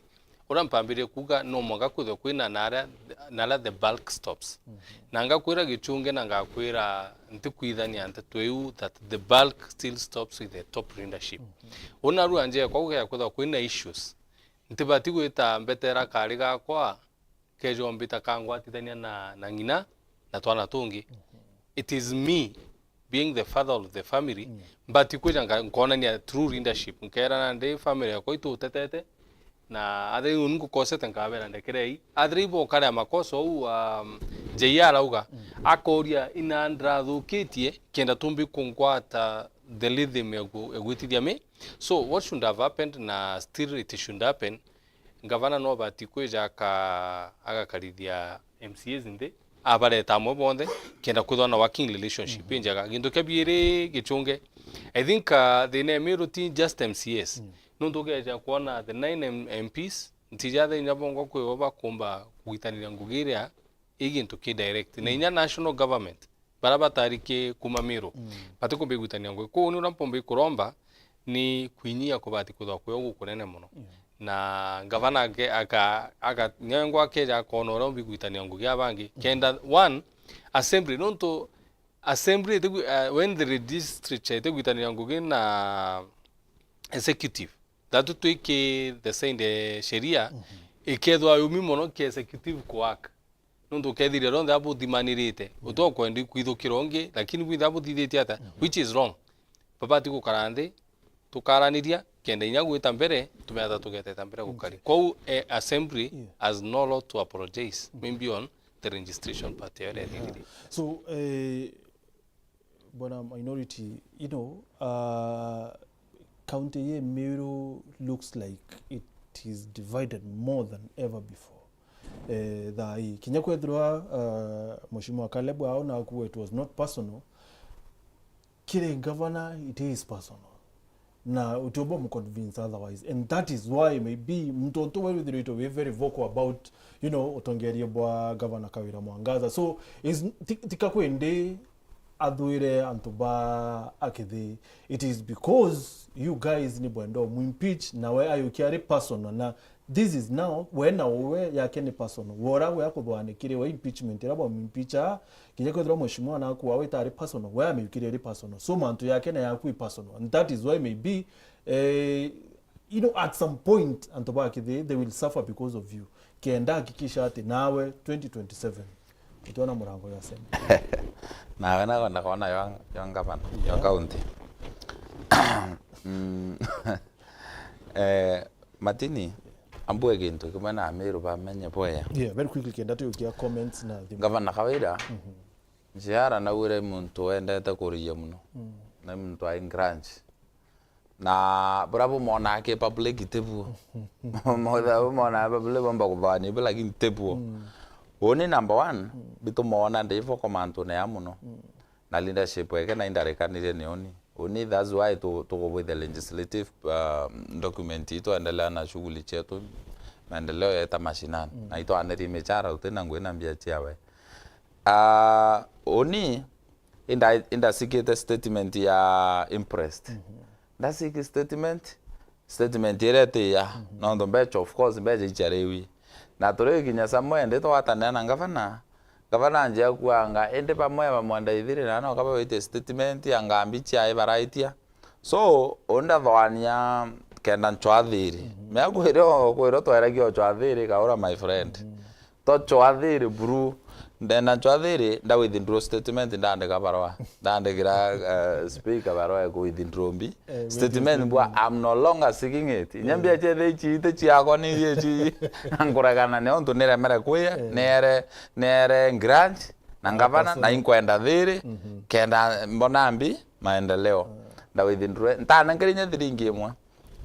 uria mpambirie kuuga, no mwanka kwithwe kwina naria, naria the bulk stops. Mhm. Na ngakwira gichunge na ngakwira ntikwithania nteto iu that the bulk still stops with the top leadership. Mhm. Una rua nje kwa gugea kwithwa kwina issues. Ntibati gwita mbetera kari gakwa, kejwa mbita kangwatithania na, na ng'ina na twana tungi. Mhm. It is me, being the father of the family, mm, mbati kwija nka-, nkonania true leadership. Nkera nandi family yakwa itutetete, na athiri uni ngukosete nkabera ndekerei. Athiri ibokare amakosa ou, um, J R arauga, mm, akoria ina ndathukitie, kenda tumbi kungwata the rhythm ya gu-, ya gwitithia mi. So what should have happened, na still it should happen, Ngavana no bati kwija aka-, agakarithia M C As nthi, abareta amwe bonthe, kenda kwithwa na working relationship, mhm, injega. Gintu kia biiri gichunge. I think, uh, thina ya Meru ti just M C As. Mm. Nontu ugeja kwona the nine M-, M Ps, ntija the inya bongo kwibo bakumba kugitaniria ngugi iria i gintu ki direct. Na, mm, inya national government, baria batari ki kuma Meru, mm, batikumba igwitania ngugi. Kwou ni uria mpumba ikuromba ni kwinyia kubati kwithwa kwio gukunene mono. Yeah. Na ngavana ake-, aka-, aka-, nengwa akeja akona uria umba igwitania ngugi abangi. Mm. Kenda, one, assembly, nontu assembly itigwi-, uh, when the legislature itigwitania ngugi na executive, thatu twiki the side sheria, mhm, ikethwa yumi mono ki executive kuaka. Nontu ukethiria rionthe abuthimanirite, mm, uti ukwendi kwithukira ungi, lakini bwinthe abuthithitie ata, mhm, which is wrong. Babati gukara nthi, tukaraniria, kenda inya gwita mbere, tumeta tugeteta mbere gukari. Okay. Kwou, eh, assembly, yeah, has no law to apologize, mm, maybe on the registration part ya iria, yeah, ithithirite. So, eh, Bwana Minority, you know, uh, county ya Meru looks like it is divided more than ever before. Eh, thaa ii, kinya kwethirwa, uh, Mheshimiwa Caleb aona kuwa it was not personal, kiri governor it is personal. Na utiumba mu convince otherwise. And that is why maybe muntu untu we withirite wi very vocal about, you know, utongeria bwa Governor Kawira Mwangaza. So, is, ti-, tika kwindi athuire antu ba akithi. It is because you guys ni bwenda mu impeach, na we ayukia ari personal. Na this is now, we na uwe yake ni personal. Wora we akuthwanikire we impeachment ira bwa impeacha, kinya kwethirwa mheshimiwa naku awe itari personal, we amiyukirie iri personal. So mantu yake na yaku i personal. And that is why maybe, eh, you know, at some point, antu ba kithi, they will suffer because of you. Kenda hakikisha ati nawe twenty twenty-seven, utona murango ya sema. Nawe nakwenda kwona yo, yo ngavana, yo, yeah, county. Mm. Eh, Matini, ambue gintu kimwe na Amiru bamenye bwea. Yeah, very quickly, kenda tukia comments na thimu. Gavana Kawira, mhm, Njiara naugire muntu wendete kuria muno. Mm. Na muntu ai grunge. Na buria bumwonaa ki public tibuo. Mothe buria bumwonaa public bomba kubania bu, lakini tibuo. Mm. Uni number one, mm, bitumwona ndivo kwa mantune ya muno. Mm. Na leadership yake na indarekanirie ni uni. Uni, that's why tu-, tukubwithia legislative, uh, document itu endelea na shughuli chetu, maendeleo yeta mashinani. Mm. Na itwaniri michara utina ngui na mbia chiawe. Ah, uni, inda-, indasikite statement ya impressed. Mhm. Ndasiki statement, statement iria iti ya, mhm, nontu mbecha, of course, mbecha ichiariwi. Na turikinya somewhere, ndi twatanira na ngavana, ngavana anjia kuanga, indi bamwe bamwenda ithiri, na no kaba wite statement ya ngambi chiae baraitia. So, unda thoania kenda ncwa thiri. Mhm. Mea kwiro, kwiro tweragia ocwa thiri, kaura my friend. Mhm. To cwa thiri buru. Ndenda ncwa thiri, nda withdraw statement, ndandika barua. Ndandikira, eh, speaker barua ya ku withdraw mbi. Eh, statement withdraw bwa, mbi. I'm no longer seeking it. Inya mbia ciethe ici ite ciakwa ni ici. Na nkuregana ni untu niremere kwia, eh, niere, niere grant, na ngavana, na inkwenda thiri, mhm, kenda mbona mbi maendeleo. Eh. Nda withdraw, ntanenkere inya thiringi imwe.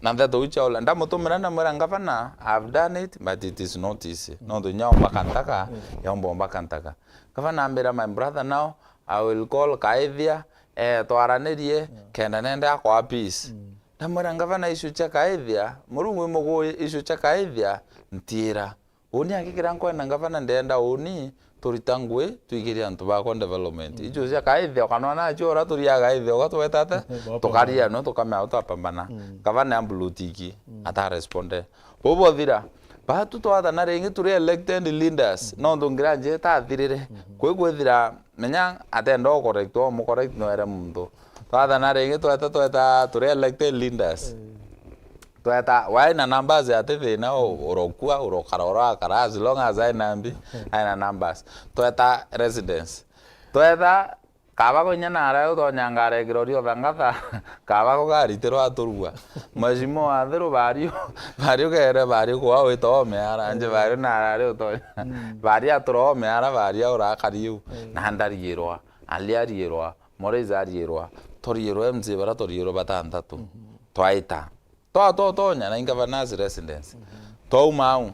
Na ntheto iu ciaula, ndamutumira ndamwira, "Ngavana, I've done it, but it is not easy." Nontu inya omba kantaka, mm, yaomba omba kantaka. Ngavana ambira, "My brother, now I will call Kaithia, eh, twaranirie, mm, kenda nende akwa peace." Mm. Ndamwira, "Ngavana, issue cia Kaithia, Murungu imugui, issue cia Kaithia, ntiira." Uni akikira nkwenda ngavana, ndenda uni turita ngui, twigirie antu bakwa development. Mm. Icio cia Kaithia, ukanona acio ura turia Kaithia, uga tweta ata? Baba. Tukaria no tukamea utapambana. Mm. Ngavana ambulutiki, mm, ata responde. Bubu buthira, batu twathana ringi turi elected leaders, mm, nontu ngira nje itathirire. Mm-hmm. Kwi kwithira, menya atenda u correct, u mu correct no ere muntu. Twathana ringi tweta, tweta turi elected leaders. Mm. Tweta, wai na numbers ati thina, u-, urokua, urokara, urakara, as long as ai na mbi, ai na numbers. Tweta residence. Tweta, kaba ko inya nara utonya ngare kirori uthangatha, kaba ko garitirwa aturua. Mheshimiwa Athiru bari, bari ugere, bari kwa wita omeara, nje bari narari utonya. Mm. Bari atura omeara, bari urakari u. Mm. Na ndariirwa, ali ariirwa, Morris ariirwa, toriirwa M C bara toriirwa batantatu. Mhm. Twaita. Twa-, twa-, twaotonya na in governor's residence. Mhm. Twauma au.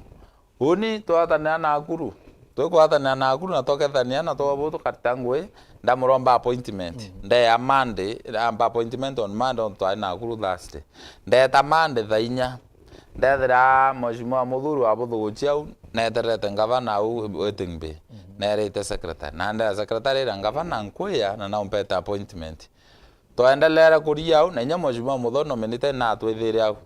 Uni twatanira Nakuru. Twikwatanira Nakuru na twakethania na twabu tukarita ngui, ndamuromba appointment. Mhm. Ndeya Monday, amba appointment on Monday, ontu twari Nakuru Thursday. Ndeta Monday thaa inya. Ndethira Mheshimiwa Muthuri wa Buthuguchi au, neterete ngavana au waiting bay. Mhm. Nerite secretary. Na ndera secretary ira ngavana nkwia na naumpete appointment. Twaendelere kuria au, na inya Mheshimiwa Muthoni nominate natwithire au.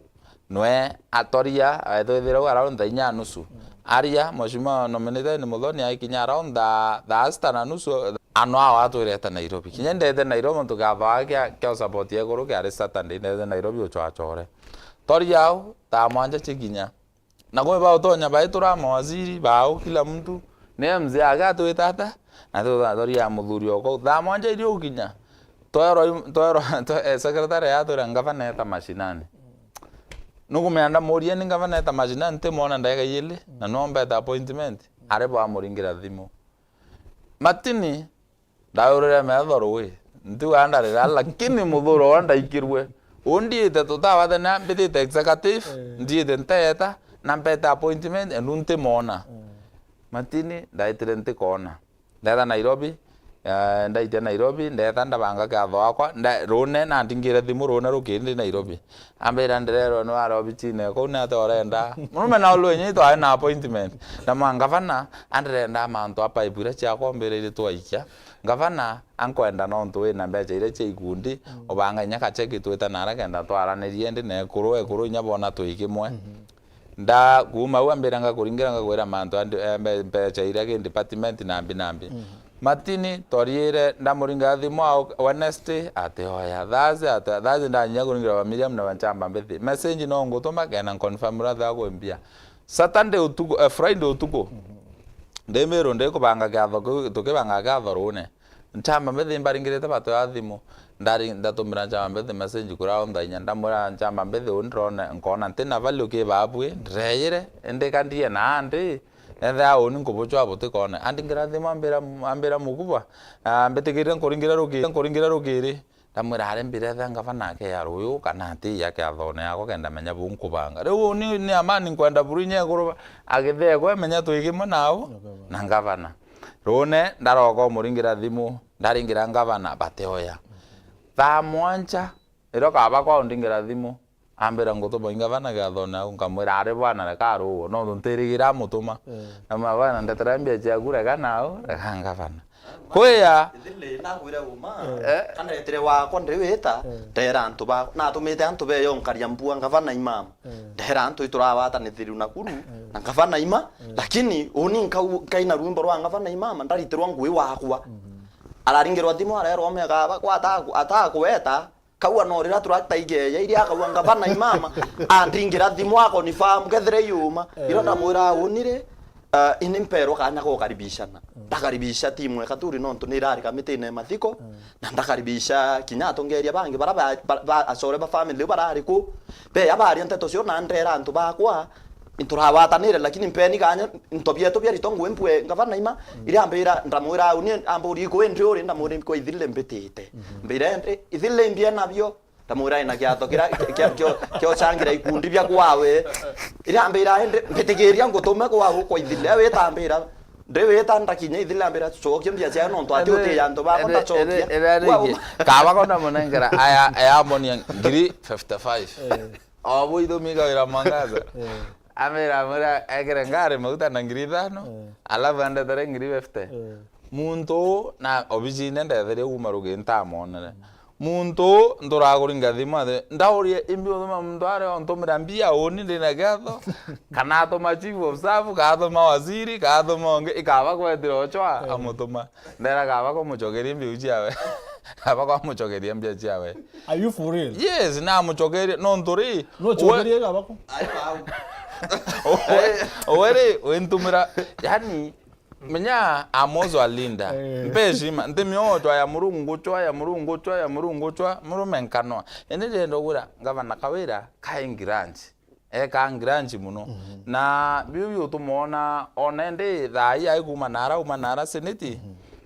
Nwe atwaria, etwithire au around thaa inya na nusu. Mm. Aria, Mheshimiwa nominate ni Muthoni aikinya around thaa, thaa sita na nusu, ano ao atwirete Nairobi. Kinya ndete Nairobi, muntu gatho gake kia, kia support ekuru kiari Saturday, ndete Nairobi uchwachore. Twaria au, thaa mwanja chikinya. Na kwi bautonya baitura mawaziri, bau, kila mtu, ni mzee ake atwita ata, na tuthathoria ya muthuri oko. Thaa mwanja iri ukinya, twerwa, twerwa, twe-, eh, secretary yatwira ngavana eta mashinani. Nukumenya ndamuria ni ngavana eta mashinani, ntimwona ndagika iili, na nombete appointment, ari bwamuringira thimu. Matini, ndaurire metho rui, ntiga ndarira, lakini muthuro wa ndaikirwe. Undiite tutawathania, mbithite executive, eh, ndiite nteeta, na mpete appointment, endu ntimona. Eh. Matini, ndaitire ntikoona. Ndeta Nairobi, eh, ndaitia Nairobi, ndeta ndabanga kiatho akwa, nda-, rune na ndingire thimu rune rukiri ndi Nairobi. Ambira, "Ndirerwa ni wara obichine, kuu ni atia urenda?" Murume na ulu inya itwari na appointment. Ndamwira, "Ngavana, andirenda mantu a pipe iria ciakwa umbiririe twaikia. Ngavana, ankwenda nontu wina mbeca iria cia ikundi, mm, ubanga inya kacheki twita nara kenda twaranirie ndi na ekuru, ekuru inya bona twi kimwe." Mhm. Nda, kuuma au ambira ngakuringira ngakwira mantu andi, eh, mbe-, mbeca iria ki department nambi nambi. Mhm. Matini, twariire, ndamuringira thimu au Wednesday, ati oya. Thursday, ati oya. Thursday, ndanyinya kuringira ba Miriam na ba Nchamba Mbithi. Message no ngutuma, kena confirm uria thagwe mbia. Saturday utuku, eh, Friday utuku. Mhm. Ndi Meru, ndi kubanga kiatho kiu, tukibanga kiatho rune. Nchamba Mbithi mbaringirite batoya thimu. Ndari-, ndatumira Nchamba Mbithi message kuri au nthaa inya. Ndamwira, "Nchamba Mbithi, uu ndirone, nkona ntina value ki babui, ndireeyire, indi ka ndie na andi." Ethia uni nkubuchwa butikone. Andingira thimu ambira, ambira, "Mukubwa, ah, mbitikirire nkuringira rukiri, nkuringira rukiri." Ndamwira, "Ari mbira ethia ngavana ake ya ruyu kana ati ya kiathone yakwa kenda menya bu nkubanga." Riu uni ni amani nkwenda buru inya ekuru ba-, agithekwa emenya twi kimwe nau na ngavana. Rune ndaroka umuringira thimu, ndaringira ngavana, batioya. Thaa mwanja, irio kaba kwao ndingira thimu, ambira, "Ngutuma i ngavana kiathone au," nkamwira, "Ari bwana, reka aruo, nontu ntirigira amutuma." Eh. Namwira, "Bwana, ndetera mbia ciaku, reka nau, reka ngavana." Kwia. Ndiri nakwira uma, eh, kana ndetire wakwa ndiwita, eh, ndera antu ba, natumite antu beyo nkaria mbua ngavana imama. Eh. Ndera antu iturawatanithiru Nakuru, eh, na ngavana ima, eh, lakini uni nkau-, nkaina rwimbo rwa ngavana imama, ndaritirwa ngui wakwa. Mhm. Araringirwa thimu arerwa omega bakwa ata-, atakweta, Kaua no rira turataigeeja iria akaua ngavana imama, andingira thimu akonifirm kethire yuma. Iro ndamwira unire, uh, ini mperwa kanya gukaribishana. Ndakaribisha timu eka turi nontu ni irari kamitine ya mathiko, na ndakaribisha kinya atongeria bangi bara ba, ba, ba, acore ba family barari ku. Beya baria nteto cio na ndera antu bakwa, nturagwatanire, lakini mpeni kanya, into bietu biarito ngui mpue ngavana ima, iria ambira, ndamwira uni, amburi iku indi uri, ndamwira kwa ithile mbitite. Mbira indi, ithile imbie nabio, ndamwira ina kiato kira, kia, kio, kio changira ikundi bia kwawe. Iria ambira indi, mbitigiria ngutume kwawe kwa ithile, wita ambira, ndi wita ndakinya ithile ambira, cokia mbia ciayo nontu ati uti ya antu bakwa ndacokia. Kwawe. Kaba ko ndamunengera, aya, aya ambonia ngiri fifty-five. Obu ithumiga wira mwangaza. Amira, amwira ekire ngari maguta na ngiri ithano, alafu andetere ngiri fifty. Muntu uu na obicine ndetherie kuuma rugi ntamonere. Muntu uu nturaguri ngathima, ndaurie, imbi uthuma muntu aria untumira mbia uni ndina kiatho, kana atuma chief of staff, kana atuma waziri, kana atuma ungi, ikaba kwetire ochwa, amutuma. Ndera kaba kumucokeria mbia ciawe. Kaba kwamucokeria mbia ciawe. Are you for real? Yes, namucokeria, nontu ri, no cokerie kaba ku. Owe, owe ri, wintumira, yani, menya, I'm also a leader. Eh. Mpe heshima, ntimiochwa ya Murungu chwa, ya Murungu chwa, ya Murungu chwa, murume nkanwa. Indi ndienda kwira, ngavana Kawira, kaingi lunch. Eka ngranchi muno. Na biu biu tumwona, ona indi thaa ii ai kuuma nara, uma nara seneti,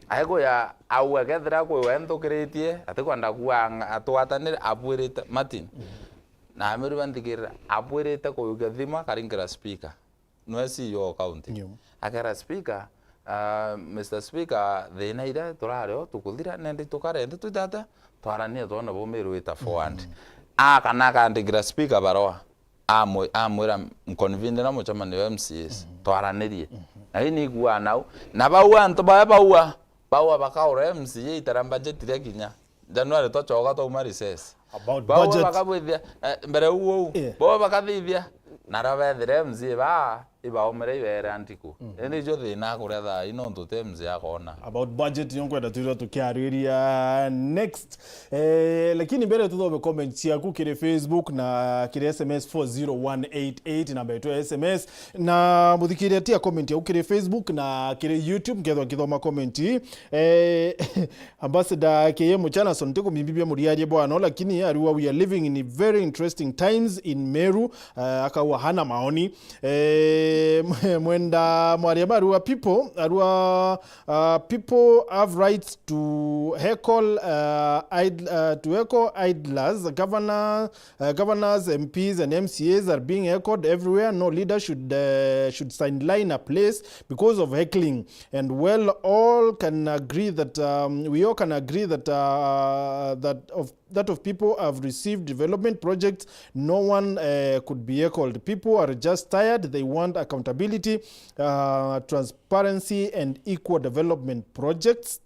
aikuya au akethira kwi we nthukiritie, atikwenda kuua ang-, atwatanire, abwirite Martin. Na amiru banthikirira, abwirite kuyukia thima, karingera speaker. Nwe C E O o county. Akera speaker, ah, Mister Speaker, thina iria turario tukuthira, nendi tukare nthi twitata, twaranie twone bumiru wita forward. A kana akandikira speaker barua. Amwi-, amwira, "Nconvene na mucemanio wa M C As, twaranirie." Na ii niikuaa nau. Na bau antu baria baua, baua bakaura M C A itara budget iria kinya. January twacoka twauma recess. About bau budget. Bakabwithia, eh, mbere uu uu. Yeah. Bau bakathithia, na rabethire M C A baa, ibaumire ibeere antiku. Indi icio thina akuria thaa ii nontu ti M C A akona. About budget, nio nkwenda twithirwa tukiariria next. Eh, lakini mbere tuthome comment ciaku kiri Facebook na kiri S M S four zero one eight eight, namba yetu ya S M S. Na muthikiria tia comment yau kiri Facebook na kiri YouTube, nkethwa nkithoma comment ii. Eh, Ambassador K M Muchanason, tikumimbibia muriarie bwano, lakini ariwa, "We are living in very interesting times in Meru." Eh, akauga hana maoni. Eh, Mwenda Mwariama arua, "People, arua, uh, people have rights to heckle, uh, id-, uh, to heckle idlers. Governor, uh, governors, M Ps and M C As are being heckled everywhere. No leader should, uh, should sideline a place because of heckling. And well, all can agree that, um, we all can agree that, uh, that of that of people have received development projects, no one, uh, could be heckled. People are just tired. They want accountability, uh, transparency and equal development projects."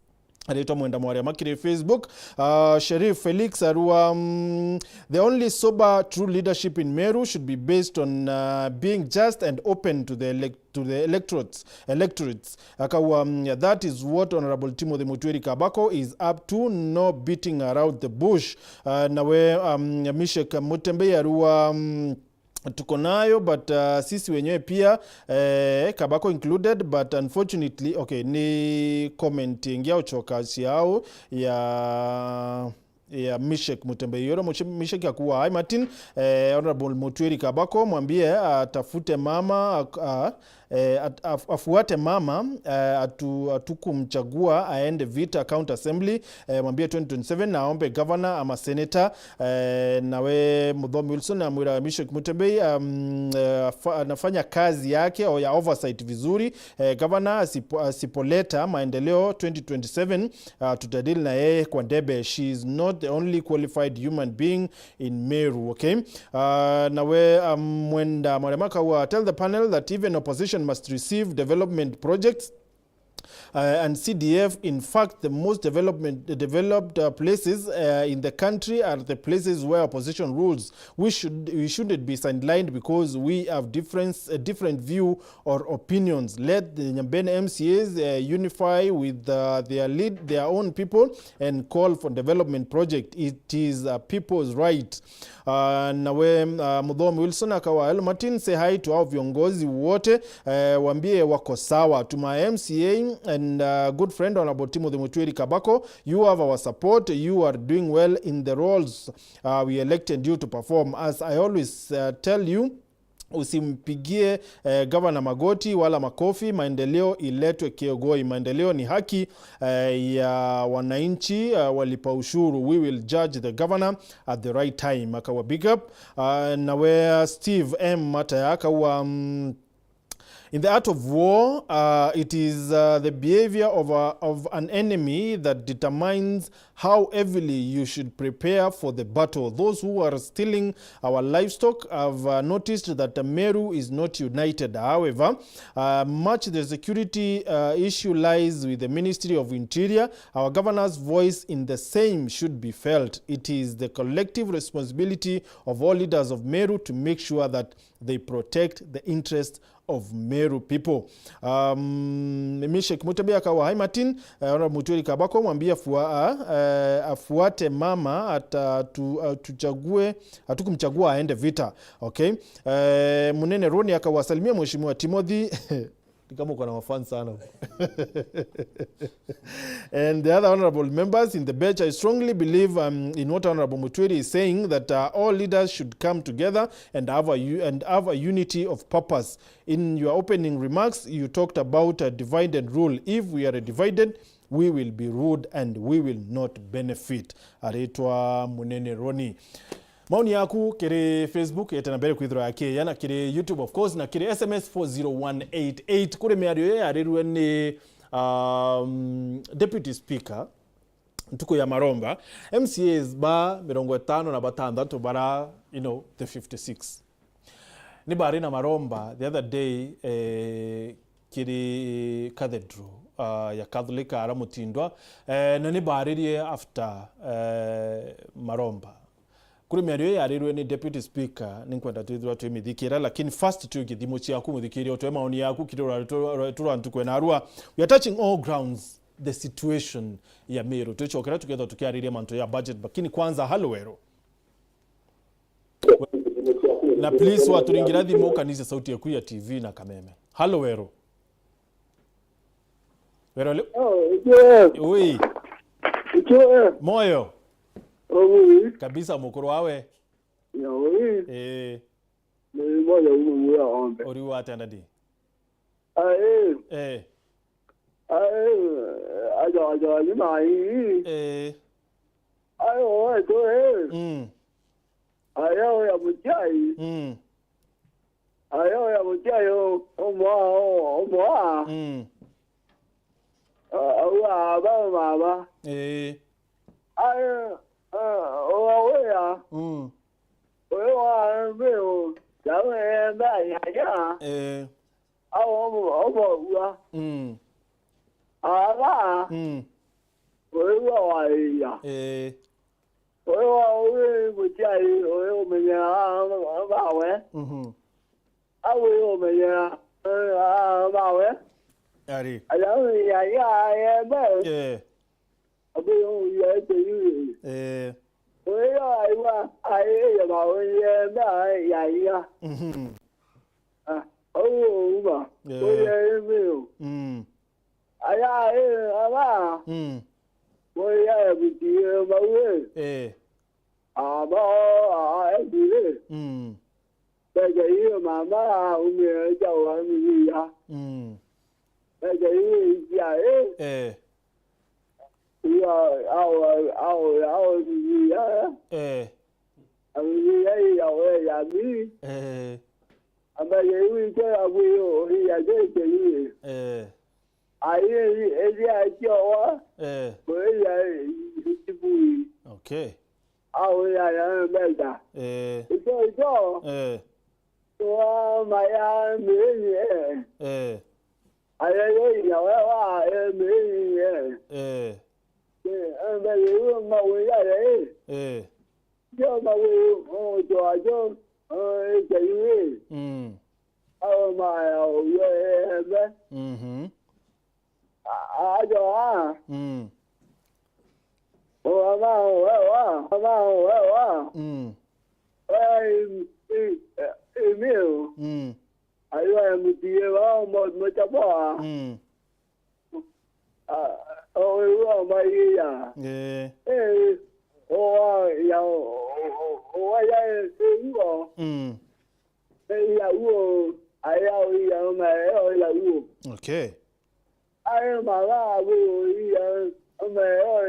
Aritwa Mwenda Mwaria makiri Facebook. Uh, Sherif Felix arua, um, "The only sober true leadership in Meru should be based on, uh, being just and open to the elect to the electorates, electorates." Akauga, um, "That is what Honorable Timothy Mutwiri Kabako is up to, no beating around the bush." Uh, nawe, um, Mishek Mutembei arua, um, "Tuko nayo, but, uh, sisi wenyewe pia, eh, Kabako included, but unfortunately," okay, ni comment ingi ya uchoka ciao ya ya Mishek Mutembei. Yoro Mishek akuwa, "Hi Martin, eh, Honorable Mutwiri Kabako, mwambie atafute mama, ak-, a, eh, at-, af-, afuate mama, eh, atu-, atukumchagua aende Vita County Assembly, eh, mwambie twenty twenty-seven na aombe governor ama senator." Eh, nawe Muthomi Wilson amwira Mishek Mutembei, um, eh, afa-, anafanya kazi yake o ya oversight vizuri. Eh, governor asipo-, asipoleta maendeleo twenty twenty-seven, uh, tutadeal na yeye kwa debe. She is not the only qualified human being in Meru, okay? Uh, nawe, um, Mwenda Mwaria makauga, "Tell the panel that even opposition must receive development projects." Uh, and C D F, in fact, the most development, the developed uh, places uh, in the country are the places where opposition rules. We should, we shouldn't be sidelined because we have different, a different view or opinions. Let the Nyambene M C As uh, unify with uh, their lead, their own people, and call for development project. It is a people's right. Uh, nawe uh, Muthomi Wilson akawa, "Hello Martin, say hi to our viongozi wote, uh, waambie wako sawa. To my M C A and uh, good friend Honorable Timothy Mutwiri Kabako, you have our support. You are doing well in the roles uh, we elected you to perform. As I always uh, tell you, usimpigie eh, gavana magoti wala makofi. Maendeleo iletwe Kiogoi. Maendeleo ni haki eh, ya wananchi eh, walipa ushuru. We will judge the governor at the right time." Akawa big up. Uh, nawe Steve M Mataya akawa, mm, "In the art of war, uh, it is uh, the behavior of, a, of an enemy that determines how heavily you should prepare for the battle. Those who are stealing our livestock have uh, noticed that Meru is not united. However, uh, much the security uh, issue lies with the Ministry of Interior. Our governor's voice in the same should be felt. It is the collective responsibility of all leaders of Meru to make sure that they protect the interest of Meru people." Um, Mishek Mutebi akawa, "Hi Martin, eh, Honorable Mutwiri Kabako, mwambie afua, eh, afuate mama, ata tu, uh, tuchague, hatukumchagua aende vita." Okay. Eh, Munene Roni akawa, "Salimia Mheshimiwa Timothy." Ni kama uko na mafans sana. And the other honorable members in the bench, I strongly believe um, in what Honorable Mutwiri is saying, that uh, all leaders should come together and have a u- and have a unity of purpose. In your opening remarks, you talked about uh, divide and rule. If we are divided, we will be ruled and we will not benefit. Aritwa Munene Roni. Maoni yaku kiri Facebook yete na mbere kwithirwa yakiya, na kiri YouTube of course, na kiri S M S four zero one eight eight. Kuri miario iyo yarirwe ni um, Deputy Speaker ntuku ya maromba, M C As ba mirongo itano na batandatu bara, you know, the fifty-six ni bari na maromba the other day eh, kiri cathedral uh, ya Catholic ara Mutindwa eh, na ni baririe after eh, maromba. Kuri miario iyo yarirwe ni Deputy Speaker, ni nkwenda twithirwa twimithikira, lakini first twi githimo ciaku muthikiria, utwe maoni yaku kiri rwari turu rwa ntuku ya narua. We are touching all grounds, the situation ya Meru. Twicokera tukethwa tukiariria mantu ya budget, lakini kwanza, halo Weru. Na please, waturingira thimu, ukanice sauti yaku ya T V na kameme. Halo Weru. Weru le- Oh, yeah. Ui, Yeah. Moyo. Oh, oui. Kabisa, mukuru wawe. Yeah, oui. Eh. Ni moyo umu muya ombe. Uri wa tenda di? Ah, eh. Eh. Ah, eh. Ajo, ajo, ni mai. Eh. Ayo, ayo, eh. Mm. Ayo ya muchai. Mm. Ayo ya muchai, o, o mwa, o, o mwa. Mm. Ah, au aba, baba. Eh. Ayo, ah, o, o, ya. Mm. Oyo wa mbeo, yawe, ya, ya, ya. Eh. Au, o, o, o, ya. Mm. Aba. Mm. Oyo wa, wa, ya. Eh. Oyo wa, oyo muchai, oyo umenyera, ah, bawe. Mhm. Au umenyera, ah, bawe. Ari. Ala, ya, ya, ya, ba. Eh. Abu yo ya te yu. Eh. Oyo aiwa, ai ya ba, oyo ya ba, ya, ya. Mhm. Ah, au uba. Eh. Oyo ya meo. Mm. Aya, eh, aba. Mm. Oyo ya buti, eh, ba, we. Eh. Aba, ah, eh, dire. Mm. Beja iyo mama, umwe ja wa mia. Mm. Beja iyo ija, eh. Eh. Iya, au, au, au, iya. Eh. Au, iya, iya, we, ya mi. Eh. Ambaye iwi ito ya bwi, iya, je, je, iwi. Eh. Ai, iya, iya, ito wa. Eh. Ko iya, ito bwi. Okay. Au, iya, iya, mbeda. Eh. Ito, ito. Eh. Wa, maya, mi, eh. Eh. Ayo yo inya we wa eme. Eh. Eh, eme yo mawe ya ye. Eh. Yo mawe o to ajo. Eh, ya ye. Mm. Ayo ma ya o yo eme. Mhm. Ajo a. Mm. O ama o wa. Ama o wa. Mm. Ai, i, i, mi. Mm. Ayo M T A wa mo mo chapa. Mm. Ah, o wa ma ya. Eh. Eh, o wa ya, o wa ya, eh, uo. Mm. Eh, ya uo. Aya o ya ma o ya uo. Okay. Ayo ma wa uo ya ma o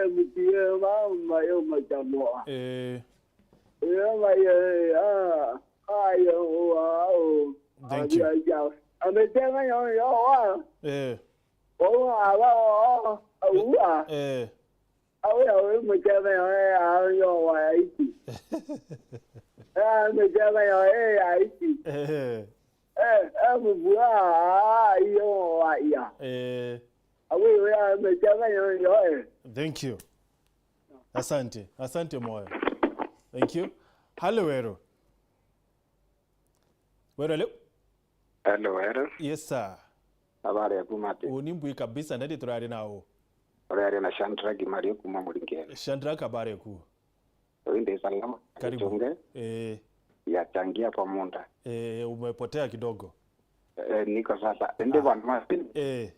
M T A ma ma yo ma chapa. Eh. Yo ma ya, ah, ayo wa o. Thank you. Ayo ya. Ametema yo yo wa. Eh. O wa wa o. Eh. Awe, awe, mchana, eh, ayo wa aiki. Eh, mchana, eh, aiki. Eh. Eh, eh, mvua, ah, iyo wa ya. Eh. Awe, awe, mchana, yo, yo, eh. Thank you. Asante. Asante, Moyo. Thank you. Hello, Wero. Wero, hello. Hello, hello. Yes, sir. Habari ya kuma ati? Uni mbui kabisa, ndadi turari nao. Urari na Shandra Gimario kuma Muringene. Shandra, habari yaku? Uri ndi salama. Karibu. Gichunge. Eh. Yachangia kwa munda. Eh, umepotea kidogo. Eh, niko sasa. Indi, ah, bwana Martin. Eh.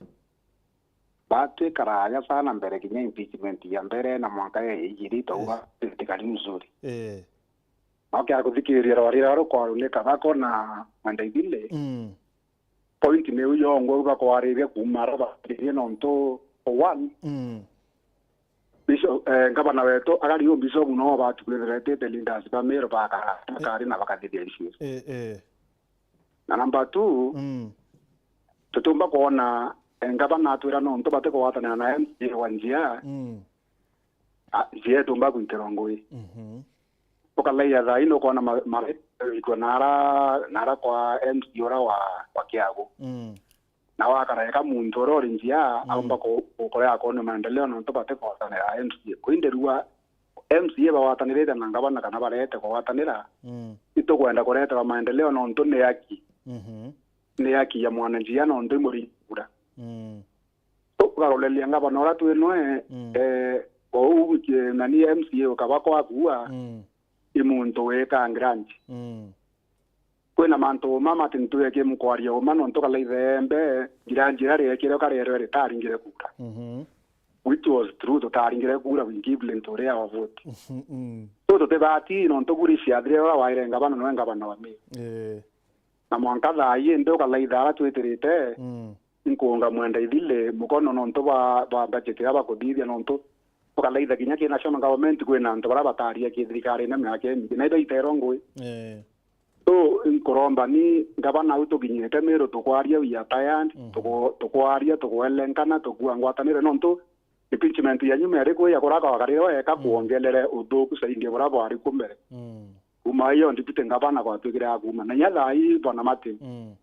Batwikara aja sana mbere kinya impeachment ya mbere na mwanka ya igiri, twauga, yes, tikari mzuri. Eh. Nokia kuthikiriria rwarira rukwaru ni Kabako na Mwenda Ithile. Mm. Point ni u yongwa u bakwaririe kuuma ara bambiririe nontu for one. Mm. Bishop, eh, ngavana wetu agari u Bishop no batukwithiretete leaders ba Meru bakara, bakari na bakathithia issues. Eh, eh. Na number two, mm, tutiumba kwona, eh, ngavana atwira nontu batikugwatanira na M C A wa njia, mm, a, njia itiumba gwitirwa ngui. Mhm. Ukalaia thaa ii nukwona ma-, ma-, ikwa nara, nara kwa M C A ura wa, wa Kiagu. Mm. Na wakaraeka muntu uria uri njia, mm, aumba ku-, ku-, kurea akoona maendeleo nontu batikugwatanira na M C A. Indi rua M C A bagwatanirite na ngavana kana barete kugwatanira, mm, itukwenda kureterwa maendeleo nontu ni aki. Mhm. Ni aki ya mwananjia nontu imuri kura. Mm. Tukaroreria ngavana uria twi nwe, mm, eh, ou wiki nani M C A ukaba kwakua, mm, i muntu wika grant. Mm. Kwina mantu uma mati ntweke mukwaria uma nontu kalaithe embe, njira, njira riekire karerwe ritaringire kura. Mhm. Which was true, tutaringire kura, we give Linturi our vote. Mhm, mm. So tutibati nontu kura iciathire ura waire ngavana nwe ngavana wa Meru. Eh. Na mwanka thaa ii indi ukalaitha ara twitirite, mm, nkuunga Mwenda Ithile mukono nontu bwa, bwa budget iria bakuthithia nontu ukalaitha kinya ki national government kwina antu baria bataria ki thirikarine miaka imingi na ibaiterwa ngui. Eh. So, nkuromba ni ngavana au tukinyite Meru tukwaria, we are tired, mhm, tuku-, tukwaria, tukwelenkana, tukua ngwatanire nontu impeachment ya nyuma iri kuya kuraka wakarire weka, mm, kwongelere uthuku saingi buria bwari ku mbere. Mm. Kuma iyo deputy ngavana gwatwikire akuma. Na inya thaa ii bwana Martin, mm,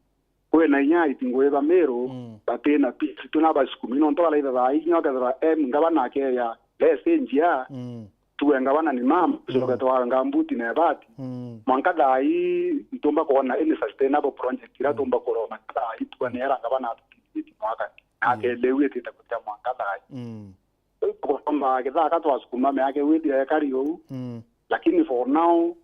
kwina inya aiti ngui ba Meru, mm, batina peace, tuna basukumi nontu baraitha thaa ii inya ukethirwa M ngavana akeya lesi njia, mm, tuwe ngavana ni mama, mm, tucoke twawe ngambuti na ebati. Mm. Mwanka thaa ii ntumba kwona any sustainable project iria, mm, tumba kuroma thaa ii tuwe ni era ngavana atukinyithie mwaka. Mm. Ake leu itite kutia mwanka thaa ii. Mm. Kuroma githaka twasukuma miaka iu ithire ekari uu. Mm. Lakini for now,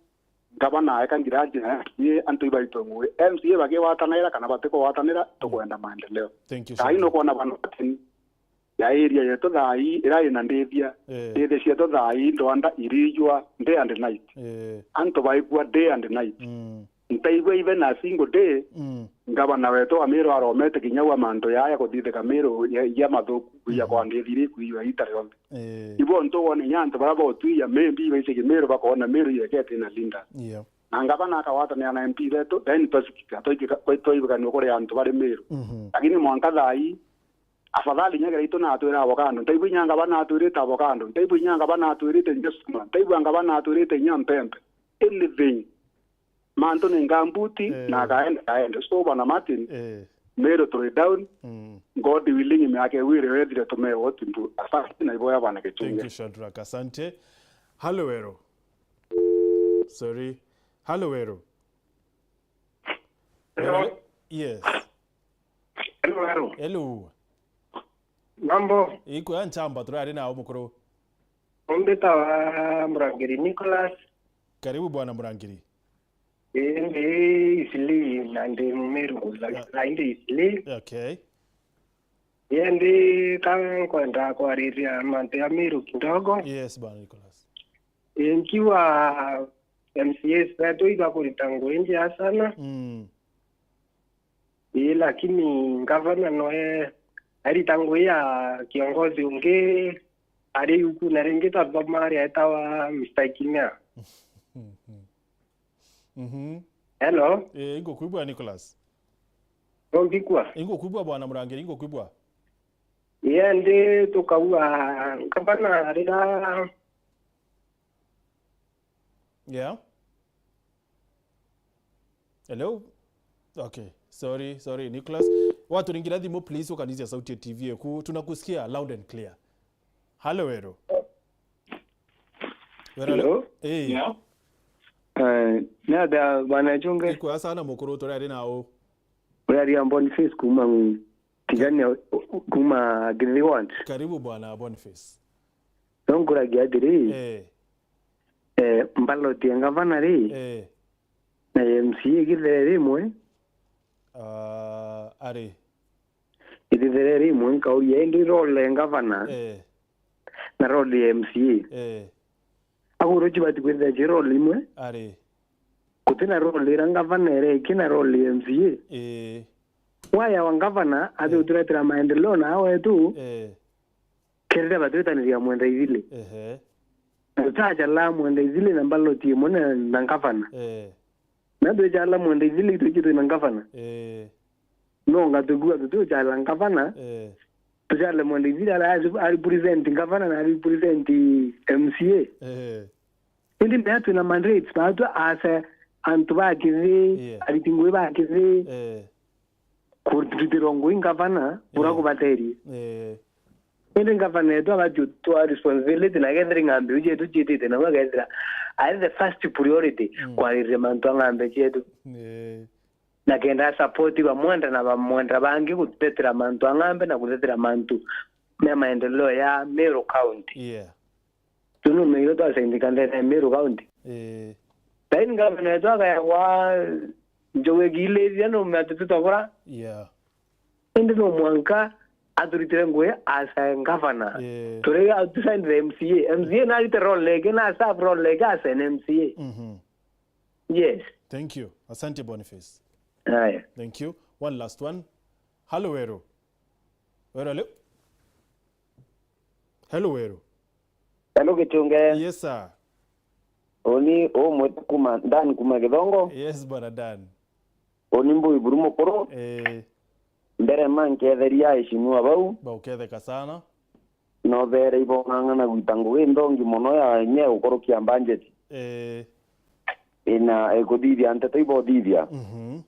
ngavana eka ngira njira ya M C A, antu ibaitwe ngui. M C A bakigwatanira kana batikugwatanira, tukwenda maendeleo. Thank you so much. Thaa ii nukwona bana batini ya area yetu thaa ii ira ina ndithia, eh, ndithia cietu thaa ii ndwanda irijwa day and night. Eh. Antu baikua day and night. Mm. Ntaigua even a single day, mm, ngavana wetu wa Meru aromete kinya ua mantu yaya kuthithika Meru ya, ya mathuku, ya, mm, kwa ndithi iri kuiywa ita rionthe. Eh. Ibo ntu wone inya antu baria bautwia maybe baicagi Meru bakona Meru yekete na leaders. Yeah. Na ngavana akagwatanira na M P betu, then twaibika-, twaibika-, twaibikania kuri antu bari Meru. Mhm. Lakini mwanka thaa ii, afadhali inya kethira itu natwira avocado, ntaigua inya ngavana atwirite avocado, ntaigua inya ngavana atwirite inya sukuma, ntaigua ngavana atwirite inya mpembe. Anything. Mantu ni ngambuti, eh, na akaenda, akaenda. So, bwana Martin, eh, Meru turi down. Mm. God willing, miaka iu iri wethire tumewe utuntu. Asante na iboya bwana Gichunge. Thank you, Shadrack. Asante. Halo Weru. Sorry. Halo Weru. Hello. Yes. Hello, hello. Hello. Mambo? Iko ya nchamba, turari nao mukuru. Umbitawa Murangiri Nicholas. Karibu bwana Murangiri. Ii, ndi Isili na ndi Mumiru, la-, ah, laindi Isili. Okay. Ii, ndi ka nkwenda kwariria mantu ya Miru kidogo. Yes, bwana Nicholas. Ii, nkiwa M C As betu ibakurita ngui njia sana. Mm. Ii, lakini ngavana noe arita ngui ya kiongozi ungi ari ukuna ringi tathoma aria etawa Mister Kimea. Mhm. Hello? Eh, ingukwigua Nicholas. Umbigua? Ingukwigua bwana Murangiri, ingukwigua. Ii, ndi tukaua ngavana rira. Yeah. Hello? Okay. Sorry, sorry, Nicholas. Waturingira thimu, please, ukanizia sauti ya T V eku. Tunakusikia loud and clear. Halo, Weru. Weru, hello? Eh. Yeah. Eh, ni atia bwana Gichunge? Ikwega sana mukuru, turi ari nau. Uriaria Boniface kuma Tigania, kuma Githiwand. Karibu bwana Boniface. No nkuragia atiri, eh, eh, mbaloti ya ngavana ri, eh, na ya M C A igithere rimwe. Ah, ari. Igithere rimwe nkauria, indi role ya ngavana, eh, na role ya M C A. Eh. Aguru cibati kwithira ci role imwe. Ari. Guti na role ira ngavana ireki na role ya M C A. Eh. Waya wa ngavana, athi, eh, uturetera maendeleo na awetu. Eh. Kerira batwitaniria Mwenda Ithili. Ehe. Na tutachala Mwenda Ithili na mbaloti imwe na, na ngavana. Eh. Na twichala Mwenda Ithili twiji twina ngavana. Eh. No ngatukua tutiuchala ngavana. Eh. Tuchale Mwenda Ithili ala ari, ari present ngavana na ari present M C A. Eh. Indi mea twina mandates, baatwa ase antu ba kithi, yeah, ariti ngui ba kithi. Eh. Kurutirwa ngui ngavana, bura, eh, kubaterie. Eh. Indi ngavana yetu abati twa responsibility, na kethira ng'ambi iu cietu ciitite nau, akethira ari the first priority, mm, kwariria mantu a ng'ambi cietu. Eh. Na kenda a support bamwenda na bamwenda bangi gutetera mantu a ng'ambi na gutetera mantu me maendeleo ya Meru County. Yeah. Tunumeirwe twasaindika ndene ya Meru County. Eh. Then ngavana wetu akayagwa njogu ikilithia nume ati tutagura. Yeah. Indi no mwanka aturitire ngui as a governor. Eh. Turi outside the M C A. M C A narite role eke, na serve role eke as an M C A. Mhm. Yes. Thank you. Asante Boniface. Haya. Thank you. One last one. Hello, Weru. Weru, hello? Hello, Weru. Hello, Gichunge. Yes, sir. Uni umwe kuma Dan kuma Githongo. Yes, bwana Dan. Uni mbu iburu mukuru. Eh. Mbere ma nketheria aheshimiwa bau. Bauketheka sana. No beere ibong'ang'ana gwita ngugi nthongi mono ya nye gukurukia budget. Eh. Ina ikuthithia nteto ibothithia. Mhm.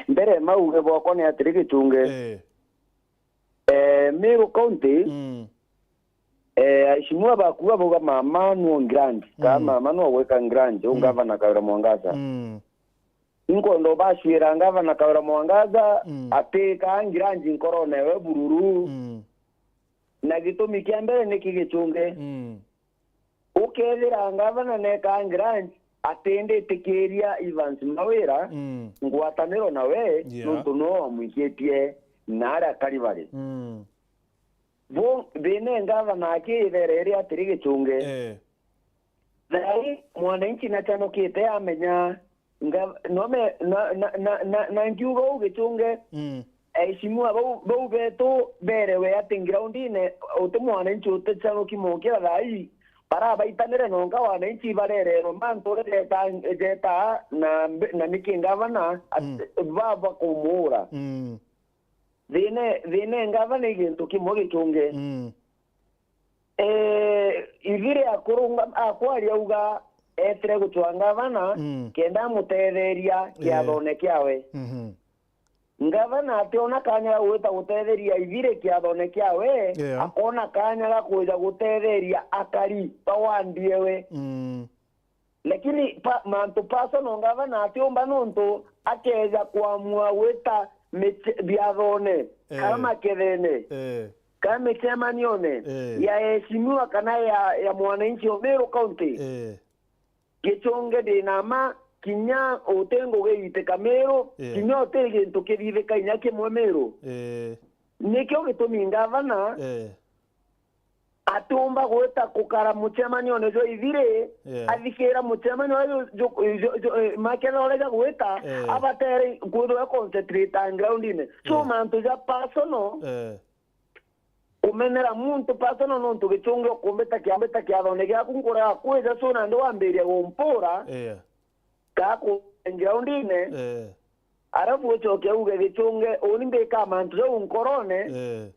Mbere mauge bwakwa ni atiri Gichunge. Eh. Eh, Meru County, mm, eh, aheshimiwa baku bauga mama no grant, ka, mm, mama no gwika grant, u, mm, Gavana Kawira Mwangaza. Mm. Inkwenda ubacwira Gavana Kawira Mwangaza, mm, ati ka grant nkorone we bururu. Mm. Na gitumi kia mbere niki Gichunge. Mm. Ukethira ngavana nekaa grant, atinditikiria Evans Mawira, mm, ngwataniro nawe, yeah, nontu niwe wamwikitie na aria akari bari. Mm. Bo, thina e ngavana akithere iri atiri Gichunge. Eh. Thaai mwananchi nacanukite amenya Nga-, nome-, na, na, na, na, na nkiuga uu Gichunge, mm, aheshimiwa bau, bau betu berewe ati groundine uti mwananchi uticanuki mukira thaai, barabaitanire nonka wananchi barererwe mantu uria jeta, jeta na mbe-, na niki ngavana at-, mm, baba kumuura. Mm. Thina, thina e ngavana i gintu kimwe Gichunge. Mm. Eh, ithire akurunga-, akwaria auga etire gucwa ngavana, mm, kenda amutetheria, eh, kiathone kiawe. Mhm. Ngavana ationa kanya ga gwita gutetheria Ithiri kiathone kiawe, Yeah. akona kanya ga kwija gutetheria akari ba wandi ewe. Mm. Lakini pa, mantu personal ngavana atiumba nontu akeja kuamua gwita miche-, biathone, Eh. kana makethene, Eh. kana micemanione Eh. ya eheshimiwa kana ya, ya mwananchi o Meru County. Eh. Gichunge ndi na ma, kinya uti ngugi iitika Meru, Yeah. kinya uti gintu kithithika inya kimwe Meru. Eh. Nikio gitumi ngavana Eh. atiumba gwita kukara mucemanione jwa Ithiri, Yeah. athikira mucemanio uria ju-, ju-, ju-, ju-, eh, makethira uria jagwita, Yeah. abatere kwithirwa concentrate groundine. So Yeah. mantu ja personal, Eh. kumenera muntu personal nontu Gichunge ukumbita kiambita kiathone giaku nkurega kwija, so nandi wambiria gumpura, Yeah. kaa ku groundine, Eh. arafu ucoke uge Gichunge, uni mbika mantu jau nkorone, Eh.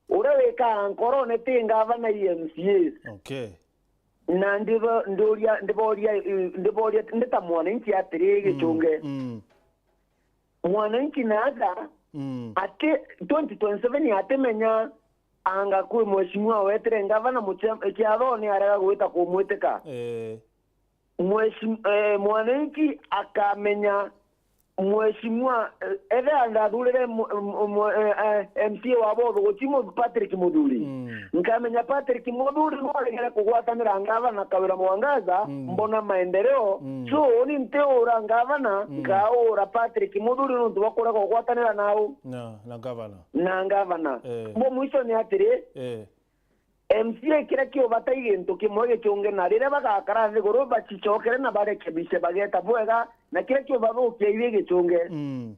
uria wikaa nkorone ti ngavana i M C As. Okay. Na ndibo-, nduria, ndiboria, eh, ndiboria, ndi ta mwananchi atiri Mm, Gichunge. mm. Mwananchi naaja, Mm. ati twenty twenty-seven atimenya anga kwi mheshimiwa wetire ngavana muche-, kiathone arega gwita kumwitika. Eh. Mheshim-, eh, mwananchi akamenya mheshimiwa, eh, ethira ndathurire mu-, mu-, mu-, eh, eh, M C A wa Bothuguchi mu-, Patrick Muthuri. Mm. Nkamenya Patrick Muthuri no aregere kugwatanira ngavana Kawira Mwangaza, Mm. mbona maendeleo. Mm. So, uni ntiura ngavana, Mm. nkaura Patrick Muthuri nontu bwa kurega kugwatanira nau. Na, na ngavana. Na ngavana. Eh. Bo mwisho ni atiri, Eh. M C A kiria kiubata i gintu kimwe Gichunge, na riria bagakara nthiguru bacicokere na barekebishe bageta bwega, na kiria kiubathukia ibi Gichunge. Mm.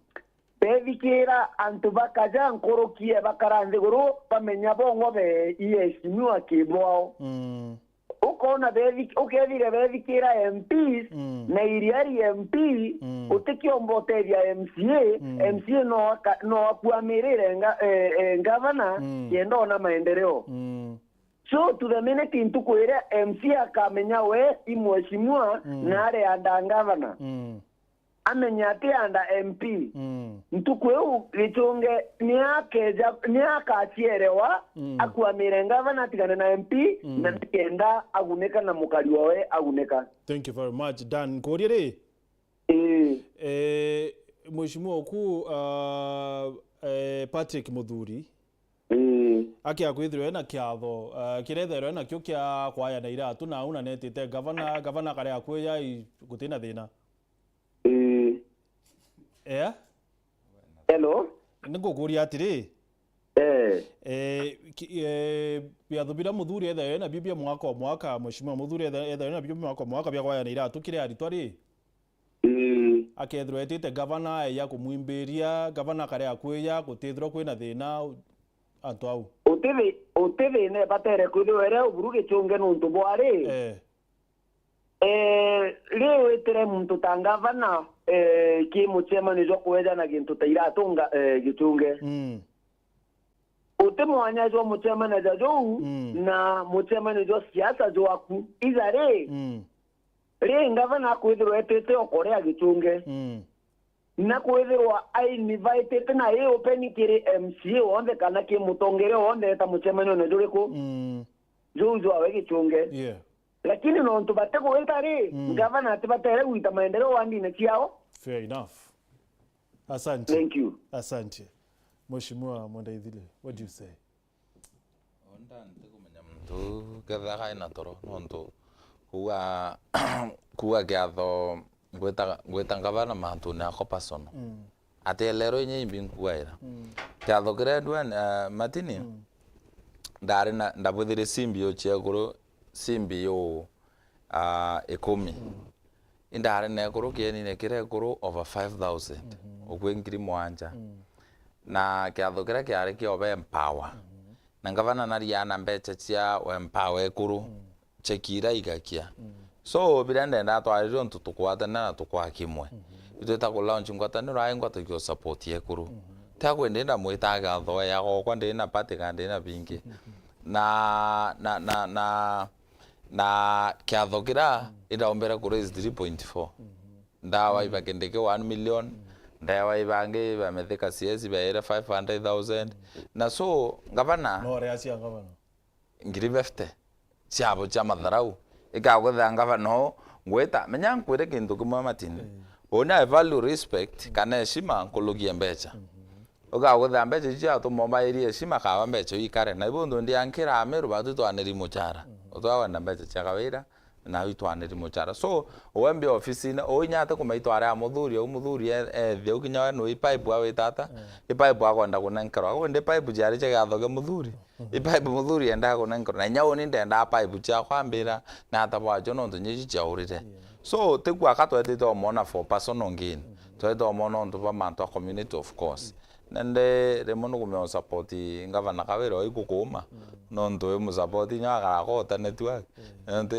Bethikira antu bakaja nkuruki e bakara nthiguru bamenya bongwa be iheshimiwa kibwao. Mm. Ukona bethi-, ukethire bethikira M Ps Mm. na iriari M P, Mm. utikiomba utethia M C A, Mm. M C A no aka-, no akuamirire nga-, eh, eh, ngavana Mm. kenda ona maendeleo. Mm. So, to the minute ntuku iria M C A akamenya we i mheshimiwa Mm. na ari under ngavana, Mm. amenya ati under M P. Mm. Ntuku iu Gichunge ni akeja, ni akacierewa, Mm. akuamire ngavana atigane na M P, Mm. na nikenda agunika na mukari wawe agunika. Thank you very much, Dan. Nkuurie ri? Ii. Eh, mheshimiwa oku, ah, eh, Patrick Muthuri, Ii. akia kwithirwa ena kiatho, ah, kiria ethairwa enakio kia kwayana iratu na au na netite gavana, gavana akarea kwija i-, gutina thina. Ii. Eh? Hello? Ningukuria atiri, Eh. eh, ki-, eh, biatho biria Muthuri ethairwa enabio bia mwaka o mwaka, mheshimiwa Muthuri etha-, ethairwa enabio bia mwaka o mwaka bia kwayana iratu kiri aritwa ri? Ii. Akethirwa etite gavana, eya kumwimbiria, gavana akarea kwija, gutithirwa kwina thina, antu au. Uti thi-, uti thina ebatere kwithirwa ere uburu Gichunge nontu bwari. Eh. Eh, ri witire muntu ta ngavana, eh, ki mucemanio jwa kwejana gintu ta iratu nga-, eh, Gichunge. Mm. Uti mwanya jwa mucemanio ja juu Mm. na mucemanio jwa siasa jwaku. Iga ri, Mm. ri ngavana akwithirwa etite o kuria Gichunge. Mm. Na kwithirwa ainvitite na i open kiri M C A wonthe kana ki mutongeria wonthe eta mucemanione juriku, Mm. juu jwawe Gichunge. Yeah. Lakini nontu batigwita ri, Mm. ngavana atibatere gwita maendeleo wandine ciao. Fair enough. Asante. Thank you. Asante. Mheshimiwa Mwendaithili, what do you say? Onda ntikumenya muntu kethira kai na toro, nontu kuuga, kuuga kiatho ngwita, ngwita ngavana mantune akwa personal. Mm. Ati elero inya imbi nkugaira. Mm. Kiatho kiria ndua, eh, Martini, Mm. ndari na, ndabwithirie C B O ciekuru, C B O, ah, ikumi. Mm. Indari na ekuru kienine kiria ekuru over five thousand, Mhm. ukwi ngiri mwanja. Mm. Na kiatho kiria kiari kia oba empower. Mhm. Na ngavana nariana mbecha cia empower ekuru, Mm. cheki ira igakia. Mm. So, biria ndenda twarire untu tukwatanira na tukwa kimwe. Mhm. Itwita ku launch ngwataniro ai ngwatagia support ekuru. Mhm. Tia kwenda ndamwita agatho ya gokwa ndi na party kana ndi na bingi. Mhm. Na, na, na, na, Na kiatho kira, mm, indaombere ku raise three point four. Mhm. Ndawa, mm, ibakendeke one million, mm, Ndewa ibangi ba Mithika C S baire five hundred thousand. Na so, ngavana, No aria cia ngavana. ngiri fifty ciabo cia matharau. Ikagwetha ngavana o, ngwita, menya nkwire kintu kimwe Martin. Eh. Uni I value respect, kana heshima, nkurukie mbeca. Mhm. Ukagwetha mbeca icio ciatuma ubairie heshima, kaba mbeca iu ikare. Na ibu ntu ndiankira Amiru, batu twaniri muchara. Mhm. Utwawenda mbeca cia kawira, na itwaniri muchara. So, uwe mbi ofisine, uu inya ati kumaitwara ya muthuri, au muthuri e-, ethia, au kinya we nui pipe awita ata? Mm. I pipe akwenda kunenkerwa. Au ndi pipe ciari cia giatho kia muthuri. Mm. I pipe muthuri endaga kunenkerwa. Na inya uni ndendaa pipe ciakwa ambira, na ata bwacio nontu nyici ciaurire. Yeah. So, tikua ka twetite omwona for personal gain. Mm. Twetite omwona ontu bwa mantu a community, of course. Mm. Nende rimwe nukumenya usupport ngavana Kawira oi gukuuma, mm, nontu wi musupport inya agaraka ota network. Mm. Nontu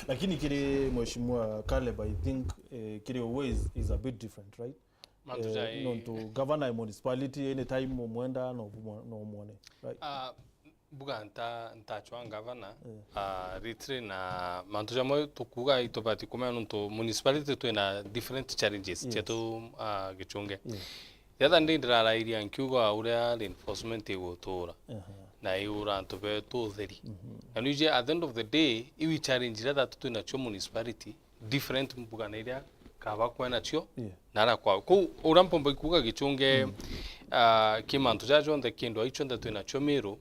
Lakini kiri Mheshimiwa Caleb, I think, eh, kiri uwe is, is a bit different, right? Mantu Eh, jai nontu governor ya municipality, anytime umwenda no umwo-, no umwone, right? Ah, Mbuga nta-, ntachwa ngavana, eh, ah, ritire na mantu jamwe tukuuga itubati kumenya nontu municipality twina different challenges, yes, cietu, ah, Gichunge. Yes. The other day ndirarairia nkiuga uria reinforcement igutura, aha, na iura antu betu utheri. Mhm. Na nwiji at the end of the day, iwi challenge iria thatu twinacio municipality, different mbuga na iria kaba kwenacio, yeah, na ara kwao. Kou uria mpomba ikuuga Gichunge, mm, ah, ki mantu jaja jonthe, kindu ai cionthe twinacio Miru,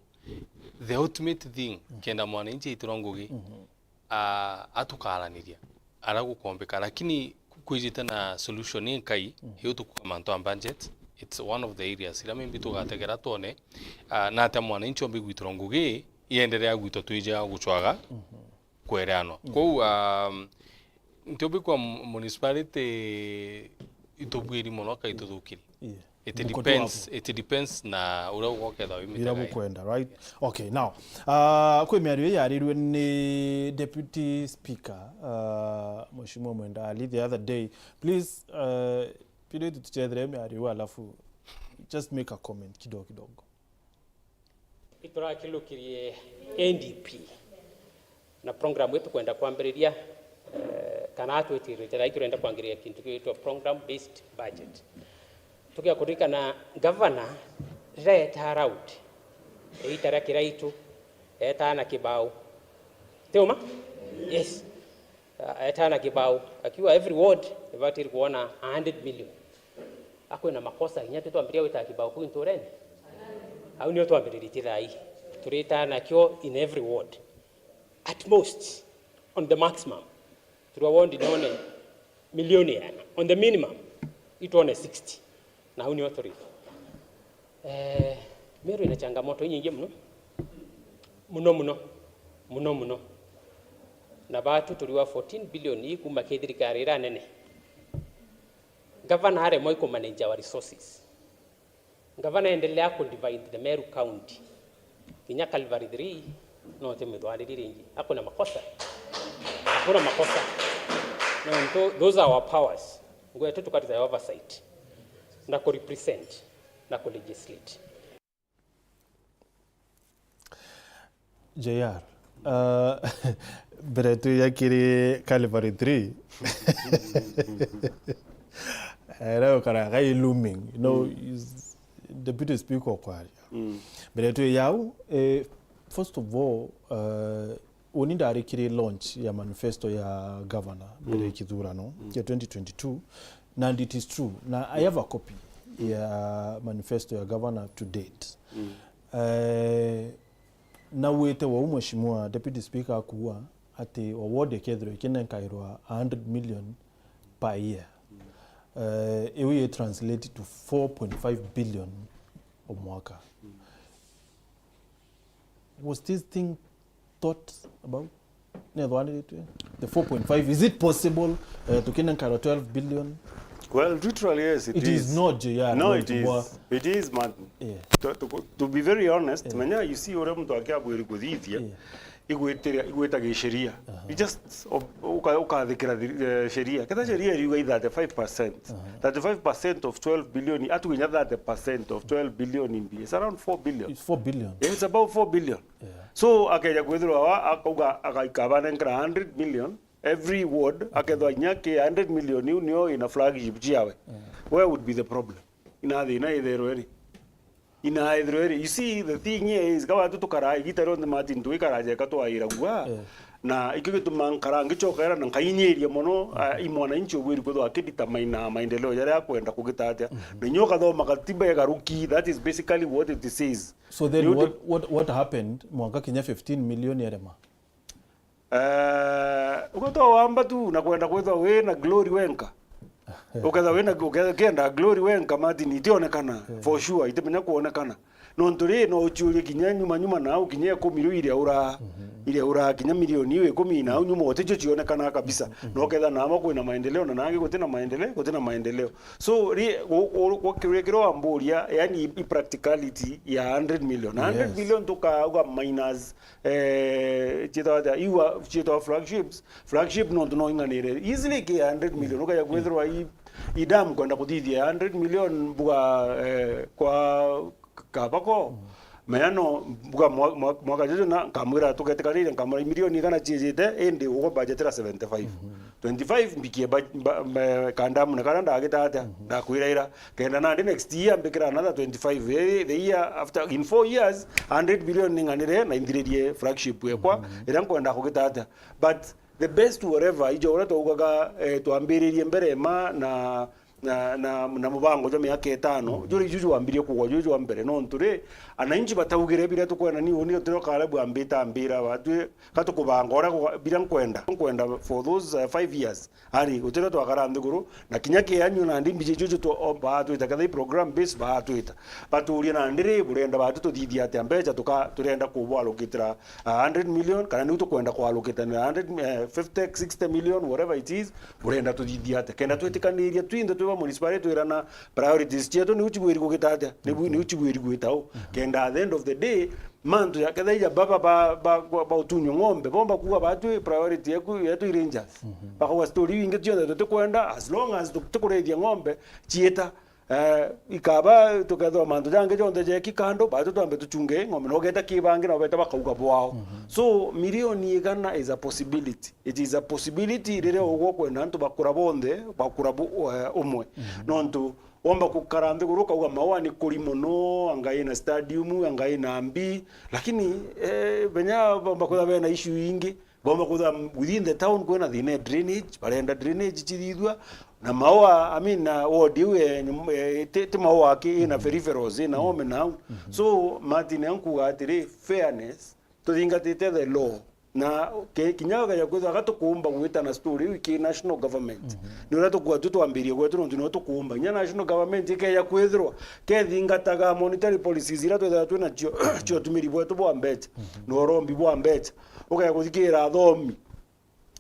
the ultimate thing, mm, kenda mwananchi aitirwa ngugi, mhm, ah, atukaraniria ara gukombeka, lakini kwijite na solution inkai, mm, iu tukuuga mantu a budget, it's one of the areas iria maybe tugategera twone, ah, na atia mwananchi ombi gwitirwa ngugi, ienderea gwitwa twije gucwaga, mhm, kwereanwa. Mm. Kou, um, ntiumbi kwa mu-, municipality itubwiri mono ka ituthukiri. Yeah. It depends, it depends na uria ugoketha wimite. Ira gukwenda, right? Okay, now, uh, kwi miario ii yarirue ni Deputy Speaker, uh, Mheshimiwa Mwenda Ali the other day. Please, uh, pili tutuchethere miario iu, alafu just make a comment kidogo kidogo. Iturakilukirie N D P na program ii tukwenda kwambiriria, eh, kana atwitirite thaa ii turenda kwambiriria kintu gigwitwa program based budget. Tugia kuririkana gavana riria eetaa round, iita ria Kiraitu, eetaa na kibao. Ti uma? Yes. Ah, eetaa na kibao, akiuga every ward ibatiire kwona a hundred million. Akwina makosa, kinya twi twambiria gwita kibao kuu nturene. Au nio twambiriritie thaa ii. Turitaa nakio in every ward. At most, on the maximum, turwa ward nione milioni iana. On the minimum, itwone sixty. Na au nio turi. Eh, Meru ina changamoto inyingi muno. Muno, muno. Muno, muno. Na batu turiwa fourteen billion ii kuma ki thirikari ira nene. Gavana aremwa i kumanage our resources. Gavana endelea ku divide the Meru County. Kinya Calvary three, no ti mithwariri ringi. Hakuna makosa. Hakuna makosa. Nontu, those are our powers. Ngwetu tukarita oversight. Na ku represent. Na ku legislate. J R, uh, mbere tuya kiri Calvary three, era ukaraga i looming, you know, is Deputy Speaker okwaria. Mm. Mbere tuya au, eh, first of all, uh, uni ndari kiri launch ya manifesto ya governor mbere ya kithurano kia twenty twenty-two, na and it is true, na I have a copy ya manifesto ya governor to date. Mm. Eh, na wite wau Mheshimiwa Deputy Speaker akuuga ati award ikethirwa ikinenkairwa a hundred million per year. Eh, iu i translate to four point five billion o mwaka. Was this thing thought about? Nethwaniritwe? The four point five, is it possible, eh, tukinenkarwa twelve billion? Well, literally, yes, it is. It is not, J R, no, it is. It is, man. Yeah. To, to, to be very honest, yeah, menya, you see, uria muntu akiabwiri kuthithia, yeah, igwitira, igwita gisheria. Aha. You just ob-, uka-, ukathikira thi-, eh, sheria. Ketha sheria iriuga i thirty-five percent. Aha. Thirty-five percent of twelve billion, atu kinya thirty percent of twelve billion mbi, it's around four billion. It's four billion. Yeah, it's about four billion. Yeah. So, akeja kwithirwa wa, akauga, agaika abanenkera hundred million, Every ward, akethwa inya ki hundred million iu nio ina flagship ciawe. Where would be the problem? Ina thina itherwe ri? Ina ithirwe ri? You see, the thing here is, ka watu tukaraa igita rionthe, Martin, twikara jeka twairagua. Na ikio gituma nkara ngicokaira na nkainyiria mono, ah, i mwananchi ubwiri kwithwa akidetermine maendeleo jaria akwenda kugita atia. Na inya ukathoma katiba igaruki, that is basically what it says. So then what, what, what happened mwanka kinya fifteen million yarema? Eh, ugatwa wamba tu na kwenda kwithwa wi na glory wenka. Ukethwa wi na, uke-, ukienda glory wenka, Martin, itionekana, for sure, itimenya kuonekana. Nontu ri, no uciurie kinya nyuma, nyuma nau, kinya ikumi riu iria ura, iria ura kinya milioni iu ikumi nau nyuma, uticio cionekana kabisa. No uketha naama kwina maendeleo, na nangi gutina maendeleo, gutina maendeleo. So, ri, gu-, gu-, gu-, kiria, kiria wamburia, yani, i, i practicality ya hundred million. Na hundred million tukauga minus, eh, cietwa atia? Iu a-, cietwa flagships. Flagship nontu no ing'anire easily ki hundred million. Ukaja kwithirwa i, i dam kwenda kuthithia hundred million mbuga, eh, kwa Kabako. Menya no mbuga mwa-, mwa-, mwaka juju na nkamwira tugetikaniria, nkamwira milioni igana ciijite, indi ugo budgetira seventy-five. Twenty-five mbikie ba-, ba-, ba-, kandamu na karia ndagita atia, ndakwira ira. Kenda nandi next year mbikira another twenty-five. Eh, the year after, in four years, hundred billion ning'anire na inthiririe flagship yekwa, iria nkwenda kugita atia. But the best whatever, ijo uria twaugaga, eh, twambiririe mbere ma na, na, na, na mubango jwa miaka itano, juri ju jwambirie kugwa, ju jwa mbere, nontu ri, ananchi bataugire biria tukwenda ni uni utiro kare bwambita mbira batwi, ka tukubanga uria kuga-, biria nkwenda, nkwenda for those, uh, five years. Ari, utiro twakara nthiguru, na kinya kianyu nandi mbiji juju tu, o, baatwita, kethira i program base baatwita. Baturie nandi ri, burenda batu tuthithia atia mbecha tuka-, turenda kubwalukitira a hundred million, kana niu tukwenda kwalukitania hundred, eh, fifty, sixty million, whatever it is, burenda tuthithia atia? Kenda twitikaniria twinthe twi ba municipality twirana priorities cietu niu cibwiri kugita atia? Niu, niu cibwiri gwita u? Kenda at the end of the day, mantu ja, kethira ija baba ba, ba, ba, ba utunywa ng'ombe, bomba kuuga batwi priority yeku, yetu i rangers. Bakauga story iu ingi cionthe tutikwenda, as long as tutikurithia ng'ombe, ciita. Eh, ikaba tukethwa mantu jangi jonthe jeki kando, batu twambe tuchunge ng'ombe, na ugeta ki bangi, na ubeta bakauga bwao. So, milioni igana is a possibility. It is a possibility riria ugwo kwenda antu bakura bonthe, bakura bu-, eh, umwe. Nontu, womba gukara nthiguru ukauga Maua ni kuri mono, anga ina stadium, anga ina mbi, lakini, eh, benya bomba kwithwa bena issue ingi. Bomba kwithwa within the town kwina thina ya drainage, barenda drainage cithithua, na Maua, I mean, na ward iu, eh, nyum-, eh, ti, ti Maua aki, ina peripherals, ina home nau. So, Martin, ankuga atiri, fairness, tuthingatite the law. Na ke-, kinya ukeja kwithwa ga tukuumba gwitana story iu ki national government. Ni uria tukuga tu twambirie gwetu, nontu nio tukuumba. Inya national government ikeja kwithirwa kethingataga monetary policies iria twithagwa twinacio cia utumiri bwetu bwa mbecha, na urombi bwa mbecha. Ukeja kuthikira athomi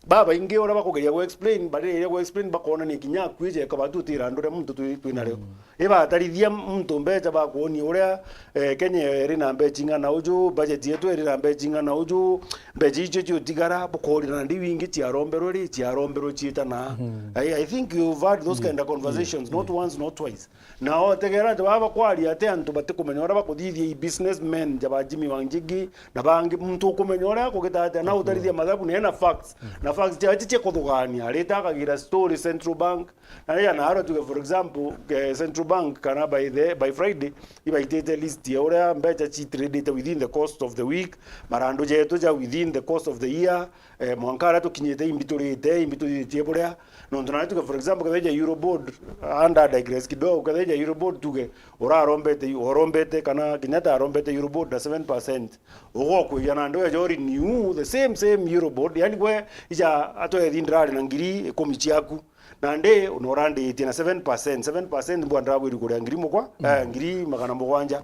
babaingi uria bakugeria gu explain, bariria gu explain bakonania kinya akui jeka batu utira andu uria muntu twi-, twinario. Ibatarithia muntu mbecha bakwonia uria, eh, Kenya iri na mbecha ing'ana uju, budget yetu iri na mbecha ing'ana uju, mbecha icio ciutigara, bukorira nandi wingi ciaromberwe ri, ciaromberwe ciitana. I, I think you've had those kind of conversations, not once, not twice. Na otegera ati baba bakwaria ati antu batikumenya uria bakuthithia i businessmen ja ba Jimmy Wanjigi, na bangi, muntu ukumenya uria akugita atia, na utarithia mathabu, na ena facts. Na facts ciawe ti cia kuthugania. Arite akagira story Central Bank, na riria naarua tuge, for example, eh, Central Bank, kana by the, by Friday, ibaitite list ya uria mbecha citradite within the course of the week, marandu jetu ja within the course of the year, eh, mwanka aria tukinyite imbi turite, imbi tuthitie buria. Nontu nawe tuge, for example, kethira ja Eurobond, anda digress kidogo, kethira ja Eurobond tuge, urarombete, urombete kana Kenyatta arombete Eurobond na seven percent. Ugokwija nandi ugeja uri new, the same, same Eurobond, yani gwe ija atwethi ndirari na ngiri ikumi ciaku. Nandi, na urandiitie na seven percent, seven percent mbwa ndirabwiri kuria ngiri mugwa-, eh, ngiri magana mugwanja.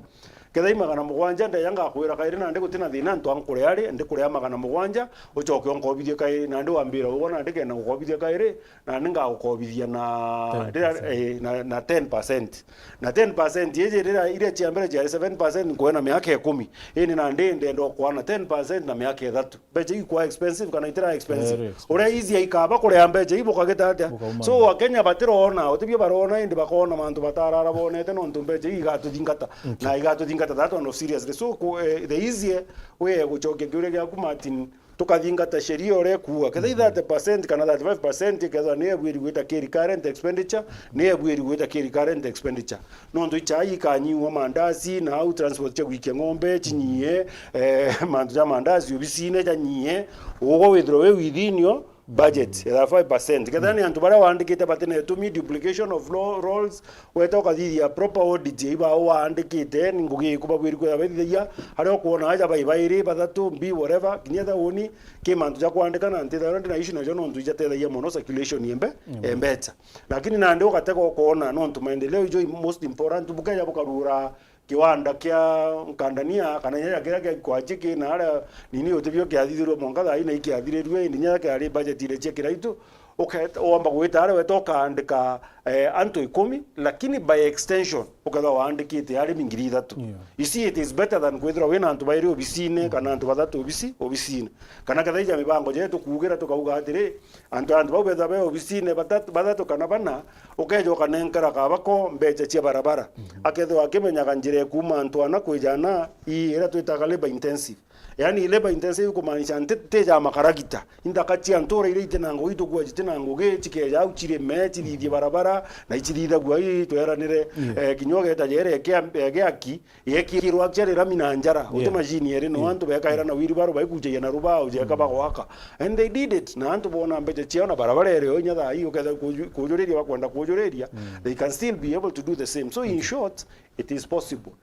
Kethira i magana mugwanja, ndeja ngakwira kairi, nandi gutina thina, ntu ankuria ri, ndikuria magana mugwanja, ucoke unkobithie kairi, nandi wambira ugwo, nandi kenda ngukobithia kairi, nandi ngagukobithia na, rira, eh, na, na ten percent. Na ten percent iji rira, iria cia mbere ciari seven percent, nkuena miaka ikumi. Indi nandi ndenda ukwana ten percent na miaka ithatu. Mbecha ikwa expensive kana itira expensive? Very expensive. Uria easy ikaba kuria mbecha ibo kagita atia? Bukauma. So, Akenya batirona, utibio barona, indi bakona mantu batarara bonete, nontu mbecha igatuthingata. Na igatuthingata that one of seriously. So, ku-, eh, the easier way ya gucokia kiuria giaku, Martin, tukathingata sheria uria ikuuga. Kethira i thirty percent kana thirty-five percent ikethirwa ni ebuiri gwita ki recurrent expenditure, ni ebuiri gwita ki recurrent expenditure. Nontu i chai ikanyiwa, mandazi, na au transport cia gwikia ng'ombe chinyie, eh, mantu ja mandazi obisine janyie, ugo withirwe wi within your budget ya five percent. Kethira ni antu baria waandikite batina itumi, duplication of lo-, roles, weta ukathithia proper audit ya iba waandikite, ni ngugi iriku babwiri kwithirwa baithithagia, aria ukwona aja bai bairi, bathatu, mbi, whatever, kinya thauni, ki mantu ja kwandika na ntithagia ndina issue najo nontu ijatethagia mono circulation ya mbe-, ya mbecha. Lakini nandi ugatega ukoona nontu maendeleo ijo i most important, bukeja bukarura kiwanda kia Nkandania, kana inya kiria kia Kwachi ki na aria nini utibio kiathithirwe mwanka thaa ii na ikiathirirue, indi inya kiari budget ire cia Kiraitu, uketa, wamba gwita aria weta ukaandika, eh, antu ikumi, lakini by extension, ukethirwa waandikite arimi ngiri ithatu. Yeah. You see, it is better than kwithirwa wina antu bairi obisine, kana antu bathatu obisi-, obisine. Kana kethira ija mibango jetu kuugira tukauga atiri, antu, antu bau bethirwa be obisine batatu, bathatu kana bana, ukeja ukanenkera kabako mbecha cia barabara. Mhm. Akethirwa akimenyaga njira ya kuuma antu ana kwija ana, ii, iria twitaga labour intensive. Yaani labour intensive kumaanisha nti, ti ja makaragita. Inthaka cia ntura iria iti na ngugi, itukua jiti na ngugi, cikeja au cirime, cithithie barabara, na icithithagua ii tweranire, eh, kinya ugeta jere kia, eh, giaki, yekirwa actually rami na njara, uti machine eri, no antu bekaira na wheelbarrow baikujagia na rubao jeka bagwaka. And they did it. Na antu bona mbecha ciao na barabara ere o inya thaa ii uketha kuju-, kujuriria bakwenda kujuriria, they can still be able to do the same. So in short, it is possible.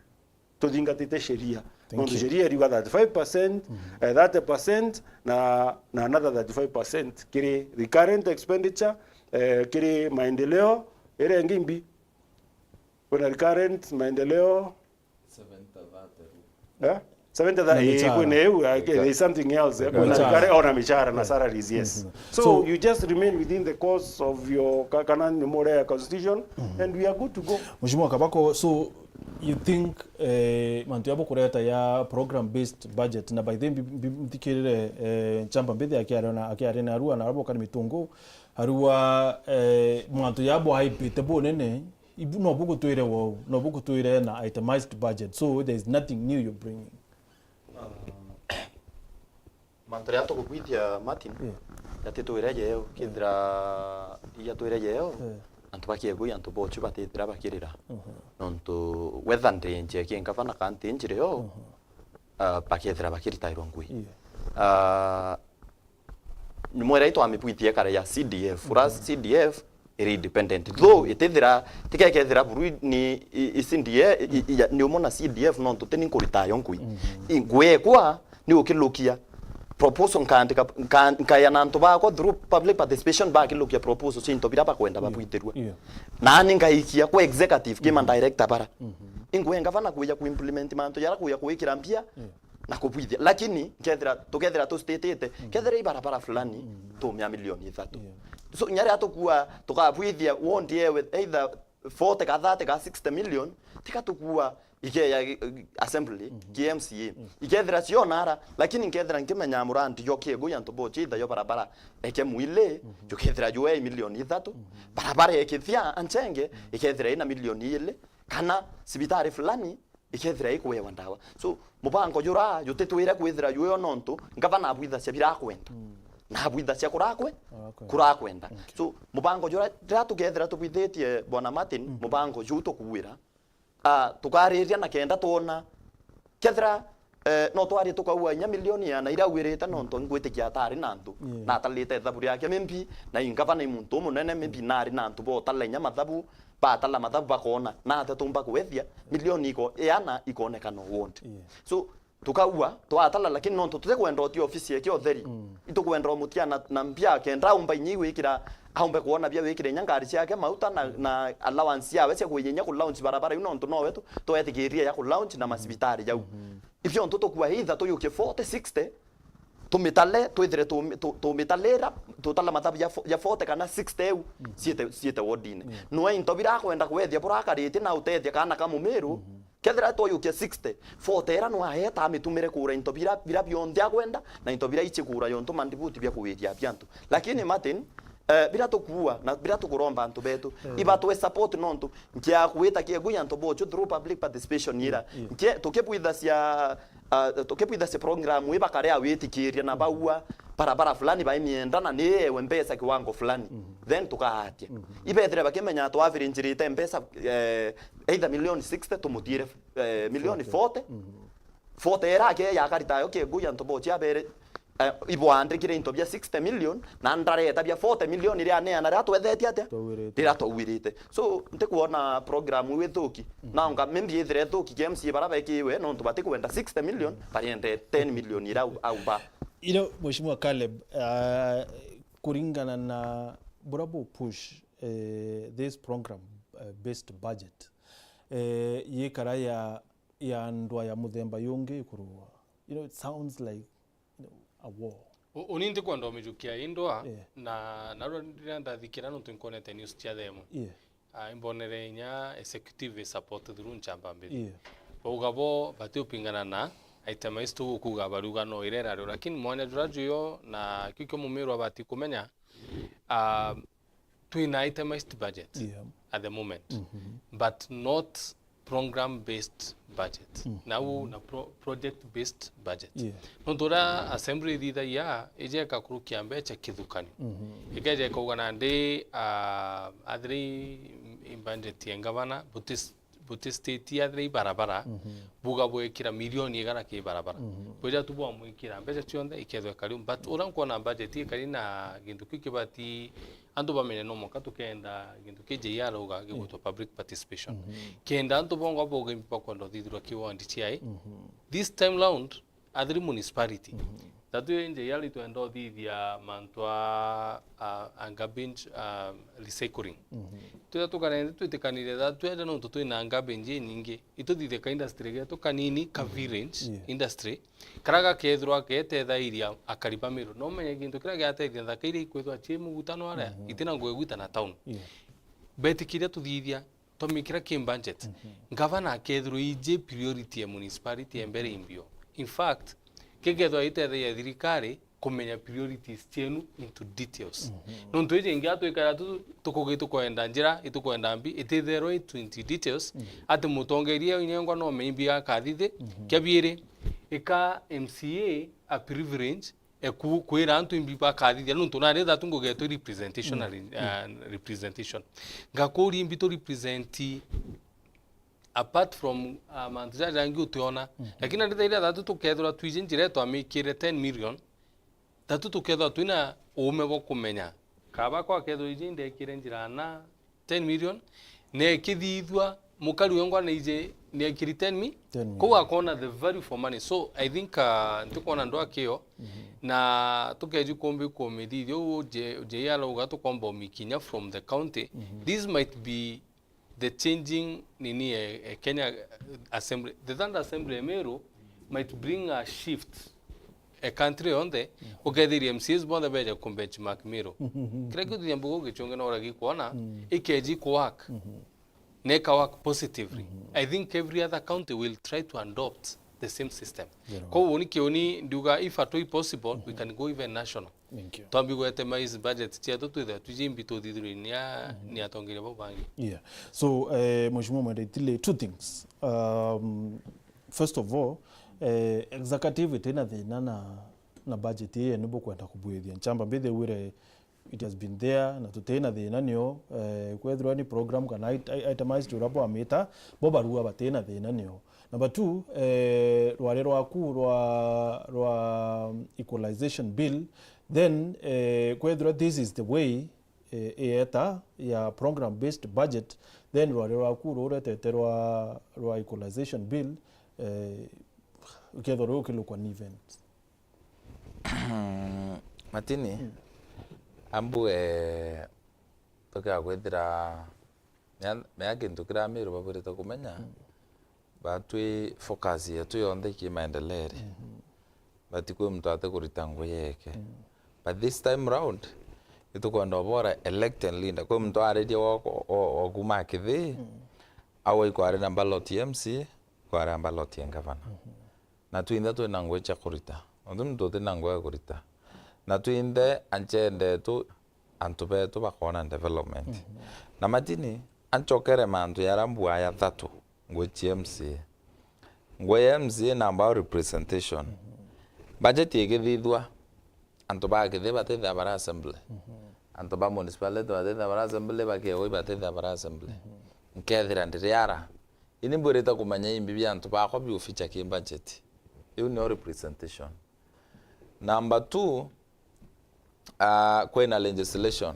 Tuthingatite sheria. Nontu sheria iriuga thirty-five percent, eh, thirty percent na, na another thirty-five percent kiri recurrent expenditure, eh, kiri maendeleo, iria ingi mbi. Kwina recurrent, maendeleo, seventy thirty. Eh? Seventy thirty, eh, michara. Kwina iu, eh, there is something else, eh, kwina recurrent, ona michara na salaries, yes. So, you just remain within the course of your ka-, kana ni muria ya constitution, and we are good to go. Mheshimiwa Kabako, so you think, eh, mantu ya bukureta ya program based budget, na by the way, mbi-, mbi-, mthikirire, eh, Nchamba Mbithi akiaria na, akiaria na Arua, na arabo kari mitungu, Arua, eh, mantu ya bwaipite bunene, ibu no bugutwire wou, no bugutwire na itemized budget. So there is nothing new you're bringing. Um, mantu ria tukubwithia Martin, yeah, jatitwire jeo, kethira ijatwire jeo, yeah, antu ba Kiegui, antu bochu batithira bakirira. Mhm. Nontu whether ndinje ki ngavana kana ntinjire yo, mhm, ah, bakethira bakiritairwa ngui. Yeah. Ah, Nyuma iria itwamibwithia kare ya C D F, ura C D F iri independent. Though itithira, tikekethira buru ni i, i C D F, i, i, ya, ni umwe na C D F, nontu tini nkurita yo ngui. I, ngui ekwa ni ukilukia proposal, nkaandika, nka-, nkayana antu bakwa through public participation, bakilukia proposal cia into bira bakwenda babwithirua. Yeah. Nani ngaikia kwa executive, kima director bara. Ingwe ngavana kuja ku implement mantu jara kuja kuikira mbia, na kubwithia. Lakini, kethira, tukethira tustate-ite, kethira i barabara fulani, tumia milioni ithatu. Yeah. So, inya riria tukua, tukabwithia, wondi ewe, either forty ka thirty ka sixty million, tika tukua, ikeya, eh, assembly, ki M C A. Ikethira cionara, lakini nkethira nkimenya murandi yo Kiegui antu bochi itha yo barabara eke mwili, jukethira jwe milioni ithatu, barabara ekithia anchenge, ikethira ina milioni ili, kana sibitari fulani, ikethira ikwewa ndawa. So, mubango jura jutitwire kwithira juyo nontu ngavana abwithacia birakwenda. Na abwithacia kurakwe-, kurakwenda. So, mubango jura, riria tukethira tubwithitie, Bwana Martin, mubango juu tukuwira, ah, tukariria na kenda twona, kethira, eh, no twari tukaua inya milioni iana irauirite nontu ngwitikia atari na antu, na atalite ithabu riake, maybe, na ingavana i muntu umunene, maybe nari na antu botala inya mathabu, batala mathabu bakoona, na atia tumba kwethia milioni iko-, iana ikonekana o wondi. Yeah. So, tukaua, twatala, lakini nontu tutikwenda uti ofisi eke utheri, itukwenda umutia na, na mbia kenda aumba inya igwikira, aumbe kuona bia wikire inya ngari ciake mauta na, na allowance yawe cia kuija inya ku launch barabara iu, nontu nowe tu-, twetikirie ya ku launch na masibitari jau. Ibio ntu tukua either tuyukie forty, sixty, tumitale, twithire tumi-, tu-, tumitalira, tutala mathabu ya fo-, ya forty kana sixty eu, ciite, ciite wodine. Nwe into bira akwenda kwethia burakaritie na utethia kana ka Mumiru, kethira twayukia sixty, forty era nwe aeta amitumire kura into bira, bira bionthe akwenda, na into bira ichi kura yontu mandibuti bia kuwiria bia antu. Lakini Martin, eh, bira tukuua, na bira tukuromba antu betu, iba twe support nontu, nkia kwita Kiegui antu bochu through public participation ira. Nkia, tukibwithacia, ah, tukibwithacia program ii bakarea witikiria na baua barabara fulani baimienda na ni ewe mbeca kiwango fulani. Then tukaatia. Ibethire bakimenya twavirinjirite mbeca, eh, either milioni sixty tumutire, eh, milioni forty. Forty era ake ya karita yo kigui antu bochia bere, eh, ibwandikire into bia sixty million, na ndareta bia forty million iria aneana riria twethetie atia? Twauirite. Riria twauirite. So, ntikwona program iu ithuki. Naonga maybe ithire ithuki kia M C A bara bekiwe, nontu batikwenda sixty million, bariende ten million iria au, au ba. You know, Mheshimiwa Caleb, uh, kuringana na bura bu push, eh, this program, eh, based budget, eh, yikara ya, ya ndwa ya muthemba yungi ikurua. You know, it sounds like, you know, a war. U-, uni ntikwenda umijukia i ndwa, yeah, na narua riria ndathikira nontu nkwonete news cia themo. Yeah. Ah, imbonere inya executive i support through Nchamba Mbiri. Yeah. Bauga bo batiupingana na itemized tu gukuga bariuga no irera rio, lakini mwanya jura juyo na kiu kio mumiru abati kumenya, ah, twina itemized budget, yeah, at the moment, but not program based budget. Nau na pro-, project based budget. Yeah. Nontu uria assembly ithithagia ijeka kurukia mbeca kithukanio. Ikeja ikauga nandi, ah, athiri i budget ya ngavana, buti s-, buti state athiri i barabara, buga bwikira milioni igana ki barabara. Bwija tu bwamwikira mbeca cionthe ikethwa ikari. But uria nkwona budget ikari na gintu kiu kibati antu bamenye no mwanka tukenda gintu ki J R auga gigwitwa public participation. Kenda antu bongwa boga imbi bakwenda uthithirwa ki ward ciai. This time round, athiri municipality. Tatu J R itwenda uthithia mantu a, a, a garbage, a recycling. Twitha tukarende twitikanire that twende nontu twina garbage inyingi. Ituthithie ka industry getu kanini, ka village industry. Karia gakethirwa getethairia akari ba Meru. No umenye gintu kiria giatethia nthaka iria ikwithwa cii mugutano aria, itina ngugi gwita na town. Yeah. Betikiria tuthithia, twamikira ki budget. Ngavana akethirwa iji priority ya municipality ya mbere imbio. In fact, kigethwa itethagia thirikari kumenya priorities cienu into details. Nontu iji ingi atwikara tu tukugi tukwenda njira, itukwenda mbi, ititherwa into, into details, ati mutongeria inyengwa no maybe akathithi. Kia biiri, ika M C A a privilege, e ku-, kwira antu imbi bakathithia, nontu nari thatu ngugetwe representation na re-, ah, representation. Ngakuria imbi tu represent apart from, ah, mantu jaja jangi utiona. Lakini nari thaira thatu tukethirwa twiji njira twamikire ten million, thatu tukethirwa twina uume bwa kumenya kaba kwa kethirwa iji ndekire njira na ten million, na ikithithua mukari wengwa na ije ni ekiri ten mi-, ten million. Kou akona the value for money. So, I think, uh, ntikwona ndwa kio, na tukeji kumbi kumithithia uu J-, J R auga tukomba umikinya from the county. This might be the changing nini e, e Kenya Assembly, the third Assembly e Meru might bring a shift e country yonthe, ukethiria M C As bonthe beja ku benchmark Meru. Kiria kiu tuthia mbugu gichunge no uragi kwona, ikeji ku work. Na ika work positively. I think every other county will try to adopt the same system. Very well. Koguo ni kiuni ndiuga if at all possible, we can go even national. Thank you. Twambi gwete mais budget cietu twithe twiji mbi tuthithirwe ni a-, ni atongeria bau bangi. Yeah. So, eh, Mheshimiwa Mwenda Itili, two things. Um, first of all, eh, executive itina thina na, na budget ii ni bukwenda kubwithia. Nchamba mbithirwe it has been there, na tutina thina nio, eh, kwethirwa ni program kana it-, i-, itemized uria bwamita, bo barua batina thina nio. Number two, eh, rwari rwaku rwa, rwa equalization bill, then, eh, kwethirwa this is the way, eh, ieta ya program based budget, then rwari rwaku ruretete rwa, rwa equalization bill, eh, ukethirwa rukilukwa ni event. Matini, ambu, eh, tukia kwithira mea, mea kintu kiria Amiru babwirite kumenya, batwi focus yetu yonthe ki maendeleo ri. But kwi muntu ati kurita ngugi yeke. But this time round, itukwenda ubora elected leader. Kwi muntu aririe wa, wa, wa kuma Kithii, au ikwari na ballot ya M C A, kwari na ballot ya governor. Na twinthe twina ngugi cia kurita. Nontu muntu utina ngugi ya kurita. Na twinthe ancende etu, antu betu bakona development. Na Matini, ancokere mantu yara mbua ya thatu, ngugi cia M C A. Ngugi ya M C A namba representation. Budget igithithua, antu ba Kithe batithia bara assembly. Antu ba municipality batithia bara assembly, ba Kiegoi batithia bara assembly. Nkethira ndiri ara. Ini mbwirite kumenya imbi bia antu bakwa biuficha ki budget. Iu nio representation. Number two, ah, kwina legislation.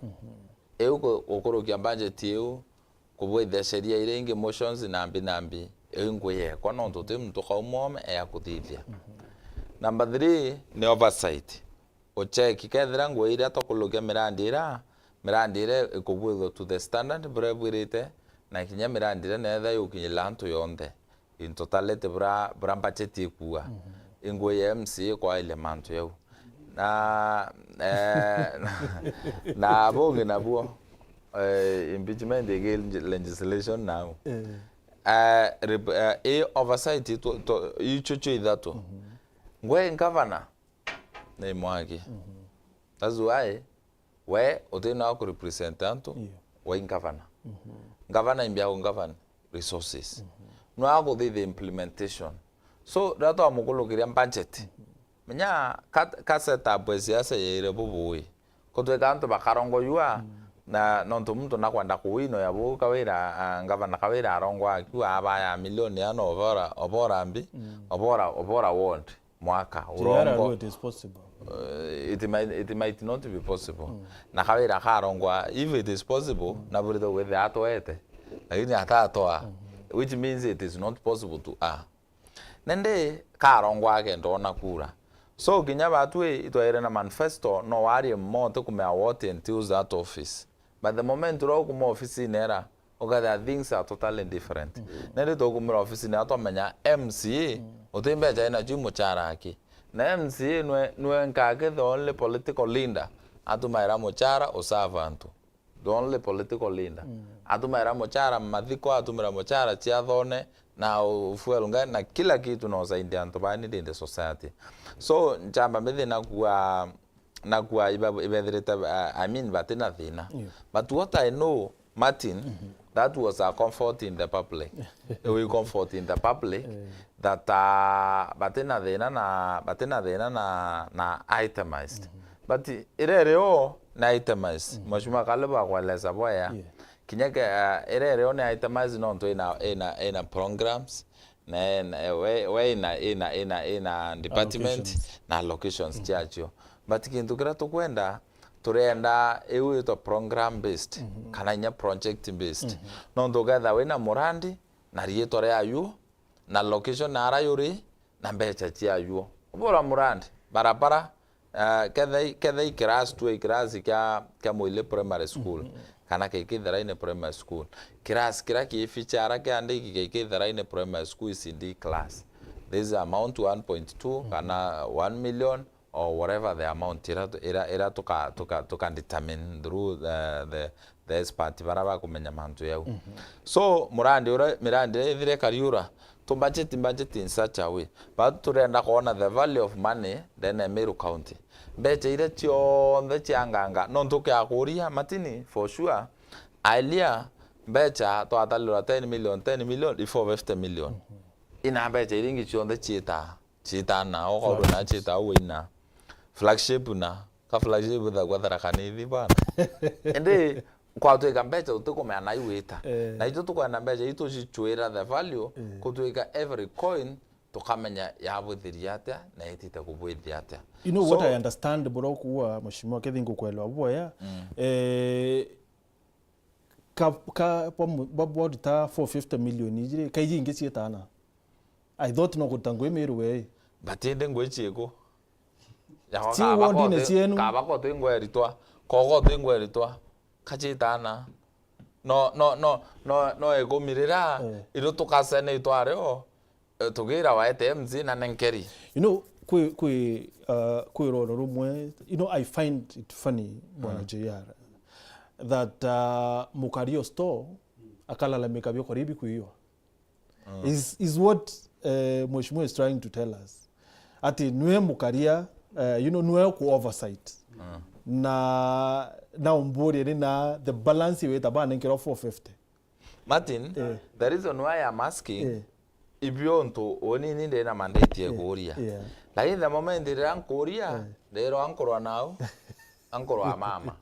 Iu ku-, gukurukia budget iu, kubwithia sheria iria ingi, motions, nambi nambi. Iu ngui yekwa, nontu ti muntu kauma ome ya kuthithia. Number three, ni oversight. Ucheki kethira ngui iria tukurukia mirandi ira, mirandi iria ikubwithwa to the standard buria ibwirite, na kinya mirandi iria neetha yukinyirira antu yonthe. In totality, bura, bura budget ikua. Ingui ya M C A kwairia mantu yau. Na, eh, na, na bungi nabuo, eh, impeachment igi legislation now. Eh. Eh, rep-, eh, i oversight tu, tu, icio cio ithatu. Ngwe governor ni mwaki. That's why we utina wa kurepresent antu, we governor. Governor imbia ku govern resources. No aguthithia implementation. So, riria twamukurukiria budget, menya ka, ka setup ya siasa yaire bubui. Kutwika antu bakarongwa yua, na nontu muntu nakwenda kuwino ya buu kawira, ah, governor kawira arongwa akiwa abaya milioni ana obora, obora mbi, obora, obora ward. Mwaka urongo. It is possible. Uh, it might, it might not be possible. Na kawira karongwa, if it is possible, na burito gwithia atwete, lakini atatoa, which means it is not possible to, ah. Nende karongwa akenda ona kura. So, kinya batwi itwaire na manifesto, no warie mote kumea what entails that office. But the moment uria ukuma ofisine era, ukethira things are totally different. Nindi tukumira ofisine era twamenya M C A, uti mbecha ina ju muchara aki. Na M C A nwe, nwe nkake the only political leader atumaira muchara userve antu. The only political leader. Atumaira muchara mathiko, atumira muchara ciathone, na u-, fuel ngai, na kila kitu na usaidia antu bani in the society. So, nchamba mithi na kua, na kua iba-, ibethirite, uh, I mean, batina thina. But what I know, Martin, that was a comfort in the public. A way comfort in the public that, uh, batina thina na, batina thina na, na itemized. But iria irio na itemized. Mheshimiwa Kaleb akweleza bwaya. Kinya ke, uh, iria irio ni itemized nontu ina, ina, ina programs, na, na, we, we ina, ina, ina, ina department na allocations ciacio. But kintu kiria tukwenda, turenda iu itwa program based, kana inya project based. Nontu uketha wina murandi, na riitwa riayu, na location na ara yuri, na mbecha ciayu. Ubura murandi, barabara, Eh, kethei, kethei class tu, class kia, kia Muili Primary School, kana K K Theraine Primary School. Class kiria kiifichara kia ndiki K K Theraine Primary School is in D class. This is amount one point two, kana one million, or whatever the amount ira, ira, ira tuka, tuka, tuka determine through the, the, the expert bara bakumenya mantu yau. So, murandi ura, mirandi ira ithire Kariura, to budget, budget in such a way. But turenda kuona the value of money ndene ya Meru County. Mbecha iria cionthe cia nganga, no ntuke akuria, Martin, for sure, ailia mbecha twatalirwa ten million, ten million, before fifty million. Ina mbecha iria ingi cionthe ciita, ciitana, okorwo na ciita uwe ina. Flagship na, ka flagship thagwa Tharaka Nithi bwana. Indi kwatwika mbecha utikumea na iwita. Eh. Na itu tukwenda mbecha itu cichwira the value, kutwika every coin tukamenya yabwithiria atia na itite kubwithia atia. You know what I understand, bro, kuwa mheshimiwa Kethi, ngukwelewa bwega. Eh, ka, ka, bwa mu-, bwa, bwa ta four fifty million ijiri, ka iji ingi cietana. I thought no kuruta ngui Meru we. But indi ngui ciiku? Yako ti kaba wondine kote, cienu. Kaba kote ngweritwa, koko ti ngweritwa, kachitana. No, no, no, no, no ikumirira, eh, iru tukasene itwario, eh, tugira waete M C na nenkeri. You know, kwi, kwi, uh, kwi roro rumwe, you know, I find it funny, Bwana, mm, J R, that, uh, mukario store akalalamika biokora ibi kuiywa. Mm. Is, is what, eh, Mheshimiwa is trying to tell us. Ati nwe mukaria, eh, you know, nwe ku oversight. Mm. Na, na umburie ni na the balance wita bana nkiro four fifty. Martin, eh, the reason why I'm asking, eh, Ibio ntu uni ni ndina mandate ya Yeah, kuuria. Yeah. Lakini the moment riria nkuuria, Eh. ndirwa nkurwa nau, nkurwa mama.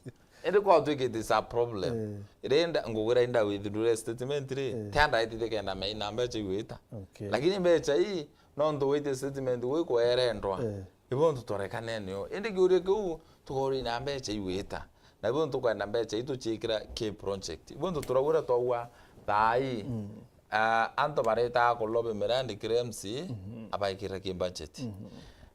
Indi kwa twikite is a problem. Eh. Rinda ngugwira inda withdraw statement ri, Eh. tianda itite kenda meina mbecha igwita. Okay. Lakini mbecha ii, no ntu wite statement gwi kwerendwa. Eh. Ibo ntu twarekane nio. Indi kiuria kiu, tukorina mbecha igwita. Na ibo ntu kwenda mbecha ii tuciikira ki project. Ibo ntu turagwira twaua thaa ii. Ah, antu baretaga kulobe mirandi kiri M C A, abaikirira ki budget.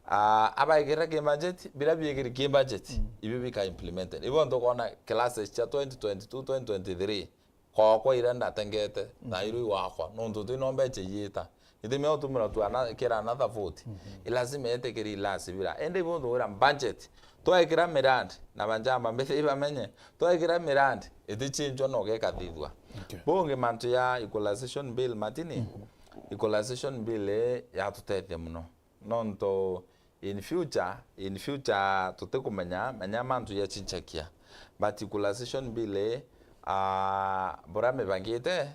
Ah, abaikirira ki budget, bira biikiri ki budget, ibio bika implemented. Ibo ntu kona classes cia twenty twenty-two, twenty twenty-three, kokwa ira ndatengete, na iru iwakwa, nontu ti no mbecha iita. Itimi utumira tu ana-, kira another forty. I lazima etikiri ilasi bira. Ende ibo ntu wira budget, twekira mirandi, na banjamba mbithi ibamenye, twekira mirandi, itichinjwa no gekathithua. Okay. Bungi mantu ya equalization bill matini, equalization bill ii yatutethia muno. Nontu in future, in future tutikumenya, menya mantu yachinchakia. But equalization bill ii, ah, buria mibangite,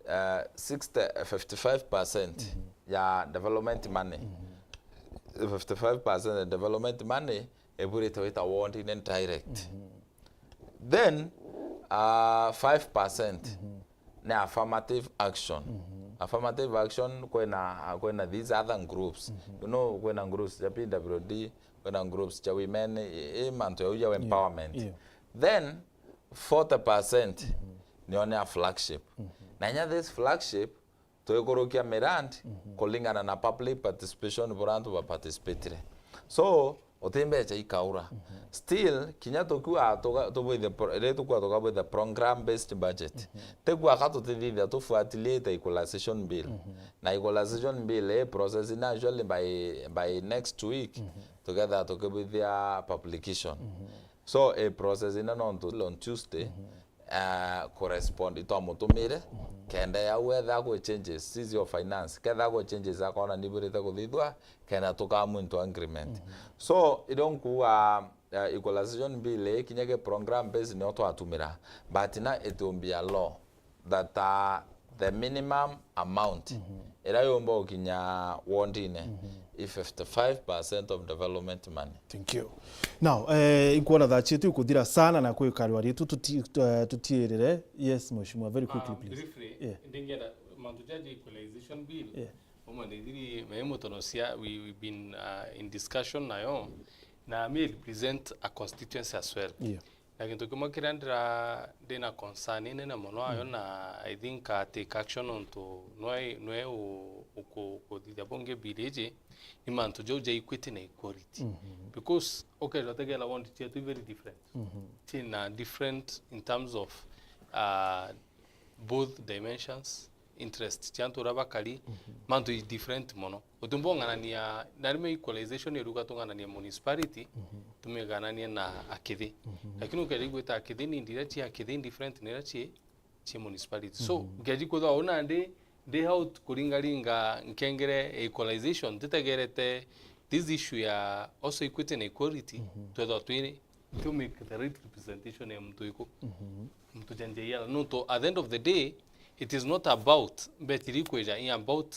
eh, sixty, fifty-five percent ya development money. Fifty-five percent ya development money iburite wita ward-ine direct. Then, uh, five percent ni affirmative action. Affirmative action kwina, kwina these other groups. You know, kwina groups cia P W D, kwina groups cia women, i, i mantu yau ya empowerment. Yeah. Then, forty percent niyo ni a flagship. Na inya this flagship, twikurukia mirandi kulingana na public participation buria antu ba participatire. So, uti mbecha ikaura. Still, kinya tukua tuga-, tubwithe pro-, ri tukua tukabwithe program based budget. Tikua ka tutithithia tufuatilite equalization bill. Na equalization bill i process ina actually by, by next week, tuketha tukibwithia publication. So, i process ina nontu on Tuesday, eh, kurespond, itwamutumire, kenda yau etha kwi changes, sisi of finance, ketha kwi changes akona nibwirite kuthithua, kenda tukamu into agreement. So, irio nkuuga, eh, equalization bill ii kinya ki program based nio twatumira, but na it will be a law that, uh, the minimum amount iria yumba gukinya ward-ine i fifty-five percent of development money. Thank you. Now, eh, inkuona thaa cietu ikuthira sana na kwi karua rietu tuti-, eh, tutiirire. Yes, Mheshimiwa, very quickly, Um, please. Briefly, Yeah. ndingienda mantu jaji equalization bill. Yeah. Umwe ndithiri meme mutonosia, we, we've been, uh, in discussion nayo. Na me represent a constituency as well. Yeah. Na gintu kimwe kiria ndira-, ndina concern inene mono ayo, na I think I take action ontu nwe, nwe u-, uku-, ukuthithia bungi bill iji, ni mantu jau ja equity na equality. Because, okay, utegera ward cietu i very different. Cina different in terms of, uh, both dimensions, interest cia antu uria bakari, mantu i different mono. Utiumba ung'anania, na rimwe equalization iruga tung'anania municipality, tumig'ananie na akithi. Lakini ukeja igwita akithi ni ndiria cia akithi different na iria cie, cie municipality. So, ukeja kwithwa u nandi ndi out kuringaringa nkengere equalization, ntitegerete this issue ya also equity na equality, twethwa twi, to make the right representation ya muntu iku. Muntu ja njia iala. Nontu at the end of the day, it is not about mbecha iria ikwija, i about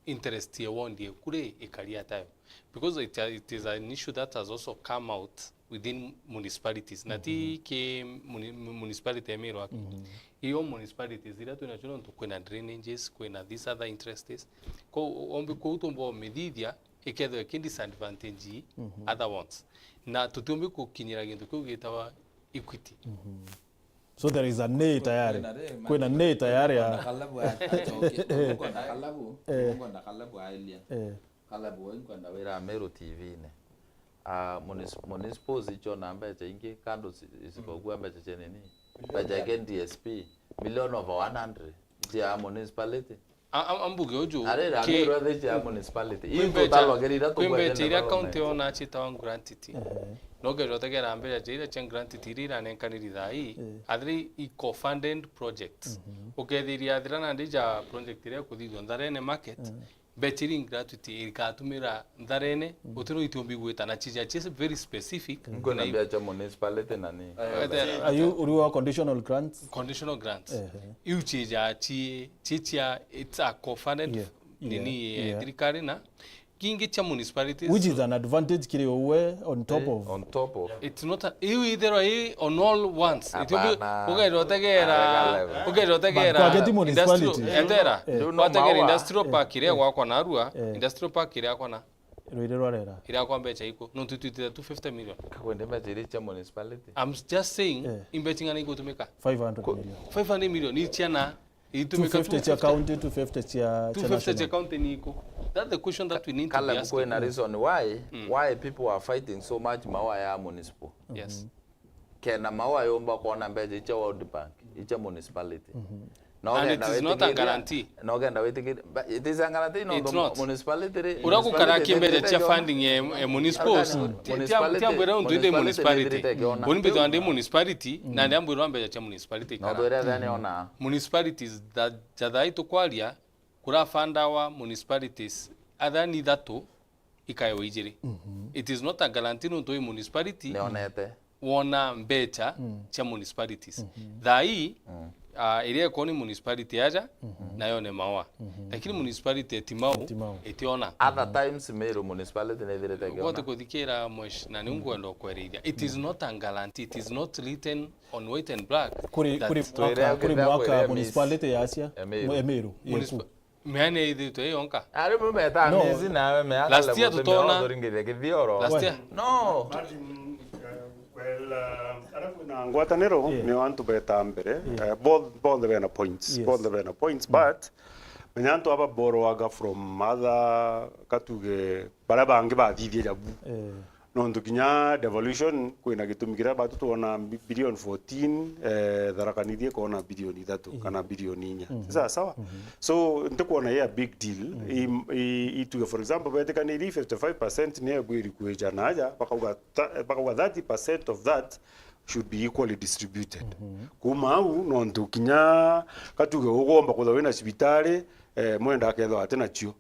interest ya ward eku ri ikari atayo. Because it, it is an issue that has also come out within municipalities. Na ti ki muni-, mu-, municipality ya Meru aki. Iyo municipalities iria twinacio nontu kwina drainages, kwina these other interests. Ko ombi kuu tumba umithithia, ikethwa iki disadvantage other ones. Na tutiumbi gukinyira gintu kiu gitawa equity. So there is a nay tayari. Kwina nay tayari ya Kalabu a-, acoke. Uko na Kalabu, Eh. uko na Kalabu ailia. Eh, Kalabu, we nkwenda wira Meru T V-ini. Ah, munis-, municipals icio na mbecha ingi kando si-, isikokuwa mbecha cia nini? Mbecha ya D S P, million over one hundred cia municipality. A-, a-, ambuge uju, Arira ki- Meru athi cia municipality. Kwi Into mbecha, talogeri ira kwi tugwete mbecha iria development. County yona ciitagwa gratuity. No ngeja utegera mbecha iria cia gratuity iria iranenkaniri thaa ii, Eh. athiri i co-funded projects. Ukethiria athira nandi ja project iria ikuthithua Ntharene market, mbecha iri gratuity igatumira Ntharene, utiro itiumbi gwita na cija cia very specific. Nkwenda mbia cia municipality na ni. Whether- are you, uri wa conditional grants? Conditional grants. Ehe. Iu cija ci, ci cia, it's a co-funded Yeah. Yeah, nini, eh, yeah. Thirikari na kingi cha municipalities. Which is an advantage kiri uwe on top of. On top of. It's not a, iu itherwa i on all ones. Hapana. Ukaira utegera, Arega level. Ukaira But utegera kwageti municipality. Etera. Ndu no Wategera maua. Industrial park iria gwakwa narua, industrial park iria akwa na Rwire rwa rera. Iria kwa mbecha iko. No tutwitire two fifty million. Kakwende mbecha iria cia municipality. I'm just saying, Eh. imbecha ing'ana igutumika. five hundred million. Five hundred million ni ciana. Itume ka two fifty cia county, two fifty cia, two fifty cia county ni iko. That's the question that we need to be Caleb, asking. Kwina reason why, why people are fighting so much maua ya municipal. Yes. Kena maua yomba kuona mbecha icia World Bank, icia municipality. No And genda it is not a witikiria- guarantee. No genda witikiria, but it is a guarantee, no It's ndo not. Municipality ri- Uria gukara municipality kimbecha cia itikiria funding ya, ya municipals. Municipality- Tiambwira untu ndi municipality. municipality Buni mbithwa ndi municipality, na ndi ambwirwa mbecha cia municipality No ikara. ndwire thani ona. Municipalities that, that thai tukwaria, kurafandawa municipalities, athani ithatu ikayo ijiri. It is not a guarantee nontu i municipality Nionete. wona mbecha cia municipalities. Thai, ah, iria ikoni municipality aja, nayo ni maua. Lakini municipality etimau, Etimau. etiona. Other times Meru municipality nithirite Gwote kiona. Kuthikira mwesh, na ni ngwenda kwerithia. It is not a guarantee, it is not written on white and black. Kuri that kuri Twire mwaka kuri kenda mwaka kwire municipality yacia Emiru. Emiru. Municip- Miana ithitwe yonka. Ari mumeta No. Mizi nawe me Last year tutona- Turingire kithio oro. Last year. No. Imagine, uh, well, uh, ara kwina ngwataniro nio antu beta mbere, eh, both both bena points, Yes. both bena points, but menya antu aba borrowaga from other, katuge, baria bangi bathithia jabu. Eh, Nontu kinya devolution kwina gitumi kiria batu twona bi- billion fourteen, eh, Tharaka Nithi ikona billion ithatu kana billion inya. Sawa sawa. So ntikwona i a big deal. I- i- ituge for example betikanirie fifty-five percent ni ebwiri kwija naja, bakauga tha- bakauga thirty percent of that should be equally distributed. Kuma au nontu kinya katuge ugomba kwithwa wina cibitari, eh, mwenda akethwa ati nacio.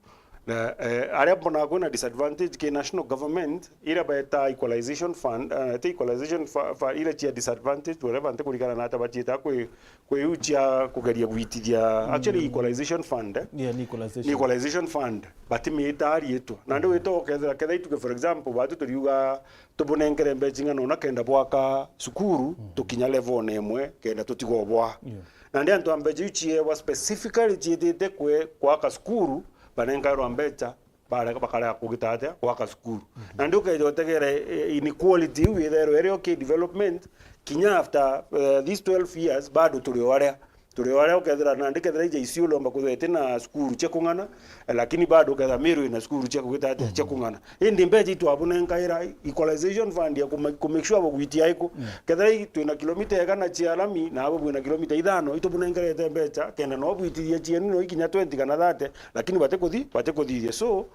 Na, eh, aria mbona kwina disadvantage ki national government, iria beta equalization fund, eh, ti equalization fa- fa- iria cia disadvantage, whatever, nti kurikana na ata bacieta kwi kwi iu cia kugeria gwitithia, actually equalization fund, eh? yeah, ni equalization. Ni equalization fund, batimita ariitwa. Na ndi wita ukethira, ketha ituge for example, batu turiuga tubunengere mbecha ing'ana ona kenda bwaka cukuru, tukinya level ona imwe, kenda tutigobwa. Yeah. Na ndi antu a mbecha iu ciewa specifically ciitite kwe kwaka cukuru, banenkairwa mbecha, barega, bakarega kugita atia, gwaka cukuru. Na ndi ukeja utegere, eh, inequality iu itherwe iri okay development, kinya after, eh, these twelve years, bado turi o aria. Turi o aria ukethira, na ndi kethira ija Isiolo omba kwithwa iti na cukuru cia kung'ana, eh, lakini bado ukethira Meru ina cukuru cia kugita atia, cia kung'ana. Indi mbecha itwabunenkaira equalization fund ya kuma- ku make sure bugwitia iku. Kethira i- twina kilomita igana cia lami, na abo bwina kilomita ithano, itubunenkerete mbecha, kenda no bwitithia cienu no ikinya twenty kana thirty, lakini batikuthi-, batikuthithia. So,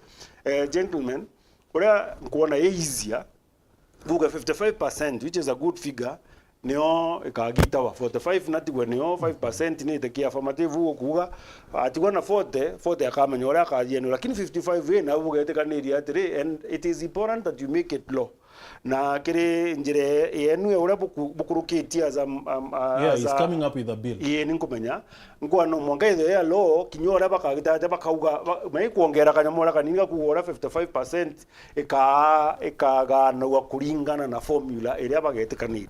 eh, gentlemen, uria nkwona i easier, buge fifty-five percent, which is a good figure, nio ikagitawa. Forty-five natigwe nio five percent ni itekia affirmative, uguo kuuga atigwa na forty, forty akamenya uria akathianua, lakini fifty-five ina bugetikaniria atiri, and it is important that you make it law. Na kiri njira yenu ya uria buku- bukurukitie as a, um, uh, Yeah, as he's a, coming up with a bill. Ii, ni nkumenya. Nkwana mwanka ithio ya law, kinya uria bakagita atia bakauga, ba- maikwongera kanyamu uria kanini gakuuga uria fifty-five percent ikaa- ikaganagwa kuringana na formula iria bagetikanirie.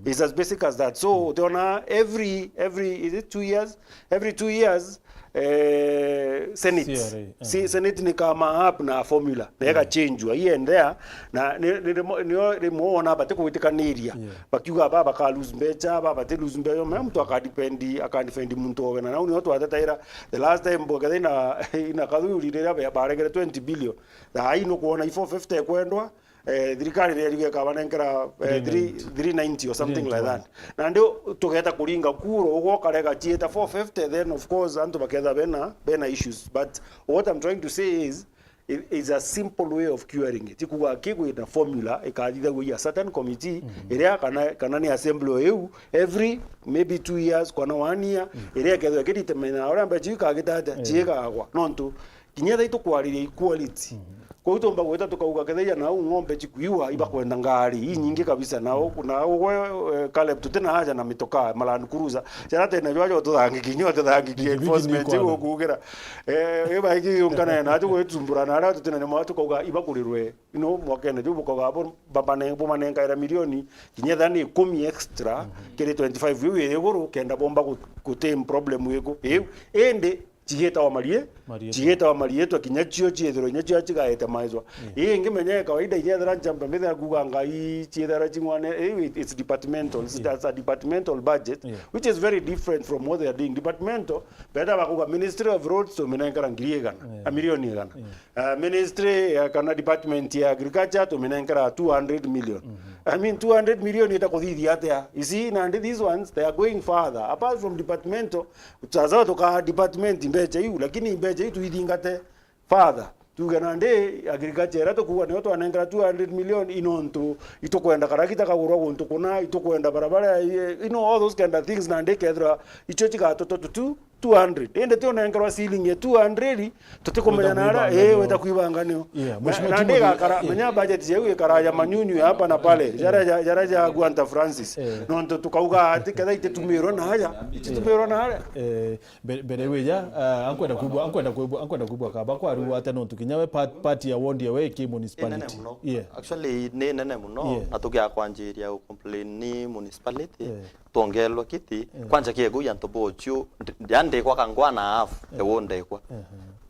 It's as basic as that. So, utiona every, every, is it two years? Every two years, eh, Senate. C R A, Si- Senate ni kama up na formula, na ega change wa here and there, na ni- ni rimo- nio rimwe wona bati kugwitikaniria. Bakiuga ba baka lose mbecha, ba bati lose mbecha, mea mtu aka depend, aka defend muntu owe, na nau nio twatetaira the last time boga ina, ina kathuri riria ba- baregere twenty billion. Thaa ii nukwona i four fifty kwendwa, eh, thirikari iriuga ikabanenkera, eh, three- three ninety or something like that. Na ndio tugeta kuringa kuro, ugo karega cieta four fifty, then of course antu baketha bena, bena issues. But what I'm trying to say is, it is a simple way of curing it. Ikuga kigwi na formula ikathithagua i a certain committee, iria kana, kana ni assembly o iu, every maybe two years, kana one year, iria ikethwa ikidetermine uria mbecha iu ikagita atia, ciigagwa. Nontu Kinya thaa ii tukwariria equality. Kwou tumba gwita tukauga, kethira nau ng'ombe chikuiwa, ibakwenda ngari inyingi kabisa. Na u-, na ugwe, eh, Caleb, tutina haja na mitoka, ma Land Cruiser. Jara tena jwaja ututhangikia, kinya ututhangikia enforcement iu ukugira. Eh, iba iki unkana na atu gwitumbura na aria tutina nyama tukauga ibakurirwe. Ino mwakene juu bukauga bo, bamane-, bumanenkaira milioni, kinya thaa ni ikumi extra, kiri twenty-five iu iri iguru, kenda bomba gu-, gutame problem iku. Iu, indi, chigitawa marie, Marietwa. Chigitawa marietwa, kinya cio ciethirwa inya cio cigaete maizwa. Yeah. Ii ingi menya ya kawaida inya ethira nchampa mbithira kuuga ngai ciethira ching'wane, ii, it's departmental, it's, yeah, that's a departmental budget, yeah, which is very different from what they are doing. Departmental, beta bakuga Ministry of Roads tuminenkera ngiri igana, yeah, a milioni igana. Yeah. Uh, ministry, uh, kana department ya agriculture tuminenkera two hundred million. Mm-hmm. I mean, two hundred million itakuthithia atia? You see, nandi these ones, they are going further. Apart from departmental, sasa tuka department mbecha iu, lakini mbecha iu tuithingate further. Tuge nandi agriculture iria tukuuga niyo twanenkera two hundred million, i nontu itukwenda karagita kagurwa guntu kuna, itukwenda barabara, you know, all those kind of things, nandi kethirwa icio cigatuta tutu two hundred. Indi ti unenkerwa ceiling ya two hundred, tutikumenya na ara, eh, wita kwibanga nio. Yeah, na, Mheshimiwa na Timothy, ndigakara, eh, menya budget yeu ikara ya manyunyu ya hapa na pale. Jara ja, jara ja Gwanta Francis. Eh. Nontu tukauga ati ketha ititumirwa na aja, ititumirwa na ara. Eh, mbere, mbere wija, ah, ankwenda kubwa, ankwenda kubwa, ankwenda kubwa kaba kwa riu ate nontu kinya we part, part ya ward ya we ki municipality. Inene muno. Yeah. Actually, ni nene muno, yeah, na tukia kwanjiria u complain ni municipality. Yeah. Twongererwa kiti, eh, kwanja kiego ya ntobo cio, ndi-, ya ndekwa kangwa na half, eh, ewo ndekwa. Ehe.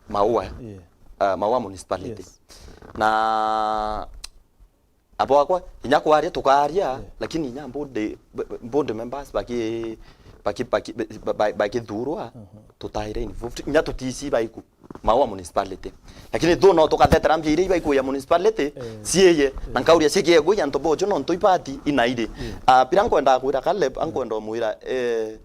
Maua. Yeah. Ah, Maua Municipality. Yes. Na abo akwa, inya kwaria tukaria, yeah, lakini inya board, b-, b-, board members baki-, baki-, baki-, ba-, ba-, bakithurwa, mhm, tutaire involved. Inya tutisi baiku. Maua Municipality. Lakini tu no tukathetera mbia iria ibaikuya municipality, eh, ciiye. Eh. Na nkauria cikiegwe ya ntobo cio nontu ibati inairi. Eh. Ah, pira nkwenda kwira Caleb, eh, ankwenda umwira, eh,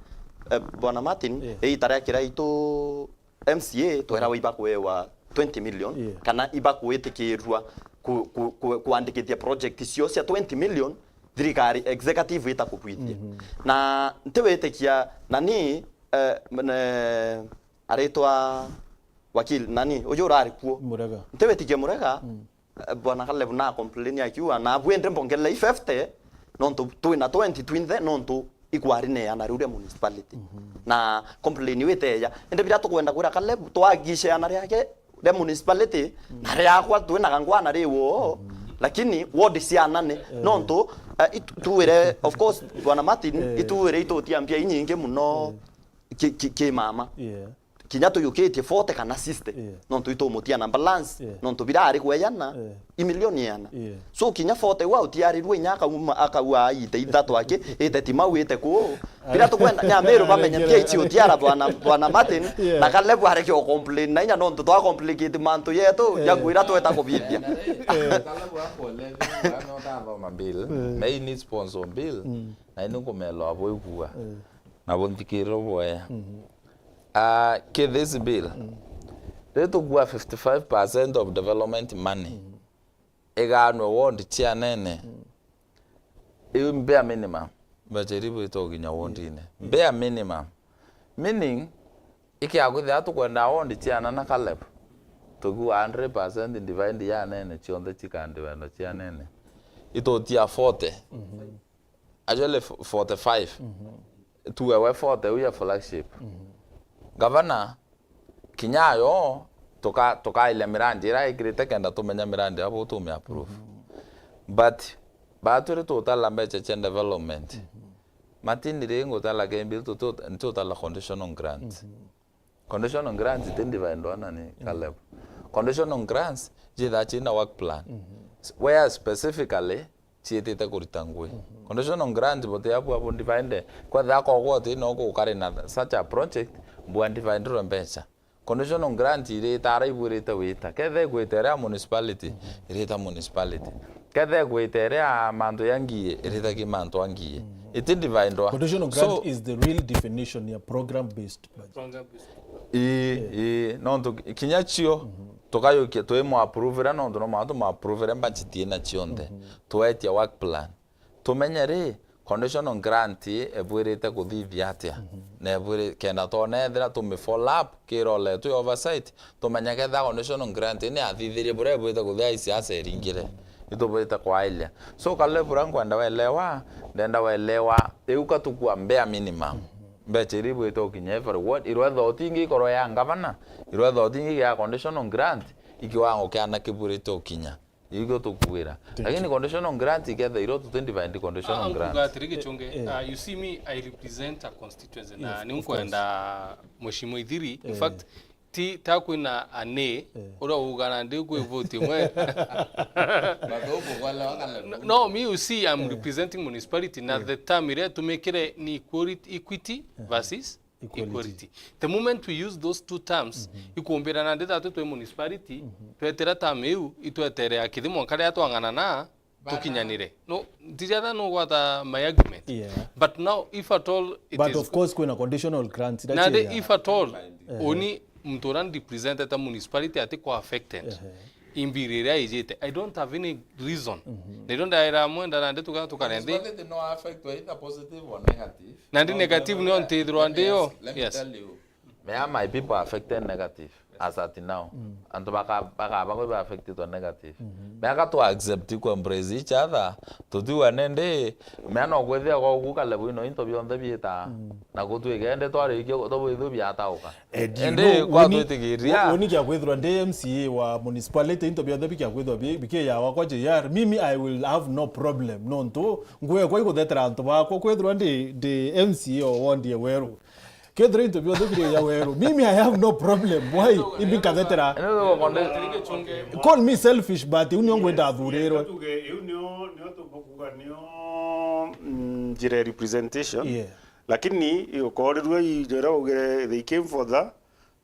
eh, Bwana Martin, eh, iita ria kiraitu M C A twera, mm, ibakuewa twenty million, eh, kana ibakuitikirua ku-, ku-, ku-, kuandikithia project cio cia twenty million, thirikari executive itakubwithia. Mhm. Na ntiwitikia nani, eh, ne-, aritwa wakili nani uju urari kuo. Murega. Ntiwitikie Murega, mm, eh, Bwana Caleb na complain akiuga, na bwende mbongerere i fifty, nontu twina twenty twinthe, nontu ikwari neana riu ria municipality. Mhm. Na complain iu iteja. Indi biria tukwenda kwira Caleb, twagishe ana riake ria municipality, mm, na riakwa twina kangwana ri wo, mm, lakini ward cia anane, eh, nontu, eh, itu-, tuwire, of course, Bwana Martin, eh, ituwire itutia mbia inyingi muno, eh, ki, ki, ki mama. Yeah. Kinya tuyukitie forty kana sixty. Yeah. Nontu itumutia na balance, yeah, nontu birari kweyana, yeah, i milioni iana. Yeah. So kinya forty wa utiarirwe inya akauma, akaua ite ithatu aki, ite timau ite ku. Bira tukwenda, Nyamiru bamenye pia ici utiara Bwana, Bwana Martin, yeah, na Caleb areke o complain, na inya nontu twa complicate mantu yetu, yeah, ya kwira tweta kubithia. Yeah. Caleb akolevi, wana utathoma bill, yeah, na ini sponsor bill, mm, na ini nkumelo abo ikua. Yeah. Na bunthikiriro bwea. Mhm. Ah, ki this bill, mm, ri tukua fifty-five percent of development money, mm, iganwe ward cia nene. Mm. Iu bare minimum. Mbecha iria ibwite uginya wardine. Mm. Bare minimum. Meaning, ikiakwithia tukwenda ward cia nana Caleb, tukua hundred percent divide ya nene cionthe cikandivendwa cia nene. Itutia forty. Mhm. Actually, f-, forty-five. Mhm. Tuewe forty, uya flagship. Mhm. Gavana, kinya yo, tuka-, tukailia mirandi ira ikirite kenda tumenya mirandi abo tume approve. Mhm. But, batwire tutala mbecha cia development. Mhm. Matini ri ngutala kembi tu-, tu-, tutala conditional grant. Mhm. Conditional grants iti divide nani, mm, Caleb. Conditional grants jithaa cina work plan. Mhm. S-, where specifically ciitite kurita ngui. Mhm. Conditional grant bote abu abu divide. Kwethira kogwa uti no gukari na such a project, bwa divide ro mbecha. Conditional grant irita ara ibwirite wita. Kethe gwite ria municipality, mhm, irita municipality. Kethe gwite ria mantu ya ngie, irita ki mantu a ngie. Mhm. Iti divide. Conditional grant is the real definition ya program based. Ii, ii, nontu kinya cio, mhm, tukayukia, twi mu approve-ira, nontu no mwanka tumu approve-ire budget ina cionthe. Mhm. Twetia work plan. Tumenye ri, conditional grant ebwirite kuthithia atia? Na ebwiri-, kenda twona ethira tumi follow up, kirore twi oversight, tumenye ketha conditional grant ni athithirie buria ebwirite kuthia i siasa iringire. Itubwirite kwailia. So, Caleb, uria nkwenda welewa, ndenda welewa, iu katukua bare minimum. Mbecha iria ibwirite ukinya every ward, irwe thoti ingi ikorwe ya ngavana, irwe thoti ingi ya conditional grant, ikiwango kiana kibwirite ukinya. Igio tukwira. Lakini conditional grant iketha iro tuti divide conditional grant. Atiri Gichunge, eh, uh, you see me, I represent a constituency na ni nkwenda Mheshimiwa Ithiri. In fact, ti ta kwina ani uria ugana ndi kwi vote imwe. No, no, me, you see, I'm representing municipality na the term iria tumikire ni equality, equity versus equality. The moment we use those two terms, ikumbira nandi thatu twi municipality, twetera term iu, itwetere ya kithi mwanka riria twang'anana, tukinyanire. No, ntijatha no gwata my argument. Yeah. But now, if at all it But is of course, kwina conditional grant, nandi, if at all, uni muntu uria ndi represent ta municipality ati kwa affected. Imbiri iria ijite. I don't have any reason. Na irio ndaira amwe ndara ndi tuga tukare ndi. Municipality no affect either positive or negative. Na ndi negative nio ntithirwa ndi yo. Let me tell you. Mea my people affected negative as at now. Antu baka-, bakaba kwi ba affected negative. Mea ka tu accept ku embrace each other. Tutiuga nindi, mea no kwithia kwa ugu kale bwino into bionthe biita. Na gutwikende twarikia tobwithu biatauka. Eh, do you Indi know, kwa uni, twitigiria. Uni kia kwithirwa ndi M C A wa municipality, into bionthe bikia kwithirwa bi-, bikiyawa kwa J R. Mimi, I will have no problem. Nontu, ngwekwa iguthetera antu bakwa kwithirwa ndi, ndi M C A o ward ya Weru. Kethira into bionthe biri ya Weru. Mimi, I have no problem. Why? Imbi nkathetera. Indi ukonde- Call me selfish, but iu nio ngwenda athurirwe. Tuge, iu nio, nio tukuga nio, mm, njira ya representation. Yeah. Lakini ukorirwe i njira ugire they came for the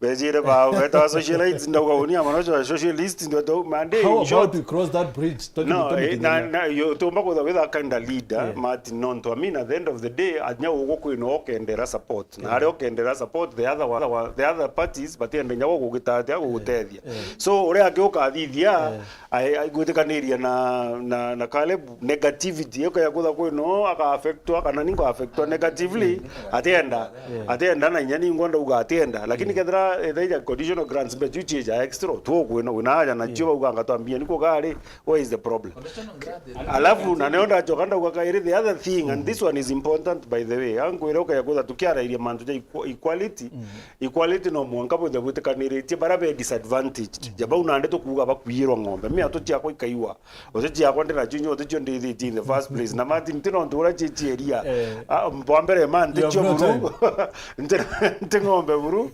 Bejire bao, betawa socialites, ndauga uni amano jo socialist, ndo to mande. How about we cross that bridge? Talking No, to eh, na, na, yo, tumba kwitha witha kinda leader, Martin, nontu, I mean, at the end of the day, anya ugu kwina ukendera support. Na aria ukendera support, the other one, the other parties, batiende nya gugitatia, gugutethia. So, uria aki ukathithia, ai, ai, gwitikaniria na, na, na Caleb, negativity, iko ya kutha kwino, aka affectwa, kana ningo affectwa negatively, atienda, atienda, na inya ningo ndauga atienda. Lakini kethira, eh, there is a conditional grants, mbe tu chieja extra, tu kwino, wina aja na chio bauga ngatwambia, niko gari, where is the problem? Alafu, na nio ndachoka ndauga kairi, the other thing, and this one is important, by the way, ankwire ukaya kutha tukiarairia mantu ja equa-, equality, equality no mwanka bwithe bwitikaniritie, bara be disadvantaged. Ja bau nandi tukuuga bakuirwa ng'ombe. Mia tu ciakwa ikaiwa. Ucio ciakwa ndinacio inya ucio ndithitie in the first place. Na Martin, ti nontu uria ci cieria. Ah, bwa mbere, man, nti cio buru. Nti, nti ng'ombe buru.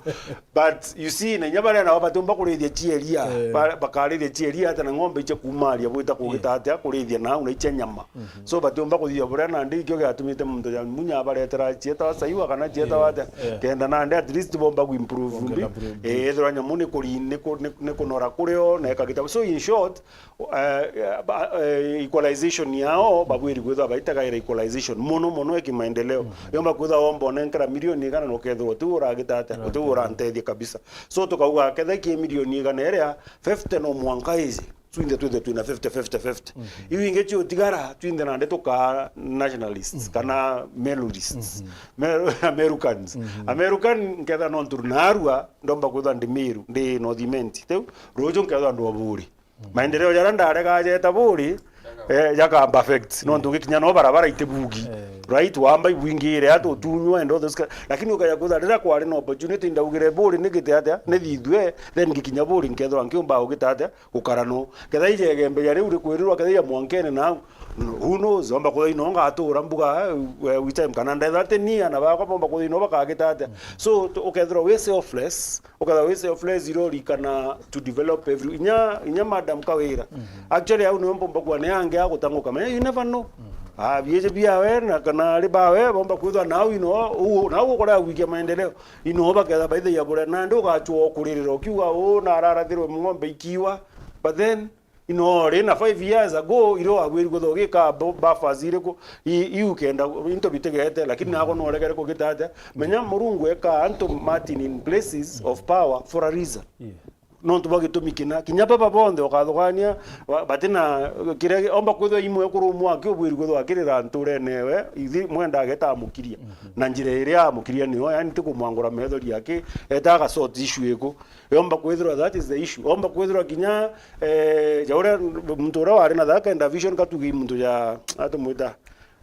But you see, na inya baria nao batiumba kurithia cieria. Ba-, bakarithia cieria ata na ng'ombe icia kumaria bwita kugita atia, kurithia nau na icia nyama. So batiumba kuthithia buria nandi ikio giatumite muntu ja munya abaretera cietawa saiwa kana cietawa atia. Kenda nandi at least bomba ku improve mbi. Eh, ethirwa nyamu ni kuri-, ni ku-, ni, ni kunora kurio na ikagita. So in short, eh, ba-, eh, equalization yao, babwiri gwithwa baitagaira equalization. Muno muno eki maendeleo. Yomba kwithwa womba onenkera milioni igana na ukethirwa utiu uragita atia, utiu urantethia kabisa. So tukauga ketha ki milioni igana iria, fifty no mwanka iji. Twinthe twithe twina fifty, fifty, fifty. Iu ingi ciutigara, twinthe nandi tukaa nationalists, kana Melurists. Mer-, Americans. American nketha no nturu naarua, ndomba kwithwa ndi Miru, ndi North Imenti. Tiu, ruju nkethwa ndwa Buri. Maendeleo jaria ndarega jeta Buri, eh, jakamba affect. Nontu gikinya no barabara itibugi. Right, wamba ibwingire, atu tunywa and all those ki-, lakini ukaja kwithwa riria kwari na opportunity, ndaugire Buri ni gite atia, ni thithue, then ngikinya Buri nkethwa nkiumba ugita atia, gukara no. Ketha ija igembe ja riu rikwirirwa, ketha ija mwankene nau. Who knows? Omba kwithwa ino ngatura mbuga, eh, we time kana ndetha ati ni ana bakwa bomba kwithwa ino bakagita atia. So, tu-, ukethirwa wi selfless, ukethirwa wi selfless, irori kana to develop every, inya, inya Madam Kawira. Actually, au niwe mbomba kuwa ni ange agutanguka. Menya, you never know. Ah, bieje biawe na kana ari bawe, bomba kwithwa nau ino, u-, nau ukora gwikia maendeleo. Ino baketha baithagia buria, nandi ugachwa ukuririra ukiuga, "Uu, nararathirwe ng'ombe ikiwa." But then, ino ri na five years ago, iro wagwiri kwithwa ugika bu-, buffers iriku, i-, iu kenda into bitigete, lakini nako no uregere kugita atia. Menya Murungu eka antu, Martin, in places of power for a reason. Yeah. nontu bwa gitumi kina. Kinya baba bonthe ukathugania, ba-, batina kiria, omba kwithirwa imwe kuru umwe aki ubwiri kwithirwa akirira nturene ewe, ithi mwenda ageta amukiria. Mhm. Na njira iria amukiria niyo, yani ti kumwangura methori aki, eta aga sort issue iku. Yomba kwithirwa that is the issue. Omba kwithirwa kinya, eh, ja uria muntu uria wari na that kind of vision, katuge muntu ja, atumwita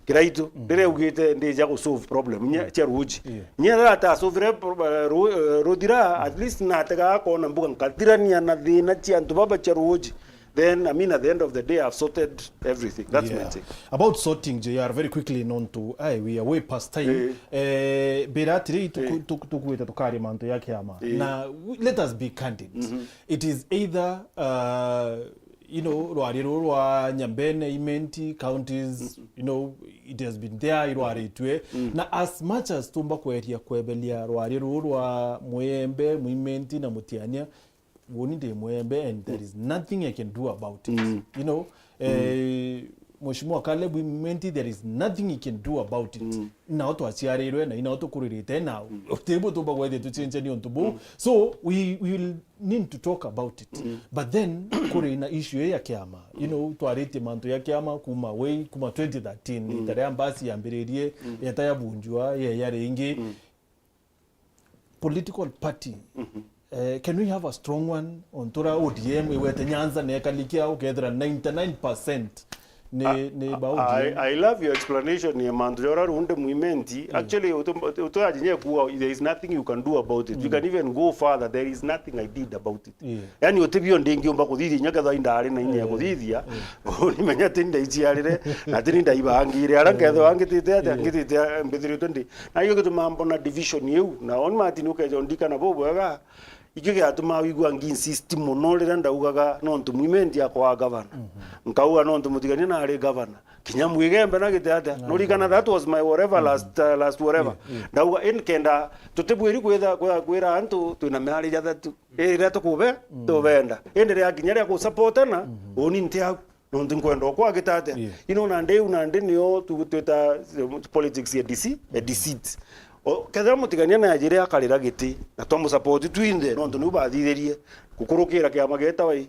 Kiraitu, mm, riria augite ndija gu solve problem, nye, mm, cia ruuji. Yeah. Nye riria atasovire pro-, eh, ru-, eh, ruthira, at least natega akona mbuga nkathirania na thina cia antu baba cia ruuji. Then, I mean, at the end of the day, I've sorted everything. That's my, yeah, take. About sorting, J R, very quickly, nontu, ai, we are way past time. Eh. Eh, mbira atiri, tuku-, eh, tuku-, tukuite tukaria mantu ya kiama. Eh. Na w-, let us be candid. Mm-hmm. It is either, uh, you know, rwari ruru rwa Nyambene, Imenti, counties, mm-mm, you know, it has been there, irwaritue. Mm. Na as much as tumba kweria kwebelia rwari ruru rwa Mwembe, Mwimenti na Mutiania, woni ndi Mwembe and there, mm, is nothing I can do about it. Mm. You know, mm, eh, Mheshimiwa Caleb Imenti, there is nothing he can do about it. Mm. Nao twaciarirwe na inao tukuririte nao. Mm. Utibu tumba kwethia tuchenjania untu buu. Mm. So we, we will need to talk about it. Mm. But then, kuri na issue ya kiama. You know, twaritie mantu ya kiama kuma way, kuma twenty thirteen, mm, ita ria mbasi yambiririe, mm, yeta yabunjwa, yeya ringi. Mm. Political party. Mhm. Eh, can we have a strong one? Ontura O D M iwete Nyanza nekalikia, ukethira ninety-nine percent ni, I, ni ba I, O D M. I love your explanation ya mantu jora runde Mwimenti. Mm. Actually, utu-, utu-, utu ajinye kuwa, there is nothing you can do about it. You, mm, can even go further. There is nothing I did about it. Yeah. Yani, utibio ndingiumba kuthithia inya ketha indari na inya ya, yeah, kuthithia. Yeah. Nimenya ati ndaiciarire, na ati ndaibangire. Ara, yeah, nkethwa ngitite ati, yeah, ngitite, mbithiritwe ndi. Na iyo gitumaa mbona division iu. Na oni Martin ukeja undikana bubwega. Ikio giatumaa wigua nginsist mono riria ndaugaga nontu Mwimenti akwa gavana. Mhm. Nkauga nontu Mutigania nari gavana. Kinya Mwigembe na gite atia. Nurikana that was my whatever, mhm, last, uh, last whatever. Yeah, yeah. Ndauga, in kenda tutibwiri kwitha, kwira, kwira antu twina miari jathatu. Riria tukube, mm, tubenda. Indi ria kinya ria kusupportana, mhm, uni nti au. Nontu nkwenda okwa agita atia. Yeah. Ino nandi iu nandi nio tu-, twita, eh, politics ya dece-, ya deceit. O, kethira Mutigania najire akarira giti, na twamusupport twinthe, nontu niu bathithirie gukurukira kiama getawa i,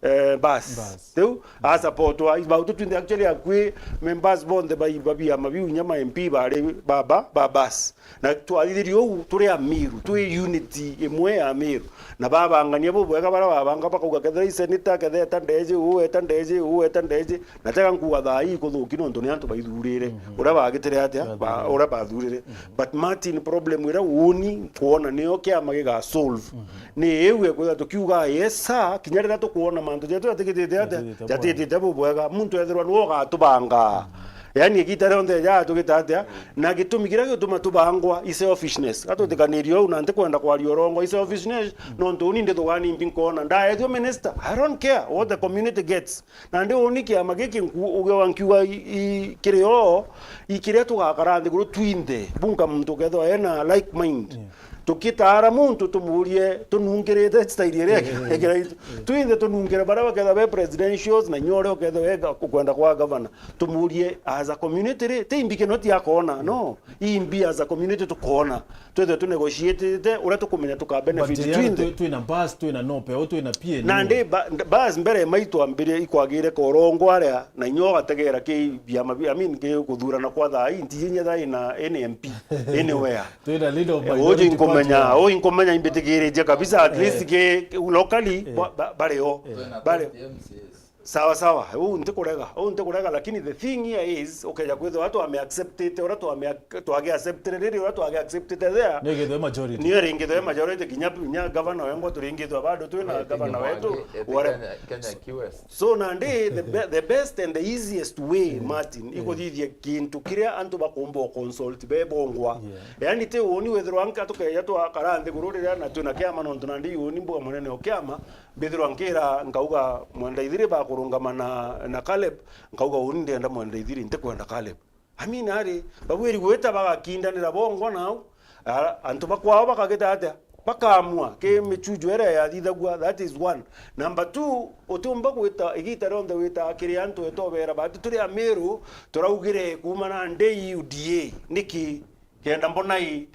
eh, bas. Bas. Riu, asupportwa, bautu twinthe actually akui members bonthe ba, ba biama biu inya ma M P bari baba, ba bas. Na twathithirie uu turi Amiru, twi unity imwe ya Amiru. Na babangania bubwega baria babanga bakauga, kethira i senator, kethira eta ndeji, uu eta ndeji, uu eta ndeji. Na tega nkuga thaa ii ikuthuki nontu ni antu baithurire. Mhm. Uria bagitire atia? Ba-, bathurire, uria bathurire. Mhm. But Martin, problem iria uni nkwona niyo kiama giga solve. Mhm. Ni iu ekwithira tukiuga, yes sir, kinya riria tukwona mantu jetu jatigitite atia? Jatigitite bwega. Jatigitite bubwega. Muntu ethirwa niwe ugatubanga. Mhm. Yani, igita rionthe ja tugita atia? Na gitumi kiria gituma tubangwa i selfishness. Gatutikanirie uu, na ntikwenda kwaria urongo, i selfishness, nontu uni ndithugani mbi nkona. Ndaethua minister, I don't care what the community gets. Nandi uni kiama giki nku-, ugewa nkiuga i, i, kiri o, i kiria tugakara nthiguru twinthe, bunka muntu ukethwa ena like mind. Yeah. Tukitaara muntu tumurie tunungirite style iria, yeah, iria itu-, yeah, twinthe tunungire baria bakethwa be presidentials na inya uria ukethwa we ga-, ukwenda kwa governor. Tumurie as a community ri, ti imbi kino ti akona, no. Imbi as a community tukona. Twithwe tunegotiatite uria tukumenya tuka benefit twinthe. But twi-, twina bus, twina nope, au twina P N U. Nandi ba-, bus mbere maitu ambirie ikwagire korongwa aria, na inya ugategera ki biama bi-, I mean, ki kuthurana kwa thaa ii, nti inya thaa ina any M P anywhere. Twina leader of minority party. Eh, uji nkumenya, uji nkumenya imbitikiritie kabisa, at least, eh, ki locally, eh, ba-, ba-, bari o. Eh. Twina bari twenty M C As. Sawa, sawa. Uu ntikurega. Uu ntikurega, lakini the thing here is, ukeja kwithirwa twame acceptite, uria twame ac-, twage acceptire riri, uria twage acceptite there. Nigithwe majority. Niyo ringithwe majority, kinya, kinya governor wengwa turingithwa bado twina governor wetu, whatever. Kenya, Kenya Q S. So, nandi, the be-, the best and the easiest way, eh, Martin, eh, ikuthithia kintu kiria antu bakumba o consult be bongwa. Yeah. Yani, ti uni withirwa nka tukeja twakara nthiguru riria na twina kiama, nontu nandi uni mbuga munene o kiama, mbithirwa nkira, nkauga, Mwenda Ithiri bakurungama na, na Caleb, nkauga, uni ndienda Mwenda Ithiri, ntikwenda Caleb. I mean, ari, babwiri gwita bagakindanira bongwa nau, a-, antu bakwao bakagita atia? Bakamua, ki michujo iria yathithagua, that is one. Number two, utiumba gwita, igita rionthe wita kiri antu eta ubera, bati turi Amiru, turaugire kuuma nandi U D A, niki? Kenda mbona i,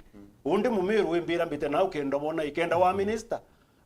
undi Mumiru wimbira mbite nau kenda bona i, kenda wa minister.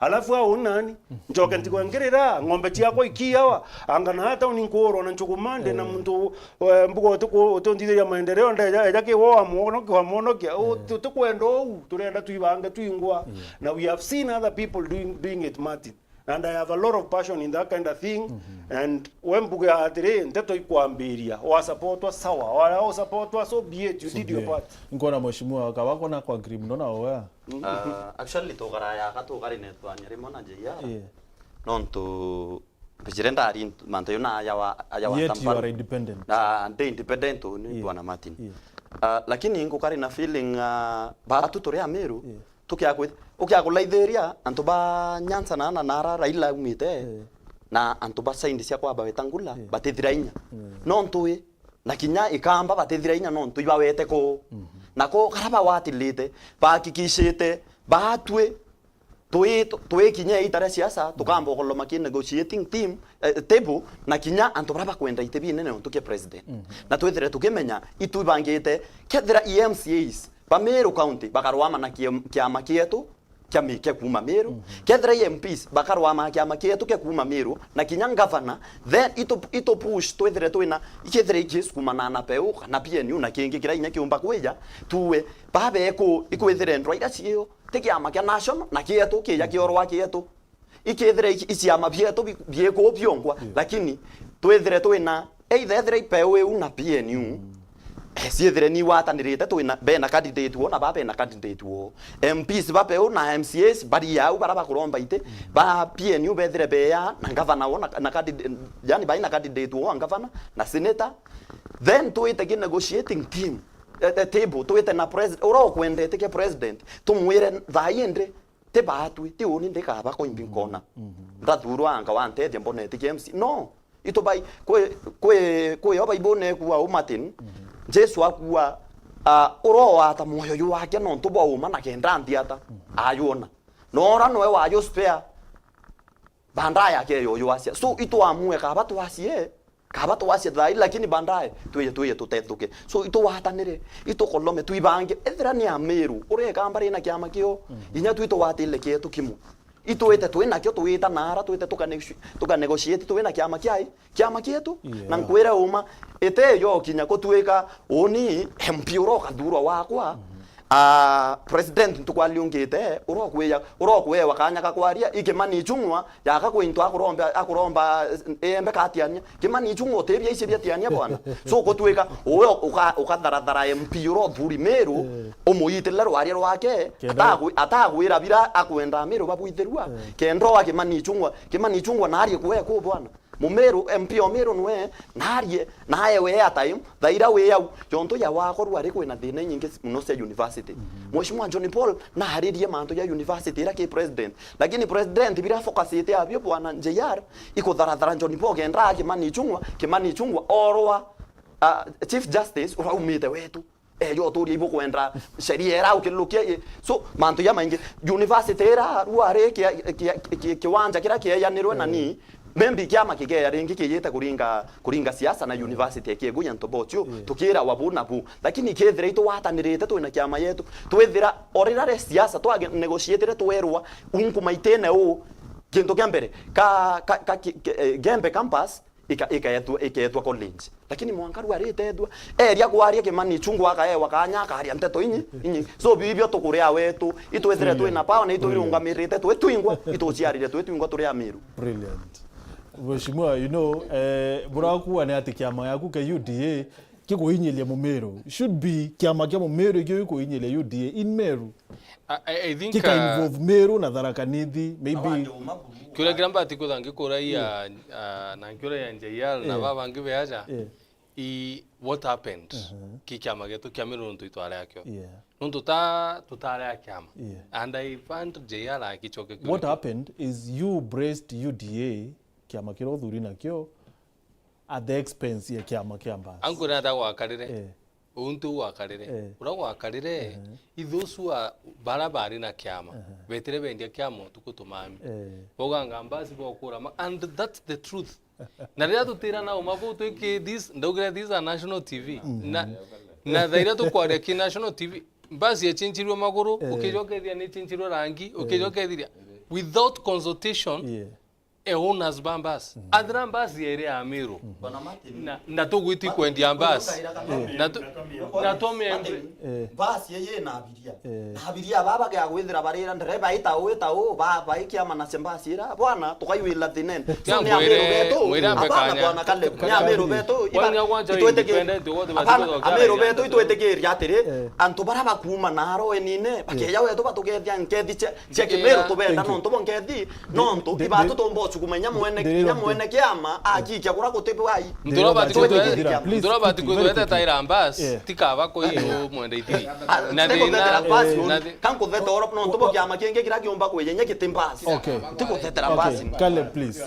Alafu au nani? Njoke ntigwe ngirira, ng'ombe ciakwa ikiawa, anga na hata uni nkuurwa na nchuguma, ndi na muntu, eh, mbuga uti ku-, uti undithiria maendeleo, ndeja, eja kiwa wa mwonokia, wa mwonokia. U-, tu-, tukwenda uu, turenda twibange twingwa. Na we have seen other people doing, doing it, Martin. And I have a lot of passion in that kind of thing. And we mbuge atiri, nteto ikwambiria, wasupportwa sawa, wala usupportwa, so be it, you did your part. Nkona mheshimiwa, kaba kona kwa agree muno na oya. Ah, actually, tukaraya ka tukari netwania rimwe na J R. Yeah. Nontu mbijire ndari ntu-, mantu yo na aya wa, aya wa Yet you Kampala. Are independent. Ah, ndi independent uni, yeah, Bwana Martin. Yeah. Ah, lakini ngukari na feeling, ah, batu turi Amiru, yeah, tukia kwi-, ukia kulaithiria antu ba Nyanza na, na nara Raila aumite, yeah, na antu ba side cia kwa ba Wetangula, yeah, batithira inya. Yeah. Nontu wi, na kinya ikamba batithira inya nontu ibawete kuu. Mhm. Na kuu kara bawatilite, bahakikishite, batwi twi-, twikinya ita ria siasa, tukamba ukoloma ki negotiating team, eh, table, na kinya antu baria bakwenda iti binene nontu kia president. Mhm. Na twithire tukimenya, itu ibangite, kethira i M C As ba Meru County bakarwama na kiem-, kiama kietu, kia mi-, kia kuuma Meru. Mhm. Kethira i M Ps bakarwama kiama kietu kia kuuma Meru, na kinya ngavana, then itu, itu push twithire twina, ikethira ikisukumana na peu, kana P N U, na kingi kiria inya kiumba kwija, tuwe, babeku, ikwithire ndwa iria cio, ti kiama kia national, na kietu, kija kiorwa kietu. Ikethire i, i ciama bietu bi, bieku biongwa, yeah, lakini twithire twina, either ethire i peu iu na P N U, mm, eh, ciethire ni watanirite twina, bena candidate wo na ba bena candidate wo. M Ps ba peu na M C As bari au bara bakuromba iti, mm, ba P N U bethire beya na ngavana wo na, na candidate, yani bai na candidate wo wa ngavana na senator. Then twite ki negotiating team, eh, eh, table, twite na president, ura ukwendete ke president, tumwire thaa indi, ti baatwi, ti uni ndikaba kwa imbi nkona. Mhm. Ndathurwa anga wantethia mbonete ki M C. No, itu bai, kwi, kwi, kwi yo Bible nekua u Martin, mhm, Jesu akua, ah, uroata mwoyo jwake nontu bwa uma na kenda nthi ata, mhm, ayona. Na ura noe wayo spare, baadaye akeyo ywasia. So, itwamue kaba twasie, kaba twasie thai, lakini baadaye twije, twije tutethuke. So, itugwatanire, itukolome, twibange. Ethira ni Amiru, uria ikamba rina kiama kio, mhm, inya twi tugwatire kietu kimwe. Itwite twi nakio, twita nara, twite tukane-, tukanegotiate, twi na kiama kiai, kiama kietu. Yeah. Na nkwire uma, ite yo kinya kutuika uni M P uria ukathurwa wakwa, mhm. Ah, president ntuku aliungite, urokuewa, urokuewa kanya ga kwaria, i Kimani Ichung'wa, yaka kwi into akuromba, akuromba, eh, embe katiania. Kimani Ichung'wa utibia ici biatiania bwana. So, gutuika, uwe uka-, ukatharathara M P uria uthuri Meru, eh, umuitire rwaria rwake, kenda atagwi-, atagwira bira akwenda Meru babwithirua. Eh. Kenda oa Kimani Ichung'wa, Kimani Ichung'wa narie kuwe ku bwana. Mumeru, M P o Meru nwe, narie, naewe airtime, thaira wi au. Yontu ya wakorwa ari kwina thina inyingi muno cia university. Mhm. Mheshimiwa John Paul, naaririe mantu ja university ira ki president. Lakini president bira focusite abio bwana J R, ikutharathara John Paul kenda a Kimani Ichung'wa, Kimani Ichung'wa orwa, ah, Chief Justice uraumite wetu. Ejo uturia ibukwenda sheria ira ukilukia i-, so, mantu ja maingi. University ira rwari kia, kia, kia, kiwanja kira kieyanirwe na ni, mm, maybe kiama kikeya ringi kijite kuringa, kuringa siasa na university ikiguya ntobocio, mm, tukira wa bu na bu. Lakini kethira itugwatanirite twina kiama yetu, twithira orira re siasa twa negotiatire twerwa unku maitine u, kintu kia mbere, ka, ka, ka, ki, ki, eh, Gembe campus, ika-, ikaetwa, ikaetwa college. Lakini mwanka rua ritethua, eria kwaria Kimani Ichung'wa akaewa kanya, akaria nteto inyi, inyi. So, bibio tukuria wetu, itwethire, brilliant, twina power na itwirungamirite twi twingwa, ituciarire twi twingwa turi Amiru. Brilliant. Mheshimiwa, you know, eh, burakuwa ni ati kiama yaku kia U D A kiguinyiria Mumiru. Should be kiama kia Mumiru ikio ikuinyiria U D A in Meru. I, I, I think, kika, uh, involve Meru na Tharaka Nithi, maybe. Kiuria kiria mbati kwitha ngikuraia, yeah, uh, na nkiuraia J R na, yeah, baba bangi be aja, yeah, i what happened? Uh-huh. Ki kiama gietu kia Meru nontu itware akio. Yeah. Nontu ta tutare a kiama. Yeah. And I want J R akicoke kiuria. What happened is you braced U D A, kiama kiria uthuri nakio, at the expense ya kiama kia Mbas. Ankwira ata gwakarire. Eh. Untu gwakarire. Eh. Uria gwakarire, eh, i those who are, bara bari na kiama, eh, betire bendia kiama utuku tumami. Eh. Bauganga Mbas bokura ma, and that's the truth. Na riria tutira na uma bau twiki this, ndaugire this a national T V. Mm. Na, na thaa iria tukwaria ki national T V, Mbas yachinchirwe maguru, eh, ukijoka ethia ni chinchirwe rangi, eh, ukijoka ethiria. without consultation, yeah, e owners ba mbasi. Mm. Athira mbasi ere ya Meru. Bwana Martin. Na, na tugwiti kwendia mbasi. Ukaira kana. Eh. Na tu-, na twame Martin, eh, mbasi eye na abiria. Eh. Na abiria baba bagea gwithira barira ndereba ita u, ita u, ba, ba ikiama na mbasi ira, bwana, tukaiwila thinene. So, ni Ameru betu, mwira abana bwana Caleb, ni Ameru betu, itwetikiria atiri, eh, antu bara bakuma na aro enine, bakeja wetu batukethia nkethi cia cia Kimeru tubenda nontu bwa nkethi, nontu ibatu tumba ucukuma inya mwene, inya mwene kiama akikia kura guti bwai. Nturobati kwithwete taira mbas, tikaba kuyu mwenda ithiri. Na thina, na thi- kankutheta oro nontu bwa kiama kingi kira kiumba kwija inya giti mbas. Okay. Tikuthetera mbas. Caleb, please.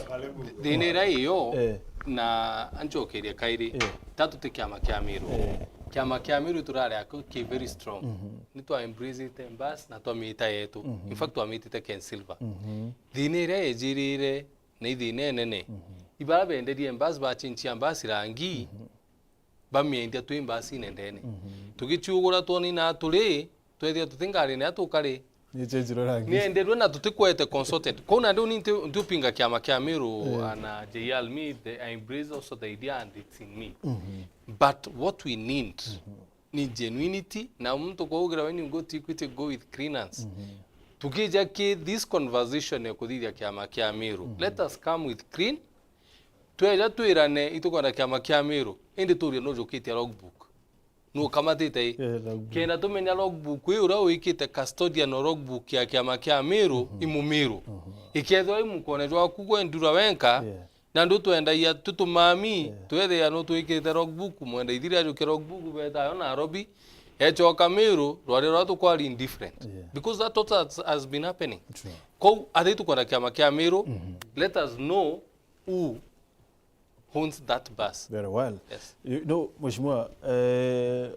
Thina ira iyo, eh, na ancokerie kairi, eh, tatu ti kiama kia Meru. Eh. Kiama kia Meru turari akio ki very strong. Mhm. Ni twa embrace mbas na twamita yetu. Mhm. In fact, twamitite Ken Silver. Mhm. Thina iria yejirire na ithina inene. Mhm. Ibara benderie mbasi bachinchia mbasi rangi, mhm, bamiendia twi mbasine ndene. Mhm. Tugichiugura twoni na turi, twethia tuti ngari na tukari. Ni chenjirwe rangi. Nienderwe na tutikwete consultant. Kuu nandi uni nti-, ntiupinga kiama kia Meru, eh, ana J R me, the, I embrace also the idea and it's in me. Mhm. But what we need, mhm, ni genuinity, na muntu kwaugira when you go to Equity, go with clean hands. Mhm. Tukija ki this conversation ya kuthithia kiama kia Meru, mhm, let us come with clean. Tweja twirane itukwenda kiama kia Meru, indi turie nujukitie logbook. Nukamatite i. Eh, logbook. Kenda tumenya logbook ii uria wikite custodian o logbook ya kiama kia Meru, mhm, i Mumiru. Mhm. Ikethirwa i mukone jwaku gwe ndura wenka, yeah. Na ndu twendagia tutumami, yeah, twethia no twikite logbook, mwenda ithiri ajuke logbook, betayo Nairobi, echoka Meru, rwari rwa tukwari indifferent. Yeah. Because that what has, has been happening. True. Kou, athi tukwenda kiama kia Meru, mhm, let us know who owns that bus. Very well. Yes. You know, Mheshimiwa, eh,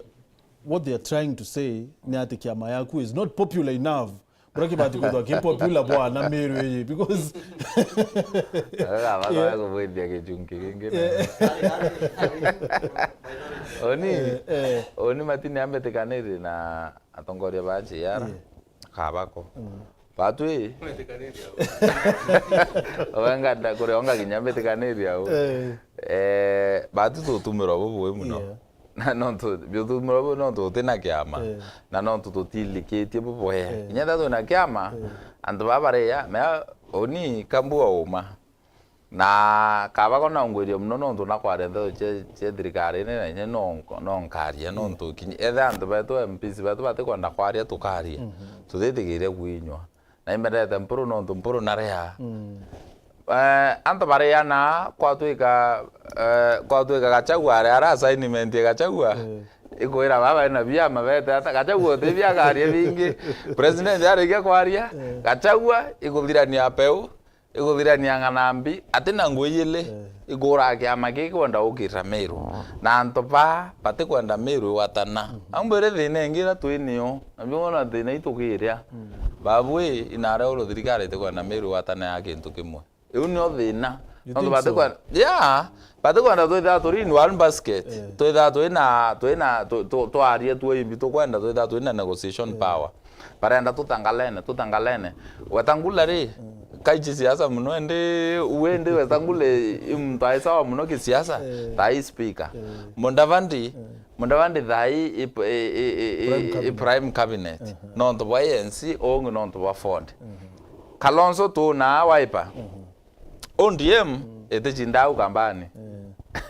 what they are trying to say ni ati kiama yaku is not popular enough. Bura kibati kwithwa ki popular bwana Meru iji, because Awe gaba, yeah, gaba gubwithia gichunki gingi na, yeah, oni, eh, eh, oni Martin ambitikaniri na atongoria ba J R, yeah, kabako. Mm. Batwi. Mbitikaniri au. Wenga ndakuria onga kinya mbitikaniri au. Eh. Eh, batwi tutumirwa bubui muno. Yeah. Na nontu, biutumiro bu nontu uti na kiama, eh, na nontu tutilikitie bubwe. Eh. Kinya ethira twina kiama, eh, antu baa baria, mea uni kambua uma. Na kaba ko naungwirie muno nontu nakwaria nteto cia, cia thirikarine, na inya no, no nkaria, mm, nontu kinya ethira antu betu, M Ps betu batikwenda kwaria, tukaria. Mhm. Tutitigiria kwinywa. Na imbendete Mpuru nontu Mpuru naria. Mm. Eh, antu bariana kwatwika, eh, kwatwika Gachagua ari ara assignment ya Gachagua. Eh. Ikwira baba ena biama bete ata Gachagua uti biakaria bingi. President arikia kwaria, eh, Gachagua ikuthirania peu, ikuthirania ng'ana mbi, ati na ngui ili, eh, ikura kiama kikwenda ukira Meru. Na antu ba batikwenda Meru iwatana. Mhm. Ambwire thina ingi ira twi nio. Na biu wona thina itukiria. Mm. Babu ii, inare uru thirikari itikwenda Meru watane ya kintu kimwe. Iu nio thina. You think so? Nontu batikwenda, yeah, batikwenda twithira turi in one basket. Eh. Twithira twina, twina, tu-, tu-, twaria twa imbi, tukwenda twithira twina negotiation, eh, power. Barenda tutangalene, tutangalene. Wetangula ri, mm, kaichi siasa muno, indi, u indi Wetangula i muntu ai sawa muno kisiasa, eh, tai speaker. Eh. Mudavadi, eh. Mudavadi thaa ii i, i, i, i, prime i, i cabinet. Prime cabinet. Aha. Nontu bwa A N C, ungi nontu bwa Ford. Aha. Kalonzo tu na Wiper. Aha. O D M, mm, itichinda au kambani.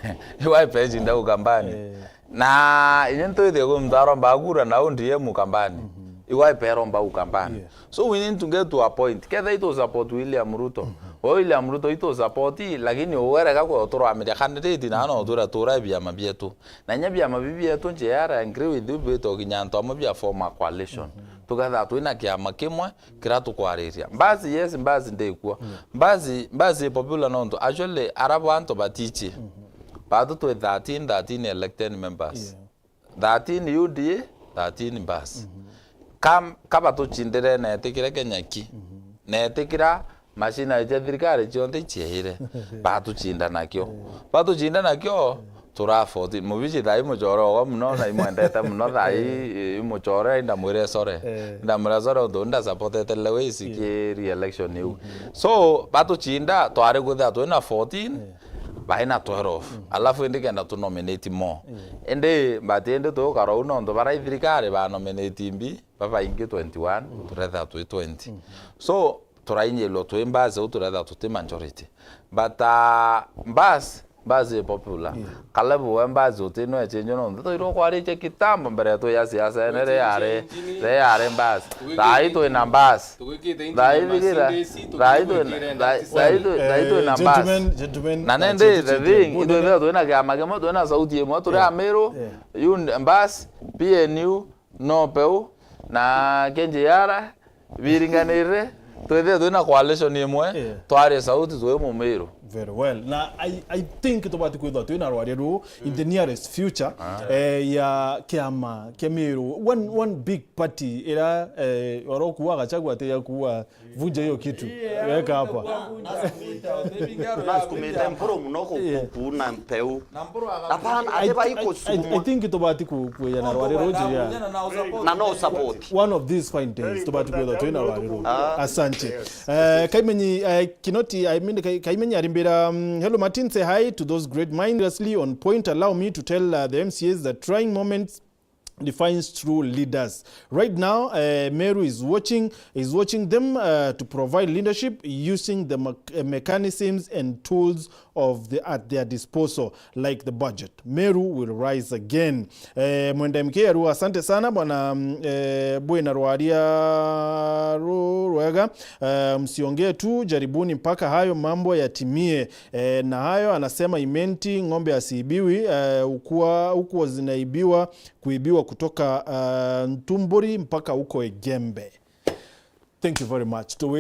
Eh. Wiper ichinda au kambani. Eh. Na inya ntwithie kwi muntu aromba kura na O D M kambani. Mhm. I Wiper iromba au kambani. Yeah. So we need to get to a point. Ketha itu support William Ruto. Mhm. Wa William Ruto itu support, lakini uwerega kwe uturamiria candidate na no utwira tura biama bietu. Na inya biama bibi bietu, J R, I agree with you, bito kinya antu amwe bia former coalition. Mhm. Tuketha twina kiama kimwe kira tukwariria. Mbasi, yes, mbasi ndikwo. Mm. Mbasi, mbasi popular nontu. Actually, arabo antu batichi. Mhm. Batu twi thirteen, thirteen elected members. Yeah. Thirteen U D A, thirteen mbasi. Mhm. Kam-, kaba tuchindire netikire Kenya ki. Mhm. Netikira machine cia thirikari cionthe iciaire. Batuchinda nakio. Eh. Batuchinda nakio, eh, Tura fourteen. Mubici thaa ii muchore ogwa muno na imwendete muno thaa ii, eh, imuchore, ndamwire sore. Eh. Ndamwira sore untu ndasapotete Lewis ki re-election iu. So, batuchinda, twari kwithira twina fourteen, baina twelve. Alafu indi kenda tu nominate more. Indi, but indi tukara uu nontu bara i thirikari ba nominate mbi, babaingi twenty-one, turethira twi twenty. So, turainyirwa twi mbasi uu turethira tuti majority. But, ah, mbasi, mbasi i popular. Kalebu we mbasi uti no echenjwe nontu twairwe kwarikia kitambo mbere tu ya siasa ene ri yari, ri yari mbasi. Thaa ii twina mbasi. Thaa ii thikira, thaa ii twina, thaa ii twi-, thaa ii twina mbasi. Na nindi the thing, itwithira twina kiama kimwe, twina sauti imwe, turi Amiru, you n-, mbasi, P N U, Nopeu na K J R biringanire, twithire twina coalition imwe, twari sauti twi Mumiru. Very well. Na I, I think tubati kwithwa twina rwaria ruu in the nearest future, eh, ya kiama kia Miru. One, one big party ira, eh, oro kuwa Gachagua ati ya kuwa vunja hiyo kitu. Weka hapa. Nasukumite Mpuru muno ku-, ku-, kuuna Mpeu. Hapana, I, ati bai I, I, I kusukuma. Think tubati ku-, kuya na rwari ruju ya. Na no support. One of these fine days, tubati kwithwa twina rwari ruju. Asante. Eh, Kaimenyi, eh, Kinoti, I mean, Kai-, Kaimenyi arimbira, um, "Hello Martin, say hi to those great minds. Seriously on point, allow me to tell, uh, the M C As that trying moments defines true leaders. Right now, uh, Meru is watching, is watching them, uh, to provide leadership using the mech-, uh, mechanisms and tools of the, at their disposal, like the budget. Meru will rise again." Eh, Mwenda M K Arua, asante sana bwana, mm, eh, bwina rwaria ru-, rwega. Eh, msiongee tu, jaribuni mpaka hayo mambo yatimie. Eh, na hayo anasema Imenti, ng'ombe asiibiwi, eh, ukua, huko zinaibiwa, kuibiwa kutoka, eh, Ntumburi mpaka huko Igembe. Thank you very much. Tuwite